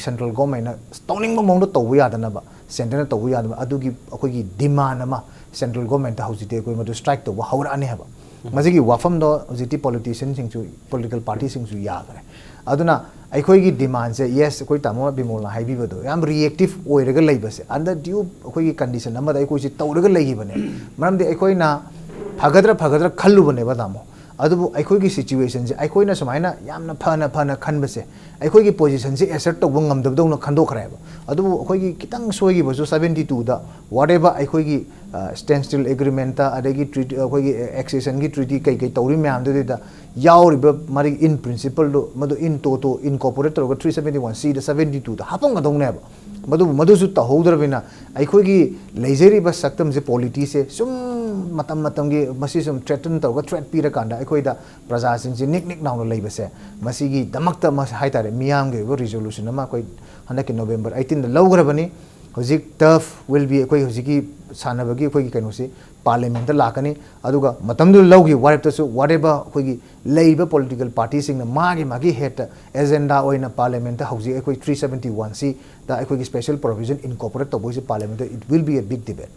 central governmentꯅ ꯇꯧꯅꯤꯡꯕ ꯃꯑꯣꯡꯗ ꯇꯧꯕ ꯌꯥꯗꯅꯕ, centreꯅ ꯇꯧꯕ ꯌꯥꯗꯅꯕ ꯑꯗꯨꯒꯤ ꯑꯩꯈꯣꯏꯒꯤ demand ꯑꯃ central governmentꯇ ꯍꯧꯖꯤꯛꯇꯤ ꯑꯩꯈꯣꯏ ꯃꯗꯨ strike ꯇꯧꯕ ꯍꯧꯔꯛꯑꯅꯤ ꯍꯥꯏꯕ꯫ ꯃꯁꯤꯒꯤ ꯋꯥꯐꯝꯗꯣ ꯍꯧꯖꯤꯛꯇꯤ politicianꯁꯤꯡꯁꯨ, political partyꯁꯤꯡꯁꯨ ꯌꯥꯈ꯭ꯔꯦ꯫ ꯑꯗꯨꯅ ꯑꯩꯈꯣꯏꯒꯤ demandꯁꯦ, yes, ꯑꯩꯈꯣꯏ ꯇꯥꯃꯣ ꯕꯤꯃꯣꯜꯅ ꯍꯥꯏꯕꯤꯕꯗꯣ ꯌꯥꯝ reactive ꯑꯣꯏꯔꯒ ꯂꯩꯕꯁꯦ, under due ꯑꯩꯈꯣꯏꯒꯤ condition ꯑꯃꯗ ꯑꯩꯈꯣꯏꯁꯦ ꯇꯧꯔꯒ ꯂꯩꯈꯤꯕꯅꯦ꯫ ꯃꯔꯝꯗꯤ ꯑꯩꯈꯣꯏꯅ ꯐꯒꯗ꯭ꯔꯥ ꯐꯒꯗ꯭ꯔꯥ ꯈꯜꯂꯨꯕꯅꯦꯕ ꯇꯥꯃꯣ, ꯑꯗꯨꯕꯨ ꯑꯩꯈꯣꯏꯒꯤ situationꯁꯦ ꯑꯩꯈꯣꯏꯅ ꯁꯨꯃꯥꯏꯅ ꯌꯥꯝꯅ ꯐꯅ ꯐꯅ ꯈꯟꯕꯁꯦ, ꯑꯩꯈꯣꯏꯒꯤ positionꯁꯦ assert ꯇꯧꯕ ꯉꯝꯗꯕꯗꯧꯅ ꯈꯟꯗꯣꯛꯈ꯭ꯔꯦꯕ꯫ ꯑꯗꯨꯕꯨ ꯑꯩꯈꯣꯏꯒꯤ ꯈꯤꯇꯪ ꯁꯣꯏꯈꯤꯕꯁꯨ seventy twoꯗ whatever ꯑꯩꯈꯣꯏꯒꯤ, ꯑ, standstill agreementꯇ, ꯑꯗꯒꯤ treaty, ꯑꯩꯈꯣꯏꯒꯤ accessionꯒꯤ treaty ꯀꯩ ꯀꯩ ꯇꯧꯔꯤ ꯃꯌꯥꯝꯗꯨꯗ ꯌꯥꯎꯔꯤꯕ ꯃꯔꯤ in principleꯗꯣ ꯃꯗꯨ in toto incorporate ꯇꯧꯔꯒ three seventy one Cꯗ seventy twoꯗ ꯍꯥꯞꯄꯝꯒꯗꯧꯅꯦꯕ꯫ ꯃꯗꯨꯕꯨ ꯃꯗꯨꯁꯨ ꯇꯧꯍꯧꯗ꯭ꯔꯕꯅꯤꯅ ꯑꯩꯈꯣꯏꯒꯤ ꯂꯩꯖꯔꯤꯕ ꯁꯛꯇꯝꯁꯦ, polityꯁꯦ ꯁꯨꯝ ꯃꯇꯝ ꯃꯇꯝꯒꯤ ꯃꯁꯤ ꯁꯨꯝ threaten ꯇꯧꯔꯒ, threat ꯄꯤꯔꯀꯥꯟꯗ ꯑꯩꯈꯣꯏꯗ ꯄ꯭ꯔꯖꯥꯁꯤꯡꯁꯦ ꯅꯤꯛ ꯅꯤꯛ ꯂꯥꯎꯅ ꯂꯩꯕꯁꯦ, ꯃꯁꯤꯒꯤꯗꯃꯛꯇ ꯃꯁ-, ꯍꯥꯏꯇꯥꯔꯦ, ꯃꯤꯌꯥꯝꯒꯤ ꯑꯣꯏꯕ resolution ꯑꯃ ꯑꯩꯈꯣꯏ ꯍꯟꯗꯛꯀꯤ November eighteenꯗ ꯂꯧꯈ꯭ꯔꯕꯅꯤ꯫ ꯍꯧꯖꯤꯛ turf will be, ꯑꯩꯈꯣꯏ ꯍꯧꯖꯤꯛꯀꯤ ꯁꯥꯟꯅꯕꯒꯤ ꯑꯩꯈꯣꯏꯒꯤ ꯀꯩꯅꯣꯁꯤ parliamentꯇ ꯂꯥꯛꯀꯅꯤ꯫ ꯑꯗꯨꯒ ꯃꯇꯝꯗꯨꯗ ꯂꯧꯈꯤꯕ ꯋꯥꯔꯦꯞꯇꯁꯨ whatever ꯑꯩꯈꯣꯏꯒꯤ ꯂꯩꯔꯤꯕ political partyꯁꯤꯡꯅ ꯃꯥꯒꯤ ꯃꯥꯒꯤ headꯇ agenda ꯑꯣꯏꯅ parliamentꯇ ꯍꯧꯖꯤꯛ ꯑꯩꯈꯣꯏ three seventy one Cꯗ ꯑꯩꯈꯣꯏꯒꯤ special provision incorporate ꯇꯧꯕꯒꯤꯁꯤ parliamentꯇ it will be a big debate꯫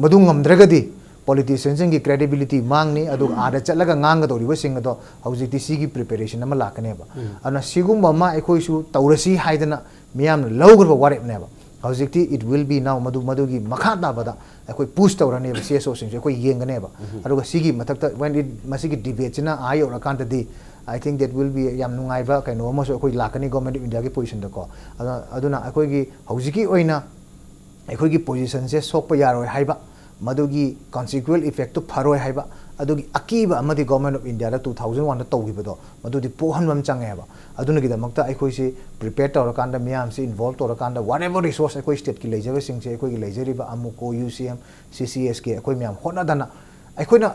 ꯃꯗꯨ ꯉꯝꯗ꯭ꯔꯒꯗꯤ politicianꯁꯤꯡꯒꯤ credibility ꯃꯥꯡꯅꯤ, ꯑꯗꯨꯒ ꯑꯥꯗ ꯆꯠꯂꯒ ꯉꯥꯡꯒꯗꯧꯔꯤꯕꯁꯤꯡ ꯑꯗꯣ ꯍꯧꯖꯤꯛꯇꯤ ꯁꯤꯒꯤ preparation ꯑꯃ ꯂꯥꯛꯀꯅꯦꯕ꯫ ꯑꯗꯨꯅ ꯁꯤꯒꯨꯝꯕ ꯑꯃ ꯑꯩꯈꯣꯏꯁꯨ ꯇꯧꯔꯁꯤ ꯍꯥꯏꯗꯅ ꯃꯤꯌꯥꯝꯅ ꯂꯧꯈ꯭ꯔꯕ ꯋꯥꯔꯦꯞꯅꯦꯕ꯫ ꯍꯧꯖꯤꯛꯇꯤ it will be now, ꯃꯗꯨ, ꯃꯗꯨꯒꯤ ꯃꯈꯥ ꯇꯥꯕꯗ ꯑꯩꯈꯣꯏ ꯄꯨꯁ ꯇꯧꯔꯅꯦꯕ, ꯁꯤ ꯑꯦꯁ ꯑꯣꯁꯤꯡꯁꯦ ꯑꯩꯈꯣꯏ ꯌꯦꯡꯒꯅꯦꯕ꯫ ꯑꯗꯨꯒ ꯁꯤꯒꯤ ꯃꯊꯛꯇ, when it, ꯃꯁꯤꯒꯤ ꯗꯤꯕꯦꯠꯁꯤꯅ ꯑꯥ ꯌꯧꯔꯀꯥꯟꯗꯗꯤ, I think that will be ꯌꯥꯝ ꯅꯨꯡꯉꯥꯏꯕ ꯀꯩꯅꯣ ꯑꯃꯁꯨ ꯑꯩꯈꯣꯏ ꯂꯥꯛꯀꯅꯤ ꯒꯣꯔꯃꯦꯟ ꯑꯣꯐ ꯏꯟꯗꯤꯌꯥꯒꯤ ꯄꯣꯖꯤꯁꯟꯗꯀꯣ꯫ ꯑꯗꯨꯅ, ꯑꯗꯨꯅ ꯑꯩꯈꯣꯏꯒꯤ ꯍꯧꯖꯤꯛꯀꯤ ꯑꯣꯏꯅ ꯑꯩꯈꯣꯏꯒꯤ ꯄꯣꯖꯤꯁꯟꯁꯦ ꯁꯣꯛꯄ ꯌꯥꯔꯣꯏ ꯍꯥꯏꯕ, ꯃꯗꯨꯒꯤ ꯀꯟꯁꯤꯀ꯭ꯋꯦꯟ ꯏꯐꯦꯛꯇꯨ ꯐꯔꯣꯏ ꯍꯥꯏꯕ, ꯑꯗꯨꯒꯤ ꯑꯀꯤꯕ ꯑꯃꯗꯤ ꯒꯣꯔꯃꯦꯟ ꯑꯣꯐ ꯏꯟꯗꯤꯌꯥꯗ ꯇꯨ ꯊꯥꯎꯖꯟ ꯋꯥꯟꯗ ꯇꯧꯈꯤꯕꯗꯣ, ꯃꯗꯨꯗꯤ ꯄꯣꯛꯍꯟꯕ ꯑꯃ ꯆꯪꯉꯦ ꯍꯥꯏꯕ꯫ ꯑꯗꯨꯅꯒꯤꯗꯃꯛꯇ ꯑꯩꯈꯣꯏꯁꯤ ꯄ꯭ꯔꯤꯄꯦꯌꯔ ꯇꯧꯔꯀꯥꯟꯗ, ꯃꯌꯥꯝꯁꯤ ꯏꯟꯚꯣꯜꯕ ꯇꯧꯔꯀꯥꯟꯗ, whatever resource ꯑꯩꯈꯣꯏ ꯁ꯭ꯇꯦꯠꯀꯤ ꯂꯩꯖꯕꯁꯤꯡꯁꯦ, ꯑꯩꯈꯣꯏꯒꯤ ꯂꯩꯖꯔꯤꯕ ꯑꯃꯨꯀꯣ, ꯌꯨ ꯁꯤ ꯑꯦꯝ, ꯁꯤ ꯁꯤ ꯑꯦꯁ ꯀꯦ, ꯑꯩꯈꯣꯏ ꯃꯌꯥꯝ ꯍꯣꯠꯅꯗꯅ, ꯑꯩꯈꯣꯏꯅ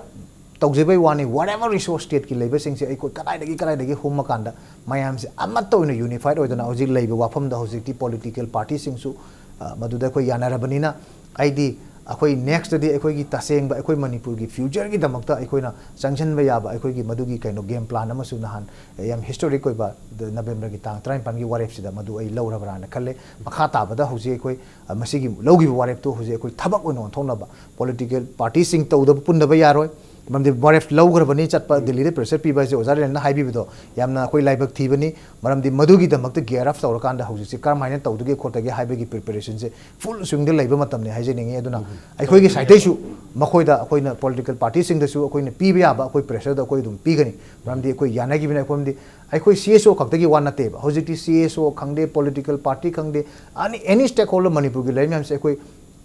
ꯇꯧꯖꯕꯩ ꯋꯥꯅꯤ, whatever resource ꯁ꯭ꯇꯦꯠꯀꯤ ꯂꯩꯕꯁꯤꯡꯁꯦ ꯑꯩꯈꯣꯏ ꯀꯗꯥꯏꯗꯒꯤ, ꯀꯗꯥꯏꯗꯒꯤ ꯍꯨꯝꯃꯀꯥꯟꯗ ꯃꯌꯥꯝꯁꯦ ꯑꯃꯠꯇ ꯑꯣꯏꯅ ꯌꯨꯅꯤꯐꯥꯏꯠ ꯑꯣꯏꯗꯅ ꯍꯧꯖꯤꯛ ꯂꯩꯕ ꯋꯥꯐꯝꯗ ꯍꯧꯖꯤꯛꯇꯤ ꯄꯣꯂꯤꯇꯤꯀꯦꯜ ꯄꯥꯔꯇꯤꯁꯤꯡꯁꯨ, ꯑ, ꯃꯗꯨꯗ ꯑꯩꯈꯣꯏ ꯌꯥꯅꯔꯕꯅꯤꯅ, ꯑꯩꯗꯤ ꯑꯩꯈꯣꯏ ꯅꯦꯛꯁꯇꯗꯤ ꯑꯩꯈꯣꯏꯒꯤ ꯇꯁꯦꯡꯕ ꯑꯩꯈꯣꯏ ꯃꯅꯤꯄꯨꯔꯒꯤ ꯐ꯭ꯌꯨꯆꯔꯒꯤꯗꯃꯛꯇ ꯑꯩꯈꯣꯏꯅ ꯆꯪꯁꯤꯟꯕ ꯌꯥꯕ ꯑꯩꯈꯣꯏꯒꯤ ꯃꯗꯨꯒꯤ ꯀꯩꯅꯣ ꯒꯦꯝ ꯄ꯭ꯂꯥꯟ ꯑꯃꯁꯨ ꯅꯍꯥꯟ ꯌꯥꯝ ꯍꯤꯁꯇꯣꯔꯤꯛ ꯑꯣꯏꯕ ꯗ-, ꯅꯕꯦꯝꯕꯔꯒꯤ ꯇꯥꯡ ꯇꯔꯥꯅꯤꯄꯥꯟꯒꯤ ꯋꯥꯔꯦꯞꯁꯤꯗ ꯃꯗꯨ ꯑꯩ ꯂꯧꯔꯕ꯭ꯔꯥꯅ ꯈꯜꯂꯦ꯫ ꯃꯈꯥ ꯇꯥꯕꯗ ꯍꯧꯖꯤꯛ ꯑꯩꯈꯣꯏ, ꯑ, ꯃꯁꯤꯒꯤ ꯂꯧꯈꯤꯕ ꯋꯥꯔꯦꯞꯇꯨ ꯍꯧꯖꯤꯛ ꯑꯩꯈꯣꯏ ꯊꯕꯛ ꯑꯣꯏꯅ ꯑꯣꯟꯊꯣꯛꯅꯕ, ꯄꯣꯂꯤꯇꯤꯀꯦꯜ ꯄꯥꯔꯇꯤꯁꯤꯡ ꯇꯧꯗꯕ ꯄꯨꯟꯗꯕ ꯌꯥꯔꯣꯏ꯫ ꯃꯔꯝꯗꯤ ꯋꯥꯔꯦꯞ ꯂꯧꯈ꯭ꯔꯕꯅꯤ, ꯆꯠꯄ ꯗꯤꯜꯂꯤꯗ ꯄ꯭ꯔꯦꯁꯔ ꯄꯤꯕ ꯍꯥꯏꯁꯦ ꯑꯣꯖꯥ ꯔꯦꯂꯦꯟꯅ ꯍꯥꯏꯕꯤꯕꯗꯣ ꯌꯥꯝꯅ ꯑꯩꯈꯣꯏ ꯂꯥꯏꯕꯛ ꯊꯤꯕꯅꯤ꯫ ꯃꯔꯝꯗꯤ ꯃꯗꯨꯒꯤꯗꯃꯛꯇ ꯒꯤꯌꯔ ꯑꯞ ꯇꯧꯔꯀꯥꯟꯗ ꯍꯧꯖꯤꯛꯁꯦ ꯀꯔꯝꯍꯥꯏꯅ ꯇꯧꯗꯒꯦ ꯈꯣꯠꯇꯒꯦ ꯍꯥꯏꯕꯒꯤ ꯄ꯭ꯔꯤꯄꯦꯔꯦꯁꯟꯁꯦ ꯐꯨꯜ ꯁ꯭ꯋꯤꯡꯗ ꯂꯩꯕ ꯃꯇꯝꯅꯤ ꯍꯥꯏꯖꯅꯤꯡꯉꯤ꯫ ꯑꯗꯨꯅ ꯑꯩꯈꯣꯏꯒꯤ ꯁꯥꯏꯠꯇꯩꯁꯨ ꯃꯈꯣꯏꯗ ꯑꯩꯈꯣꯏꯅ ꯄꯣꯂꯤꯇꯤꯀꯦꯜ ꯄꯥꯔꯇꯤꯁꯤꯡꯗꯁꯨ ꯑꯩꯈꯣꯏꯅ ꯄꯤꯕ ꯌꯥꯕ ꯑꯩꯈꯣꯏ ꯄ꯭ꯔꯦꯁꯔꯗꯣ ꯑꯩꯈꯣꯏ ꯑꯗꯨꯝ ꯄꯤꯒꯅꯤ꯫ ꯃꯔꯝꯗꯤ ꯑꯩꯈꯣꯏ ꯌꯥꯅꯈꯤꯕꯅꯤ꯫ ꯑꯩꯈꯣꯏ, ꯃꯔꯝꯗꯤ ꯑꯩꯈꯣꯏ ꯁꯤ ꯑꯦꯁ ꯑꯣ ꯈꯛꯇꯒꯤ ꯋꯥ ꯅꯠꯇꯦꯕ꯫ ꯍꯧꯖꯤꯛꯇꯤ ꯁꯤ ꯑꯦꯁ ꯑꯣ ꯈꯪꯗꯦ, ꯄꯣꯂꯤꯇꯤꯀꯦꯜ ꯄꯥꯔꯇꯤ ꯈꯪꯗꯦ, ꯑꯦꯅꯤ, ꯑꯦꯅꯤ ꯁ꯭ꯇꯦꯛ ꯍꯣꯜꯗꯔ ꯃꯅꯤꯄꯨꯔꯒꯤ ꯂꯩꯔꯤ ꯃꯌꯥꯝꯁꯦ ꯑꯩꯈꯣꯏ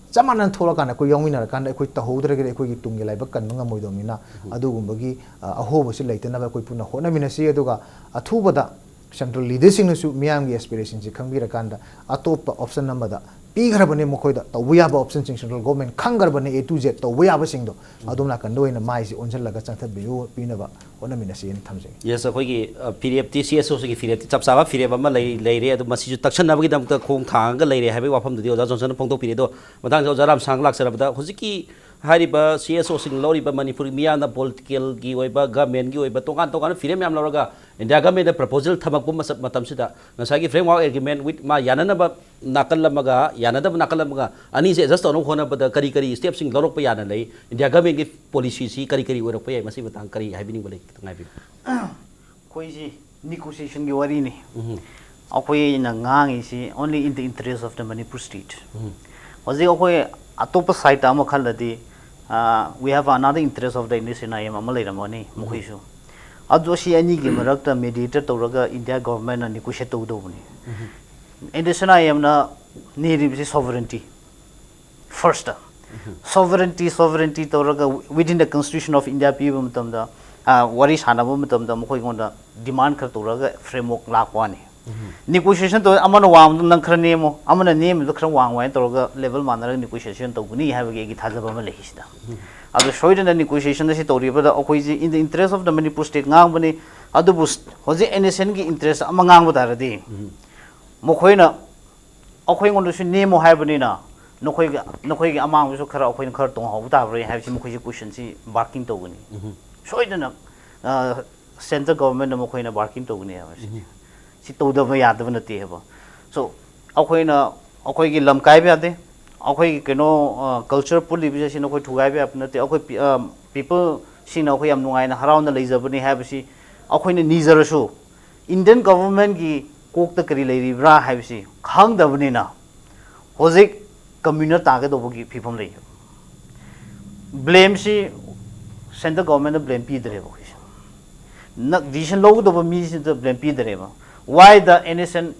ꯆꯞ ꯃꯥꯟꯅꯅ ꯊꯣꯛꯂꯀꯥꯟꯗ ꯑꯩꯈꯣꯏ ꯌꯥꯎꯃꯤꯟꯅꯔꯀꯥꯟꯗ ꯑꯩꯈꯣꯏ ꯇꯧꯍꯧꯗ꯭ꯔꯒꯗꯤ ꯑꯩꯈꯣꯏꯒꯤ ꯇꯨꯡꯒꯤ ꯂꯥꯏꯕꯛ ꯀꯟꯕ ꯉꯝꯃꯣꯏꯗꯧꯅꯤꯅ, ꯑꯗꯨꯒꯨꯝꯕꯒꯤ, ꯑ, ꯑꯍꯣꯕꯁꯤ ꯂꯩꯇꯅꯕ ꯑꯩꯈꯣꯏ ꯄꯨꯟꯅ ꯍꯣꯠꯅꯃꯤꯟꯅꯁꯤ꯫ ꯑꯗꯨꯒ ꯑꯊꯨꯕꯗ ꯁꯦꯟꯇ꯭ꯔꯦꯜ ꯂꯤꯗꯔꯁꯤꯡꯅꯁꯨ ꯃꯤꯌꯥꯝꯒꯤ ꯑꯦꯁꯄꯤꯔꯦꯁꯟꯁꯤ ꯈꯪꯕꯤꯔꯀꯥꯟꯗ ꯑꯇꯣꯞꯄ ꯑꯣꯞꯁꯟ ꯑꯃꯗ ꯄꯤꯈ꯭ꯔꯕꯅꯤ ꯃꯈꯣꯏꯗ, ꯇꯧꯕ ꯌꯥꯕ ꯑꯣꯞꯁꯟꯁꯤꯡ ꯁꯦꯟꯇ꯭ꯔꯦꯜ ꯒꯣꯔꯃꯦꯟ ꯈꯪꯈ꯭ꯔꯕꯅꯤ, ꯑꯦ ꯇꯨ ꯖꯦꯠ ꯇꯧꯕ ꯌꯥꯕꯁꯤꯡꯗꯣ꯫ ꯑꯗꯣꯝ ꯅꯥꯀꯟꯗ ꯑꯣꯏꯅ ꯃꯥꯏꯁꯤ ꯑꯣꯟꯁꯤꯜꯂꯒ ꯆꯪꯊꯠꯄꯤꯌꯨ, ꯄꯤꯅꯕ ꯍꯣꯠꯅꯃꯤꯟꯅꯁꯤꯅ ꯊꯝꯖꯒꯦ꯫ ꯌꯦꯁ, ꯑꯩꯈꯣꯏꯒꯤ, ꯑ, ꯐꯤꯔꯦꯞꯇꯤ, ꯁꯤ ꯑꯦꯁ ꯑꯣꯁꯤꯒꯤ ꯐꯤꯔꯦꯞꯇꯤ ꯆꯞ ꯆꯥꯕ ꯐꯤꯔꯦꯞ ꯑꯃ ꯂꯩ-, ꯂꯩꯔꯦ꯫ ꯑꯗꯨ ꯃꯁꯤꯁꯨ ꯇꯛꯁꯟꯅꯕꯒꯤꯗꯃꯛꯇ ꯈꯣꯡ ꯊꯥꯡꯉꯒ ꯂꯩꯔꯦ ꯍꯥꯏꯕꯒꯤ ꯋꯥꯐꯝꯗꯨꯗꯤ ꯑꯣꯖꯥ ꯖꯣꯟꯁꯟꯅ ꯐꯣꯡꯗꯣꯛꯄꯤꯔꯦ꯫ ꯑꯗꯣ ꯃꯊꯪꯗ ꯑꯣꯖꯥ ꯔꯥꯝꯁꯥꯡ ꯂꯥꯛꯆꯔꯕꯗ, ꯍꯧꯖꯤꯛꯀꯤ ꯍꯥꯏꯔꯤꯕ ꯁꯤ ꯑꯦꯁ ꯑꯣꯁꯤꯡ ꯂꯧꯔꯤꯕ ꯃꯅꯤꯄꯨꯔꯒꯤ ꯃꯤꯌꯥꯝꯅ ꯄꯣꯂꯤꯇꯤꯀꯦꯜꯒꯤ ꯑꯣꯏꯕ, ꯒꯃꯦꯟꯒꯤ ꯑꯣꯏꯕ, ꯇꯣꯉꯥꯟ ꯇꯣꯉꯥꯟꯕ ꯐꯤꯔꯦꯞ ꯃꯌꯥꯝ ꯂꯧꯔꯒ ꯏꯟꯗꯤꯌꯥ ꯒꯃꯦꯟꯗ ꯄ꯭ꯔꯄꯣꯖꯦꯜ ꯊꯝꯃꯛꯄ ꯃꯁ-, ꯃꯇꯝꯁꯤꯗ ꯉꯁꯥꯏꯒꯤ ꯐ꯭ꯔꯦꯝꯋꯥꯔꯛ ꯑꯦꯒ꯭ꯔꯤꯃꯦꯟ ꯋꯤꯠ ꯃꯥ ꯌꯥꯅꯅꯕ ꯅꯥꯀꯜ ꯑꯃꯒ, ꯌꯥꯅꯗꯕ ꯅꯥꯀꯜ ꯑꯃꯒ, ꯑꯅꯤꯁꯦ ꯑꯦꯗꯖꯁ ꯇꯧꯅꯕ ꯍꯣꯠꯅꯕꯗ ꯀꯔꯤ ꯀꯔꯤ ꯁ꯭ꯇꯦꯞꯁꯤꯡ ꯂꯧꯔꯛꯄ ꯌꯥꯅ ꯂꯩ? ꯏꯟꯗꯤꯌꯥ ꯒꯃꯦꯟꯒꯤ ꯄꯣꯂꯤꯁꯤꯁꯤ ꯀꯔꯤ ꯀꯔꯤ ꯑꯣꯏꯔꯛꯄ ꯌꯥꯏ? ꯃꯁꯤꯒꯤ ꯃꯇꯥꯡ ꯀꯔꯤ ꯍꯥꯏꯕꯤꯅꯤꯡꯕ ꯂꯩ? ꯈꯤꯇꯪ ꯍꯥꯏꯕꯤꯌꯨ꯫ ꯑꯩꯈꯣꯏꯁꯤ ꯅꯤꯒꯣꯁꯤꯌꯦꯁꯟꯒꯤ ꯋꯥꯔꯤꯅꯤ꯫ ꯎꯝ꯫ ꯑꯩꯈꯣꯏꯅ ꯉꯥꯡꯉꯤꯁꯤ only in the interest of the Manipur state. ꯍꯧꯖꯤꯛ ꯑꯩꯈꯣꯏ ꯑꯇꯣꯞꯄ ꯁꯥꯏꯠꯇ ꯑꯃ ꯈꯜꯂꯗꯤ, we have another interest of the N S C N I M ꯑꯃ ꯂꯩꯔꯝꯃꯅꯤ ꯃꯈꯣꯏꯁꯨ. ꯑꯗꯨ ꯁꯤ ꯑꯅꯤꯒꯤ ꯃꯔꯛꯇ mediator ꯇꯧꯔꯒ ꯏꯟꯗꯤꯌꯥ ꯒꯣꯚꯔꯟꯃꯦꯟꯅ negotiate ꯇꯧꯒꯗꯧꯕꯅꯤ. N S C N I M ꯅ ꯅꯤꯔꯤꯕꯁꯤ sovereignty first. Sovereignty, sovereignty ꯇꯧꯔꯒ within the constitution of India ꯄꯤꯕ ꯃꯇꯝꯗ, ꯋꯥꯔꯤ ꯁꯥꯟꯅꯕ ꯃꯇꯝꯗ ꯃꯈꯣꯏꯉꯣꯟꯗ demand ꯈꯔ ꯇꯧꯔꯒ framework ꯂꯥꯛꯄ ꯋꯥꯅꯤ. Negotiation ꯇꯧ, ꯑꯃꯅ ꯋꯥꯡꯕꯗꯣ ꯅꯪ ꯈꯔ ꯅꯦꯝꯃꯣ, ꯑꯃꯅ ꯅꯦꯝꯕꯗꯣ ꯈꯔ ꯋꯥꯡꯉꯣ ꯍꯥꯏꯅ ꯇꯧꯔꯒ level ꯃꯥꯟꯅꯔꯒ negotiation ꯇꯧꯒꯅꯤ ꯍꯥꯏꯕꯒꯤ ꯑꯩꯒꯤ ꯊꯥꯖꯕ ꯑꯃ ꯂꯩ ꯁꯤꯗ. ꯑꯗꯣ ꯁꯣꯏꯗꯅ negotiation ꯑꯁꯤ ꯇꯧꯔꯤꯕꯗ ꯑꯩꯈꯣꯏꯁꯤ in the interest of the Manipur state ꯉꯥꯡꯕꯅꯤ. ꯑꯗꯨꯕꯨ ꯍꯧꯖꯤꯛ N S C N ꯒꯤ interest ꯑꯃ ꯉꯥꯡꯕ ꯇꯥꯔꯗꯤ, ꯃꯈꯣꯏꯅ ꯑꯩꯈꯣꯏꯉꯣꯟꯗꯁꯨ ꯅꯦꯝꯃꯣ ꯍꯥꯏꯕꯅꯤꯅ, ꯅꯈꯣꯏꯒꯤ ꯅꯈꯣꯏꯒꯤ ꯑꯃꯥꯡꯕꯁꯨ ꯈꯔ ꯑꯩꯈꯣꯏꯅ ꯈꯔ ꯇꯣꯡꯍꯧꯕ ꯇꯥꯕ꯭ꯔꯥ ꯍꯥꯏꯕꯁꯤ ꯃꯈꯣꯏꯁꯤ questionꯁꯤ bargain ꯇꯧꯒꯅꯤ. ꯁꯣꯏꯗꯅ central governmentꯅ ꯃꯈꯣꯏꯅ bargain ꯇꯧꯒꯅꯤ ꯍꯥꯏꯕꯁꯤ. ꯁꯤ ꯇꯧꯗꯕ ꯌꯥꯗꯕ ꯅꯠꯇꯦ ꯍꯥꯏꯕ. So ꯑꯩꯈꯣꯏꯅ, ꯑꯩꯈꯣꯏꯒꯤ ꯂꯝ ꯀꯥꯏꯕ ꯌꯥꯗꯦ. ꯑꯩꯈꯣꯏꯒꯤ ꯀꯩꯅꯣ, culture ꯄꯨꯜꯂꯤꯕꯁꯦ ꯁꯤ ꯅꯈꯣꯏ ꯊꯨꯒꯥꯏꯕ ꯌꯥꯕ ꯅꯠꯇꯦ. ꯑꯩꯈꯣꯏ peopleꯁꯤꯡꯅ ꯑꯩꯈꯣꯏ ꯌꯥꯝ ꯅꯨꯡꯉꯥꯏꯅ ꯍꯔꯥꯎꯅ ꯂꯩꯖꯕꯅꯤ ꯍꯥꯏꯕꯁꯤ ꯑꯩꯈꯣꯏꯅ ꯅꯤꯖꯔꯁꯨ, Indian governmentꯀꯤ ꯀꯣꯛꯇ ꯀꯔꯤ ꯂꯩꯔꯤꯕ꯭ꯔꯥ ꯍꯥꯏꯕꯁꯤ ꯈꯪꯗꯕꯅꯤꯅ ꯍꯧꯖꯤꯛ communal ꯇꯥꯒꯗꯧꯕꯒꯤ ꯐꯤꯕꯝ ꯂꯩ. Blameꯁꯤ central governmentꯗ blame ꯄꯤꯗ꯭ꯔꯦꯕ ꯑꯩꯈꯣꯏꯁꯦ. Decision ꯂꯧꯒꯗꯧꯕ ꯃꯤꯁꯤꯗ blame ꯄꯤꯗ꯭ꯔꯦꯕ. Why the N S C N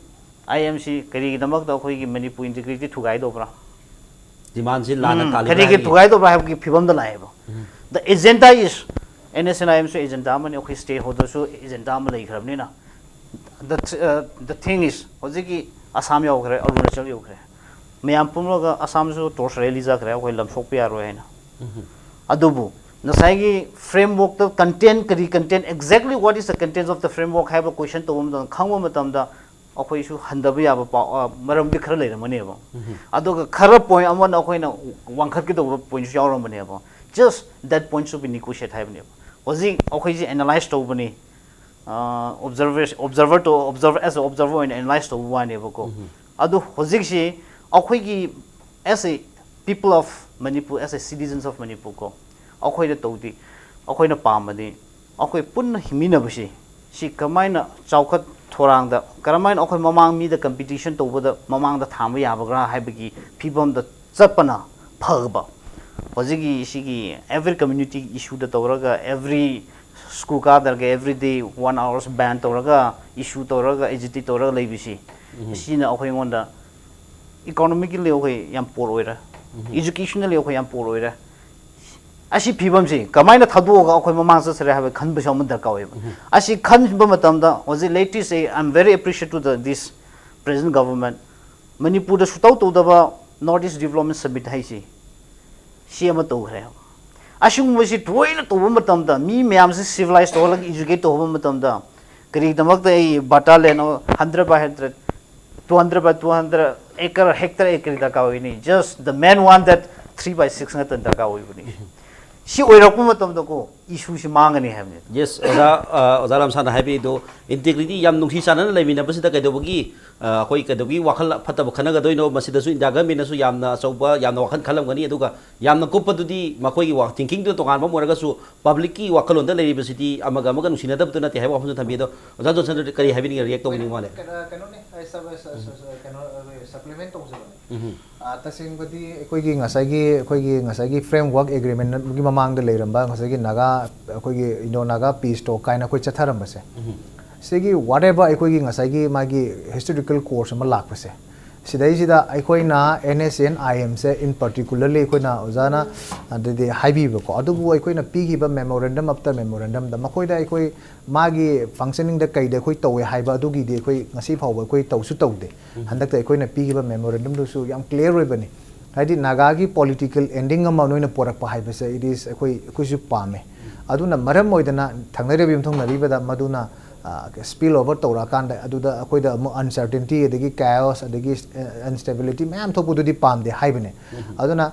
I M ꯁꯤ ꯀꯔꯤꯒꯤꯗꯃꯛꯇ ꯑꯩꯈꯣꯏꯒꯤ ꯃꯅꯤꯄꯨꯔ integrity ꯊꯨꯒꯥꯏꯗꯧꯕ꯭ꯔꯥ? Demandꯁꯤ ꯂꯥꯟꯅ ꯇꯥꯜꯂꯤꯕ꯭ꯔꯥ ꯀꯔꯤꯒꯤ ꯍꯥꯏꯕꯒꯤ. ꯊꯨꯒꯥꯏꯗꯧꯕ꯭ꯔꯥ ꯍꯥꯏꯕꯒꯤ ꯐꯤꯕꯝꯗ ꯂꯥꯛꯑꯦꯕ. The agenda is N S C N I Mꯁꯨ agenda ꯑꯃꯅꯤ, ꯑꯩꯈꯣꯏ stakeholderꯁꯨ agenda ꯑꯃ ꯂꯩꯈ꯭ꯔꯕꯅꯤꯅ. The thing is, ꯍꯧꯖꯤꯛꯀꯤ ꯑꯁꯥꯝ ꯌꯧꯈ꯭ꯔꯦ, ꯑꯔꯨꯅꯥꯆꯜ ꯌꯧꯈ꯭ꯔꯦ, ꯃꯌꯥꯝ ꯄꯨꯝꯂꯒ ꯑꯁꯥꯝꯁꯨ torch rally ꯆꯠꯈ꯭ꯔꯦ, ꯑꯩꯈꯣꯏ ꯂꯝ ꯁꯣꯛꯄ ꯌꯥꯔꯣꯏ ꯍꯥꯏꯅ. ꯑꯗꯨꯕꯨ ꯉꯁꯥꯏꯒꯤ frameworkꯇ content, ꯀꯔꯤ content, exactly what is the content of the framework ꯍꯥꯏꯕ question ꯇꯧꯕ ꯃꯇꯝꯗ, ꯈꯪꯕ ꯃꯇꯝꯗ ꯑꯩꯈꯣꯏꯁꯨ ꯍꯟꯊꯕ ꯌꯥꯕ ꯄꯥꯎ, ꯃꯔꯝꯗꯤ ꯈꯔ ꯂꯩꯔꯝꯒꯅꯦꯕ. ꯑꯗꯨꯒ ꯈꯔ point ꯑꯃꯅ ꯑꯩꯈꯣꯏꯅ ꯋꯥꯡꯈꯠꯀꯗꯧꯕ pointꯁꯨ ꯌꯥꯎꯔꯝꯕꯅꯦꯕ. Just that point should be negotiate ꯍꯥꯏꯕꯅꯦꯕ. ꯍꯧꯖꯤꯛ ꯑꯩꯈꯣꯏꯁꯦ analyse ꯇꯧꯕꯅꯤ, observer, observer to observer, as a observer ꯑꯣꯏꯅ analyse ꯇꯧꯕ ꯋꯥꯅꯦꯕꯀꯣ. ꯑꯗꯨ ꯍꯧꯖꯤꯛꯁꯤ ꯑꯩꯈꯣꯏꯒꯤ as a people of Manipur, as a citizens of Manipur ꯀꯣ, ꯑꯩꯈꯣꯏꯅ ꯇꯧꯗꯤ, ꯑꯩꯈꯣꯏꯅ ꯄꯥꯝꯕꯗꯤ ꯑꯩꯈꯣꯏ ꯄꯨꯟꯅ ꯍꯤꯡꯃꯤꯟꯅꯕꯁꯤ, ꯁꯤ ꯀꯃꯥꯏꯅ ꯆꯥꯎꯈꯠ ꯊꯧꯔꯥꯡꯗ ꯀꯔꯝꯍꯥꯏꯅ ꯑꯩꯈꯣꯏ ꯃꯃꯥꯡ ꯃꯤꯗ ꯀꯝꯄꯤꯇꯤꯁꯟ ꯇꯧꯕꯗ ꯃꯃꯥꯡꯗ ꯊꯥꯡꯕ ꯌꯥꯕꯒ꯭ꯔꯥ ꯍꯥꯏꯕꯒꯤ ꯐꯤꯕꯝꯗ ꯆꯠꯄꯅ ꯐꯒꯕ꯫ ꯍꯧꯖꯤꯛꯀꯤ ꯁꯤꯒꯤ every community issue ꯗ ꯇꯧꯔꯒ every school cadre ꯒ every day one hours ban ꯇꯧꯔꯒ issue ꯇꯧꯔꯒ agitate ꯇꯧꯔꯒ ꯂꯩꯕꯁꯤ, ꯁꯤꯅ ꯑꯩꯈꯣꯏꯉꯣꯟꯗ economically ꯑꯩꯈꯣꯏ ꯌꯥꯝ poor ꯑꯣꯏꯔꯦ, educationally ꯑꯩꯈꯣꯏ ꯌꯥꯝ poor ꯑꯣꯏꯔꯦ꯫ ꯑꯁꯤ ꯐꯤꯕꯝꯁꯤ ꯀꯃꯥꯏꯅ ꯊꯥꯗꯣꯛꯑꯒ ꯑꯩꯈꯣꯏ ꯃꯃꯥꯡ ꯆꯠꯁꯤꯔꯦ ꯍꯥꯏꯕ ꯈꯟꯕꯁꯨ ꯑꯃ ꯗꯔꯀꯥꯔ ꯑꯣꯏꯕ꯫ ꯑꯁꯤ ꯈꯟꯕ ꯃꯇꯝꯗ ꯍꯧꯖꯤꯛ latest ꯑꯩ I am very appreciative to the this present government꯫ ꯃꯅꯤꯄꯨꯔꯗ ꯁꯨꯇꯧ ꯇꯧꯗꯕ North East Development Summit ꯍꯥꯏꯁꯤ ꯁꯤ ꯑꯃ ꯇꯧꯈ꯭ꯔꯦ꯫ ꯑꯁꯤꯒꯨꯝꯕꯁꯤ ꯇꯣꯏꯅ ꯇꯧꯕ ꯃꯇꯝꯗ ꯃꯤ ꯃꯌꯥꯝꯁꯤ civilise ꯇꯧꯍꯜꯂꯒ educate ꯇꯧꯍꯟꯕ ꯃꯇꯝꯗ ꯀꯔꯤꯒꯤꯗꯃꯛꯇ ꯑꯩ ꯕꯇꯥ ꯂꯦꯟ hundred by hundred, two hundred by two hundred acre, hectare acre ꯗꯔꯀꯥꯔ ꯑꯣꯏꯅꯤ? Just the main one that three by six ꯉꯥꯛꯇ ꯗꯔꯀꯥꯔ ꯑꯣꯏꯕꯅꯤ꯫ ꯁꯤ ꯑꯣꯏꯔꯛꯄ ꯃꯇꯝꯗꯀꯣ issue ꯁꯤ ꯃꯥꯡꯒꯅꯤ ꯍꯥꯏꯕꯅꯤ꯫ Yes, ꯑꯣꯖꯥ, ꯑ, ꯑꯣꯖꯥ ꯔꯥꯝꯁꯥꯟꯅ ꯍꯥꯏꯕꯤꯗꯨ integrity ꯌꯥꯝ ꯅꯨꯡꯁꯤ ꯆꯥꯟꯅꯅ ꯂꯩꯃꯤꯟꯅꯕꯁꯤꯗ ꯀꯩꯗꯧꯕꯒꯤ, ꯑ, ꯑꯩꯈꯣꯏ ꯀꯩꯗꯧꯕꯒꯤ ꯋꯥꯈꯜ ꯐꯠꯇꯕ ꯈꯟꯅꯒꯗꯣꯏꯅꯣ? ꯃꯁꯤꯗꯁꯨ India government ꯅꯁꯨ ꯌꯥꯝꯅ ꯑꯆꯧꯕ, ꯌꯥꯝꯅ ꯋꯥꯈꯜ ꯈꯜꯂꯝꯒꯅꯤ꯫ ꯑꯗꯨꯒ ꯌꯥꯝꯅ ꯀꯨꯞꯄꯗꯨꯗꯤ ꯃꯈꯣꯏꯒꯤ ꯋꯥ-, thinking ꯗꯨ ꯇꯣꯉꯥꯟꯕ ꯑꯃ ꯑꯣꯏꯔꯒꯁꯨ public ꯀꯤ ꯋꯥꯈꯜꯂꯣꯟꯗ ꯂꯩꯔꯤꯕꯁꯤꯗꯤ ꯑꯃꯒ ꯑꯃꯒ ꯅꯨꯡꯁꯤꯅꯗꯕꯗꯨ ꯅꯠꯇꯦ ꯍꯥꯏꯕ ꯋꯥꯐꯝꯁꯨ ꯊꯝꯕꯤ꯫ ꯑꯗꯣ ꯑꯣꯖꯥ ꯖꯣꯟꯁꯟꯗꯨ ꯀꯔꯤ ꯍꯥꯏꯕꯤꯅꯤꯡꯉꯤ, react ꯇꯧꯕꯤꯅꯤꯡꯕ ꯃꯥꯜꯂꯦ? ꯀꯩꯅꯣ, ꯀꯩꯅꯣꯅꯦ, ꯑꯩ sub-, ꯁ-, ꯁ-, ꯁ-, ꯀꯩꯅꯣ, ꯑꯩꯈꯣꯏ supplement ꯇꯧꯖꯕꯅꯦ꯫ ꯑ, ꯇꯁꯦꯡꯕꯗꯤ ꯑꯩꯈꯣꯏꯒꯤ ꯉꯁꯥꯏꯒꯤ, ꯑꯩꯈꯣꯏꯒꯤ ꯉꯁꯥꯏꯒꯤ framework agreement ꯒꯤ ꯃꯃꯥꯡꯗ ꯂꯩꯔꯝꯕ ꯉꯁꯥꯏꯒꯤ ꯅꯥꯒꯥ, ꯑꯩꯈꯣꯏꯒꯤ Indo-Naga peace talk ꯀꯥꯏꯅ ꯑꯩꯈꯣꯏ ꯆꯠꯊꯔꯝꯕꯁꯦ, ꯁꯤꯒꯤ whatever ꯑꯩꯈꯣꯏꯒꯤ ꯉꯁꯥꯏꯒꯤ ꯃꯥꯒꯤ historical course ꯑꯃ ꯂꯥꯛꯄꯁꯦ, ꯁꯤꯗꯩꯁꯤꯗ ꯑꯩꯈꯣꯏꯅ N S C N I M say in particularly ꯑꯩꯈꯣꯏꯅ ꯑꯣꯖꯥꯅ ꯑꯗꯨꯗꯤ ꯍꯥꯏꯕꯤꯕꯀꯣ, ꯑꯗꯨꯕꯨ ꯑꯩꯈꯣꯏꯅ ꯄꯤꯈꯤꯕ memorandum after memorandum ꯗ ꯃꯈꯣꯏꯗ ꯑꯩꯈꯣꯏ ꯃꯥꯒꯤ functioning ꯗ ꯀꯩꯗ ꯑꯩꯈꯣꯏ ꯇꯧꯋꯦ ꯍꯥꯏꯕ ꯑꯗꯨꯒꯤꯗꯤ ꯑꯩꯈꯣꯏ ꯉꯁꯤ ꯐꯥꯎꯕ ꯑꯩꯈꯣꯏ ꯇꯧꯁꯨ ꯇꯧꯗꯦ꯫ ꯍꯟꯗꯛꯇ ꯑꯩꯈꯣꯏꯅ ꯄꯤꯈꯤꯕ memorandum ꯗꯨꯁꯨ ꯌꯥꯝ clear ꯑꯣꯏꯕꯅꯤ꯫ ꯍꯥꯏꯗꯤ ꯅꯥꯒꯥꯒꯤ political ending ꯑꯃ ꯅꯣꯏꯅ ꯄꯣꯔꯛꯄ ꯍꯥꯏꯕꯁꯦ it is ꯑꯩꯈꯣꯏ, ꯑꯩꯈꯣꯏꯁꯨ ꯄꯥꯝꯃꯦ꯫ ꯑꯗꯨꯅ ꯃꯔꯝ ꯑꯣꯏꯗꯅ ꯊꯪꯅꯔꯤꯕ ꯌꯨꯝꯊꯪꯅꯔꯤꯕꯗ ꯃꯗꯨꯅ, ꯑ, spill over ꯇꯧꯔꯛꯑꯀꯥꯟꯗ ꯑꯗꯨꯗ ꯑꯩꯈꯣꯏꯗ ꯑꯃꯨꯛ uncertainty ꯑꯗꯒꯤ chaos ꯑꯗꯒꯤ, ꯑ, instability ꯃꯌꯥꯝ ꯊꯣꯛꯄꯗꯨꯗꯤ ꯄꯥꯝꯗꯦ ꯍꯥꯏꯕꯅꯦ꯫ ꯑꯗꯨꯅ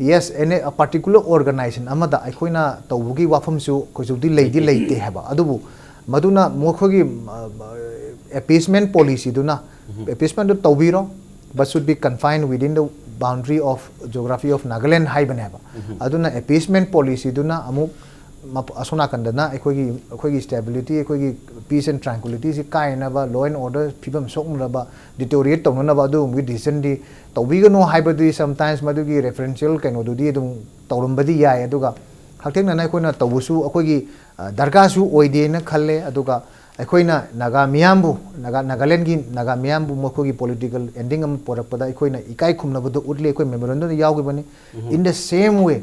yes, any particular organization ꯑꯃꯗ ꯑꯩꯈꯣꯏꯅ ꯇꯧꯕꯒꯤ ꯋꯥꯐꯝꯁꯨ ꯍꯧꯖꯤꯛꯇꯤ ꯂꯩꯗꯤ ꯂꯩꯇꯦ ꯍꯥꯏꯕ, ꯑꯗꯨꯕꯨ ꯃꯗꯨꯅ ꯃꯈꯣꯏꯒꯤ, ꯑ, appeasement policy ꯗꯨꯅ appeasement ꯗꯨ ꯇꯧꯕꯤꯔꯣ, but should be confined within the boundary of geography of Nagaland ꯍꯥꯏꯕꯅꯦꯕ꯫ ꯑꯗꯨꯅ appeasement policy ꯗꯨꯅ ꯑꯃꯨꯛ ꯃꯞ-, ꯑꯁꯣꯝ ꯅꯥꯀꯟꯗꯅ ꯑꯩꯈꯣꯏꯒꯤ, ꯑꯩꯈꯣꯏꯒꯤ stability, ꯑꯩꯈꯣꯏꯒꯤ peace and tranquility ꯁꯤ ꯀꯥꯏꯅꯕ, law and order ꯐꯤꯕꯝ ꯁꯣꯛꯅꯅꯕ, deteriorate ꯇꯧꯅꯅꯕ ꯑꯗꯨꯒꯨꯝꯕꯒꯤ decision ꯗꯤ ꯇꯧꯕꯤꯒꯅꯨ ꯍꯥꯏꯕꯗꯨꯗꯤ sometimes ꯃꯗꯨꯒꯤ referential ꯀꯩꯅꯣꯗꯨꯗꯤ ꯑꯗꯨꯝ ꯇꯧꯔꯝꯕꯗꯤ ꯌꯥꯏ꯫ ꯑꯗꯨꯒ ꯍꯛꯊꯦꯡꯅꯅ ꯑꯩꯈꯣꯏꯅ ꯇꯧꯕꯁꯨ ꯑꯩꯈꯣꯏꯒꯤ, ꯑ, ꯗꯔꯀꯥꯔꯁꯨ ꯑꯣꯏꯗꯦꯅ ꯈꯜꯂꯦ꯫ ꯑꯗꯨꯒ ꯑꯩꯈꯣꯏꯅ ꯅꯥꯒꯥ ꯃꯤꯌꯥꯝꯕꯨ, ꯅꯥꯒꯥ, ꯅꯥꯒꯥꯂꯦꯟꯒꯤ ꯅꯥꯒꯥ ꯃꯤꯌꯥꯝꯕꯨ ꯃꯈꯣꯏꯒꯤ political ending ꯑꯃ ꯄꯣꯔꯛꯄꯗ ꯑꯩꯈꯣꯏꯅ ꯏꯀꯥꯏ ꯈꯨꯝꯅꯕꯗꯨ ꯎꯠꯂꯤ, ꯑꯩꯈꯣꯏ memorandum the ꯌꯥꯎꯈꯤꯕꯅꯤ꯫ In the same way,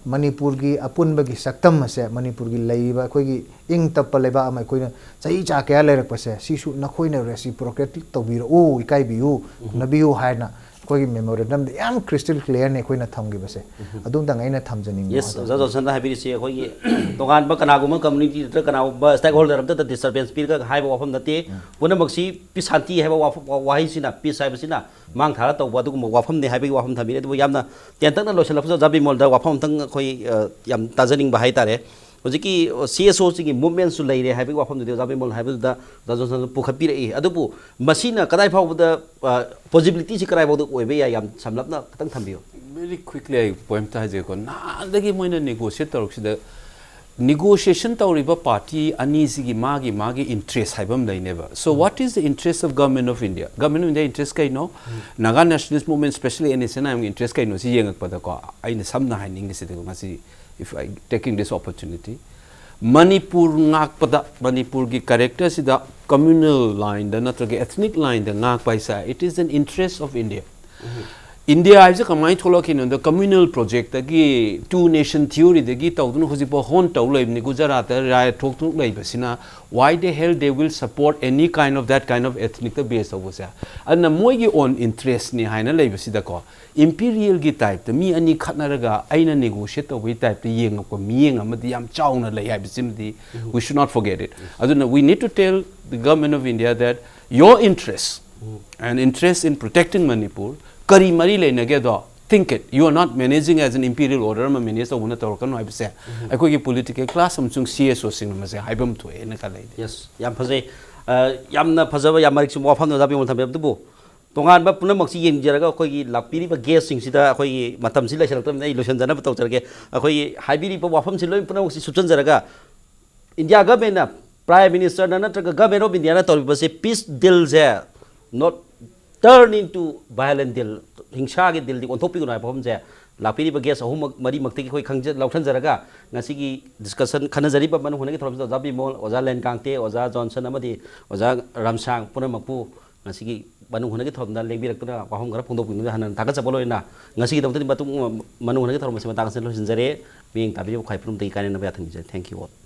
ꯃꯅꯤꯄꯨꯔꯒꯤ ꯑꯄꯨꯟꯕꯒꯤ ꯁꯛꯇꯝ ꯑꯁꯦ, ꯃꯅꯤꯄꯨꯔꯒꯤ ꯂꯩꯔꯤꯕ ꯑꯩꯈꯣꯏꯒꯤ ꯏꯪ ꯇꯞꯄ ꯂꯩꯕꯥꯛ ꯑꯃ, ꯑꯩꯈꯣꯏꯅ ꯆꯍꯤ ꯆꯥ ꯀꯌꯥ ꯂꯩꯔꯛꯄꯁꯦ, ꯁꯤꯁꯨ ꯅꯈꯣꯏꯅ reciprocate ꯇꯧꯕꯤꯔꯛꯎ, ꯏꯀꯥꯏꯕꯤꯌꯨ, ꯈꯨꯝꯅꯕꯤꯌꯨ ꯍꯥꯏꯅ ꯑꯩꯈꯣꯏꯒꯤ memorandum ꯗ ꯌꯥꯝ crystal clear ꯅꯤ ꯑꯩꯈꯣꯏꯅ ꯊꯝꯈꯤꯕꯁꯦ꯫ ꯑꯗꯨꯝꯇꯪ ꯑꯩꯅ ꯊꯝꯖꯅꯤꯡꯕ ꯌꯦꯁ, ꯍꯥꯏꯇꯥꯔꯦ꯫ ꯑꯣꯖꯥ ꯖꯣꯟꯁꯟꯅ ꯍꯥꯏꯕꯤꯔꯤꯁꯤ ꯑꯩꯈꯣꯏꯒꯤ ꯇꯣꯉꯥꯟꯕ ꯀꯅꯥꯒꯨꯝꯕ community ꯅꯠꯇ꯭ꯔꯒ ꯀꯅꯥꯒꯨꯝꯕ stakeholder ꯑꯝꯇꯗ disturbance ꯄꯤꯔꯒ ꯍꯥꯏꯕ ꯋꯥꯐꯝ ꯅꯠꯇꯦ꯫ ꯄꯨꯝꯅꯃꯛꯁꯤ peace, ꯁꯥꯟꯇꯤ ꯍꯥꯏꯕ ꯋꯥꯐꯝ, ꯋꯥꯍꯩꯁꯤꯅ, peace ꯍꯥꯏꯕꯁꯤꯅ ꯃꯥꯡ ꯊꯥꯔ ꯇꯧꯕ ꯑꯗꯨꯒꯨꯝꯕ ꯋꯥꯐꯝꯅꯤ ꯍꯥꯏꯕꯒꯤ ꯋꯥꯐꯝ ꯊꯝꯕꯤꯔꯦ꯫ ꯑꯗꯨꯕꯨ ꯌꯥꯝꯅ ꯇꯦꯟꯇꯛꯅ ꯂꯣꯏꯁꯤꯜꯂꯛꯄꯁꯤꯗ ꯑꯣꯖꯥ ꯕꯤꯃꯣꯜꯗ ꯋꯥꯐꯝ ꯑꯝꯇꯪ ꯑꯩꯈꯣꯏ, ꯑ, ꯌꯥꯝ ꯇꯥꯖꯅꯤꯡꯕ ꯍꯥꯏꯇꯥꯔꯦ꯫ ꯍꯧꯖꯤꯛꯀꯤ, ꯑ, C S O ꯁꯤꯒꯤ movement ꯁꯨ ꯂꯩꯔꯦ ꯍꯥꯏꯕꯒꯤ ꯋꯥꯐꯝꯗꯨꯗꯤ ꯑꯣꯖꯥ ꯕꯤꯃꯣꯜ ꯍꯥꯏꯕꯗꯨꯗ ꯑꯣꯖꯥ ꯖꯣꯟꯁꯟꯁꯨ ꯄꯨꯈꯠꯄꯤꯔꯛꯏ꯫ ꯑꯗꯨꯕꯨ ꯃꯁꯤꯅ ꯀꯗꯥꯏ ꯐꯥꯎꯕꯗ, ꯑ, possibility ꯁꯤ ꯀꯗꯥꯏ ꯐꯥꯎꯕꯗ ꯑꯣꯏꯕ ꯌꯥꯏ, ꯌꯥꯝ ꯁꯝꯂꯞꯅ ꯈꯤꯇꯪ ꯊꯝꯕꯤꯌꯨ꯫ Very quickly ꯑꯩ point ꯑꯝꯇ ꯍꯥꯏꯖꯒꯦꯀꯣ꯫ ꯅꯍꯥꯟꯗꯒꯤ ꯃꯣꯏꯅ negotiate ꯇꯧꯔꯛꯁꯤꯗ, negotiation ꯇꯧꯔꯤꯕ party ꯑꯅꯤꯁꯤꯒꯤ ꯃꯥꯒꯤ ꯃꯥꯒꯤ interest ꯍꯥꯏꯕ ꯑꯃ ꯂꯩꯅꯦꯕ꯫ So what is the interest of Government of India? Government of India interest ꯀꯩꯅꯣ? Naga Nationalist Movement, specially N S N I M ꯒꯤ interest ꯀꯩꯅꯣ ꯁꯤ ꯌꯦꯡꯉꯛꯄꯗꯀꯣ, ꯑꯩꯅ ꯁꯝꯅ ꯍꯥꯏꯅꯤꯡꯉꯤꯁꯤꯗꯤꯀꯣ, ꯉꯁꯤ, if I taking this opportunity, Manipur ꯉꯥꯛꯄꯗ, ꯃꯅꯤꯄꯨꯔꯒꯤ character ꯁꯤꯗ communal line ꯗ ꯅꯠꯇ꯭ꯔꯒ ethnic line ꯗ ꯉꯥꯛꯄ ꯍꯥꯏꯁꯦ, it is an interest of India. India ꯍꯥꯏꯕꯁꯦ ꯀꯃꯥꯏꯅ ꯊꯣꯛꯂꯛꯈꯤꯅꯣꯗ, communal project ꯇꯒꯤ, two nation theory ꯗꯒꯤ ꯇꯧꯗꯨꯅ ꯍꯧꯖꯤꯛꯐꯥꯎ ꯍꯣꯟ ꯇꯧ ꯂꯩꯕꯅꯤ꯫ ꯒꯨꯖꯔꯥꯠꯇ riot ꯊꯣꯛꯇꯨꯅ ꯂꯩꯕꯁꯤꯅ, why the hell they will support any kind of that kind of ethnic ꯇ base ꯇꯧꯕꯁꯦ? ꯑꯗꯨꯅ ꯃꯣꯏꯒꯤ own interest ꯅꯤ ꯍꯥꯏꯅ ꯂꯩꯕꯁꯤꯗꯀꯣ, imperial ꯒꯤ type ꯇ ꯃꯤ ꯑꯅꯤ ꯈꯠꯅꯔꯒ ꯑꯩꯅ negotiate ꯇꯧꯕꯒꯤ type ꯇ ꯌꯦꯡꯉꯛꯄ ꯃꯤꯠꯌꯦꯡ ꯑꯃꯗꯤ ꯌꯥꯝ ꯆꯥꯎꯅ ꯂꯩ ꯍꯥꯏꯕꯁꯤꯃꯗꯤ we should not forget it. ꯑꯗꯨꯅ we need to tell the Government of India that your interest and interest in protecting Manipur ꯀꯔꯤ ꯃꯔꯤ ꯂꯩꯅꯒꯦꯗꯣ, think it. You are not managing as an imperial order ꯑꯃ manage ꯇꯧꯕꯅ ꯇꯧꯔꯛꯀꯅꯨ ꯍꯥꯏꯕꯁꯦ ꯑꯩꯈꯣꯏꯒꯤ political class ꯑꯃꯁꯨꯡ C S O ꯁꯤꯡꯅ ꯃꯁꯦ ꯍꯥꯏꯐꯝ ꯊꯣꯛꯑꯦꯅ ꯈꯜꯂꯦ ꯑꯩꯗꯤ꯫ ꯌꯦꯁ, ꯌꯥꯝ ꯐꯖꯩ꯫ ꯑ, ꯌꯥꯝꯅ ꯐꯖꯕ, ꯌꯥꯝ ꯃꯔꯤꯛ ꯆꯨꯝꯕ ꯋꯥꯐꯝꯅꯤ ꯑꯣꯖꯥ ꯕꯤꯃꯣꯜ ꯊꯝꯕꯤꯔꯕꯗꯨꯕꯨ꯫ ꯇꯣꯉꯥꯟꯕ ꯄꯨꯝꯅꯃꯛꯁꯤ ꯌꯦꯡꯖꯔꯒ ꯑꯩꯈꯣꯏꯒꯤ ꯂꯥꯛꯄꯤꯔꯤꯕ ꯒꯦꯁꯁꯤꯡꯁꯤꯗ ꯑꯩꯈꯣꯏꯒꯤ ꯃꯇꯝꯁꯤ ꯂꯩꯁꯤꯜꯂꯛꯇꯕꯅꯤꯅ ꯑꯩ ꯂꯣꯏꯁꯤꯟꯖꯅꯕ ꯇꯧꯖꯔꯒꯦ꯫ ꯑꯩꯈꯣꯏꯒꯤ ꯍꯥꯏꯕꯤꯔꯤꯕ ꯋꯥꯐꯝꯁꯤ ꯂꯣꯏ ꯄꯨꯝꯅꯃꯛꯁꯤ ꯁꯨꯞꯆꯟꯖꯔꯒ ꯏꯟꯗꯤꯌꯥ ꯒꯚꯔꯟꯃꯦꯟꯅ, ꯄ꯭ꯔꯥꯏꯝ ꯃꯤꯅꯤꯁꯇꯔꯅ ꯅꯠꯇ꯭ꯔꯒ ꯒꯚꯔꯟꯃꯦꯟ ꯑꯣꯐ ꯏꯟꯗꯤꯌꯥꯅ ꯇꯧꯔꯤꯕꯁꯦ ꯄꯤꯁ ꯗꯤꯜꯁꯦ not turn into violent deal, ꯍꯤꯡꯁꯥꯒꯤ ꯗꯤꯜꯗꯤ ꯑꯣꯟꯊꯣꯛꯄꯤꯒꯅꯨ ꯍꯥꯏꯕ ꯋꯥꯐꯝꯁꯦ ꯂꯥꯛꯄꯤꯔꯤꯕ ꯒꯦꯁ ꯑꯍꯨꯝꯃꯛ ꯃꯔꯤꯃꯛꯇꯒꯤ ꯑꯩꯈꯣꯏ ꯈꯪꯖ ꯂꯧꯁꯤꯟꯖꯔꯒ ꯉꯁꯤꯒꯤ ꯗꯤꯁꯀꯁꯟ ꯈꯟꯅꯖꯔꯤꯕ ꯃꯅꯨꯡ ꯍꯨꯠꯅꯒꯤ ꯊꯧꯔꯝꯁꯤꯗ ꯑꯣꯖꯥ ꯕꯤꯃꯣꯜ, ꯑꯣꯖꯥ ꯂꯦꯟꯀꯥꯡꯇꯦ, ꯑꯣꯖꯥ ꯖꯣꯟꯁꯟ ꯑꯃꯗꯤ ꯑꯣꯖꯥ ꯔꯝꯁꯥꯡ ꯄꯨꯝꯅꯃꯛꯄꯨ ꯉꯁꯤꯒꯤ ꯃꯅꯨꯡ ꯍꯨꯠꯅꯒꯤ ꯊꯧꯔꯝꯗ ꯂꯦꯡꯕꯤꯔꯛꯇꯨꯅ ꯋꯥꯐꯝ ꯈꯔ ꯐꯣꯡꯗꯣꯛꯄꯤꯗꯨꯅ ꯍꯥꯟꯅ ꯊꯥꯒꯠꯆꯕ ꯂꯣꯏꯅꯅ ꯉꯁꯤꯒꯤꯗꯃꯛꯇꯗꯤ ꯃꯇꯨꯡ ꯃꯅꯨꯡ ꯍꯨꯠꯅꯒꯤ ꯊꯧꯔꯝ ꯑꯁꯤ ꯃꯇꯥꯡ ꯑꯁꯤꯗ ꯂꯣꯏꯁꯤꯟꯖꯔꯦ꯫ ꯃꯤꯠꯌꯦꯡ ꯇꯥꯕꯤꯔꯤꯕ ꯈ꯭ꯋꯥꯏ ꯄꯨꯝꯅꯃꯛꯇꯒꯤ ꯀꯥꯏꯅꯅꯕ ꯌꯥꯊꯪ ꯅꯤꯖꯔꯤ꯫ Thank you all꯫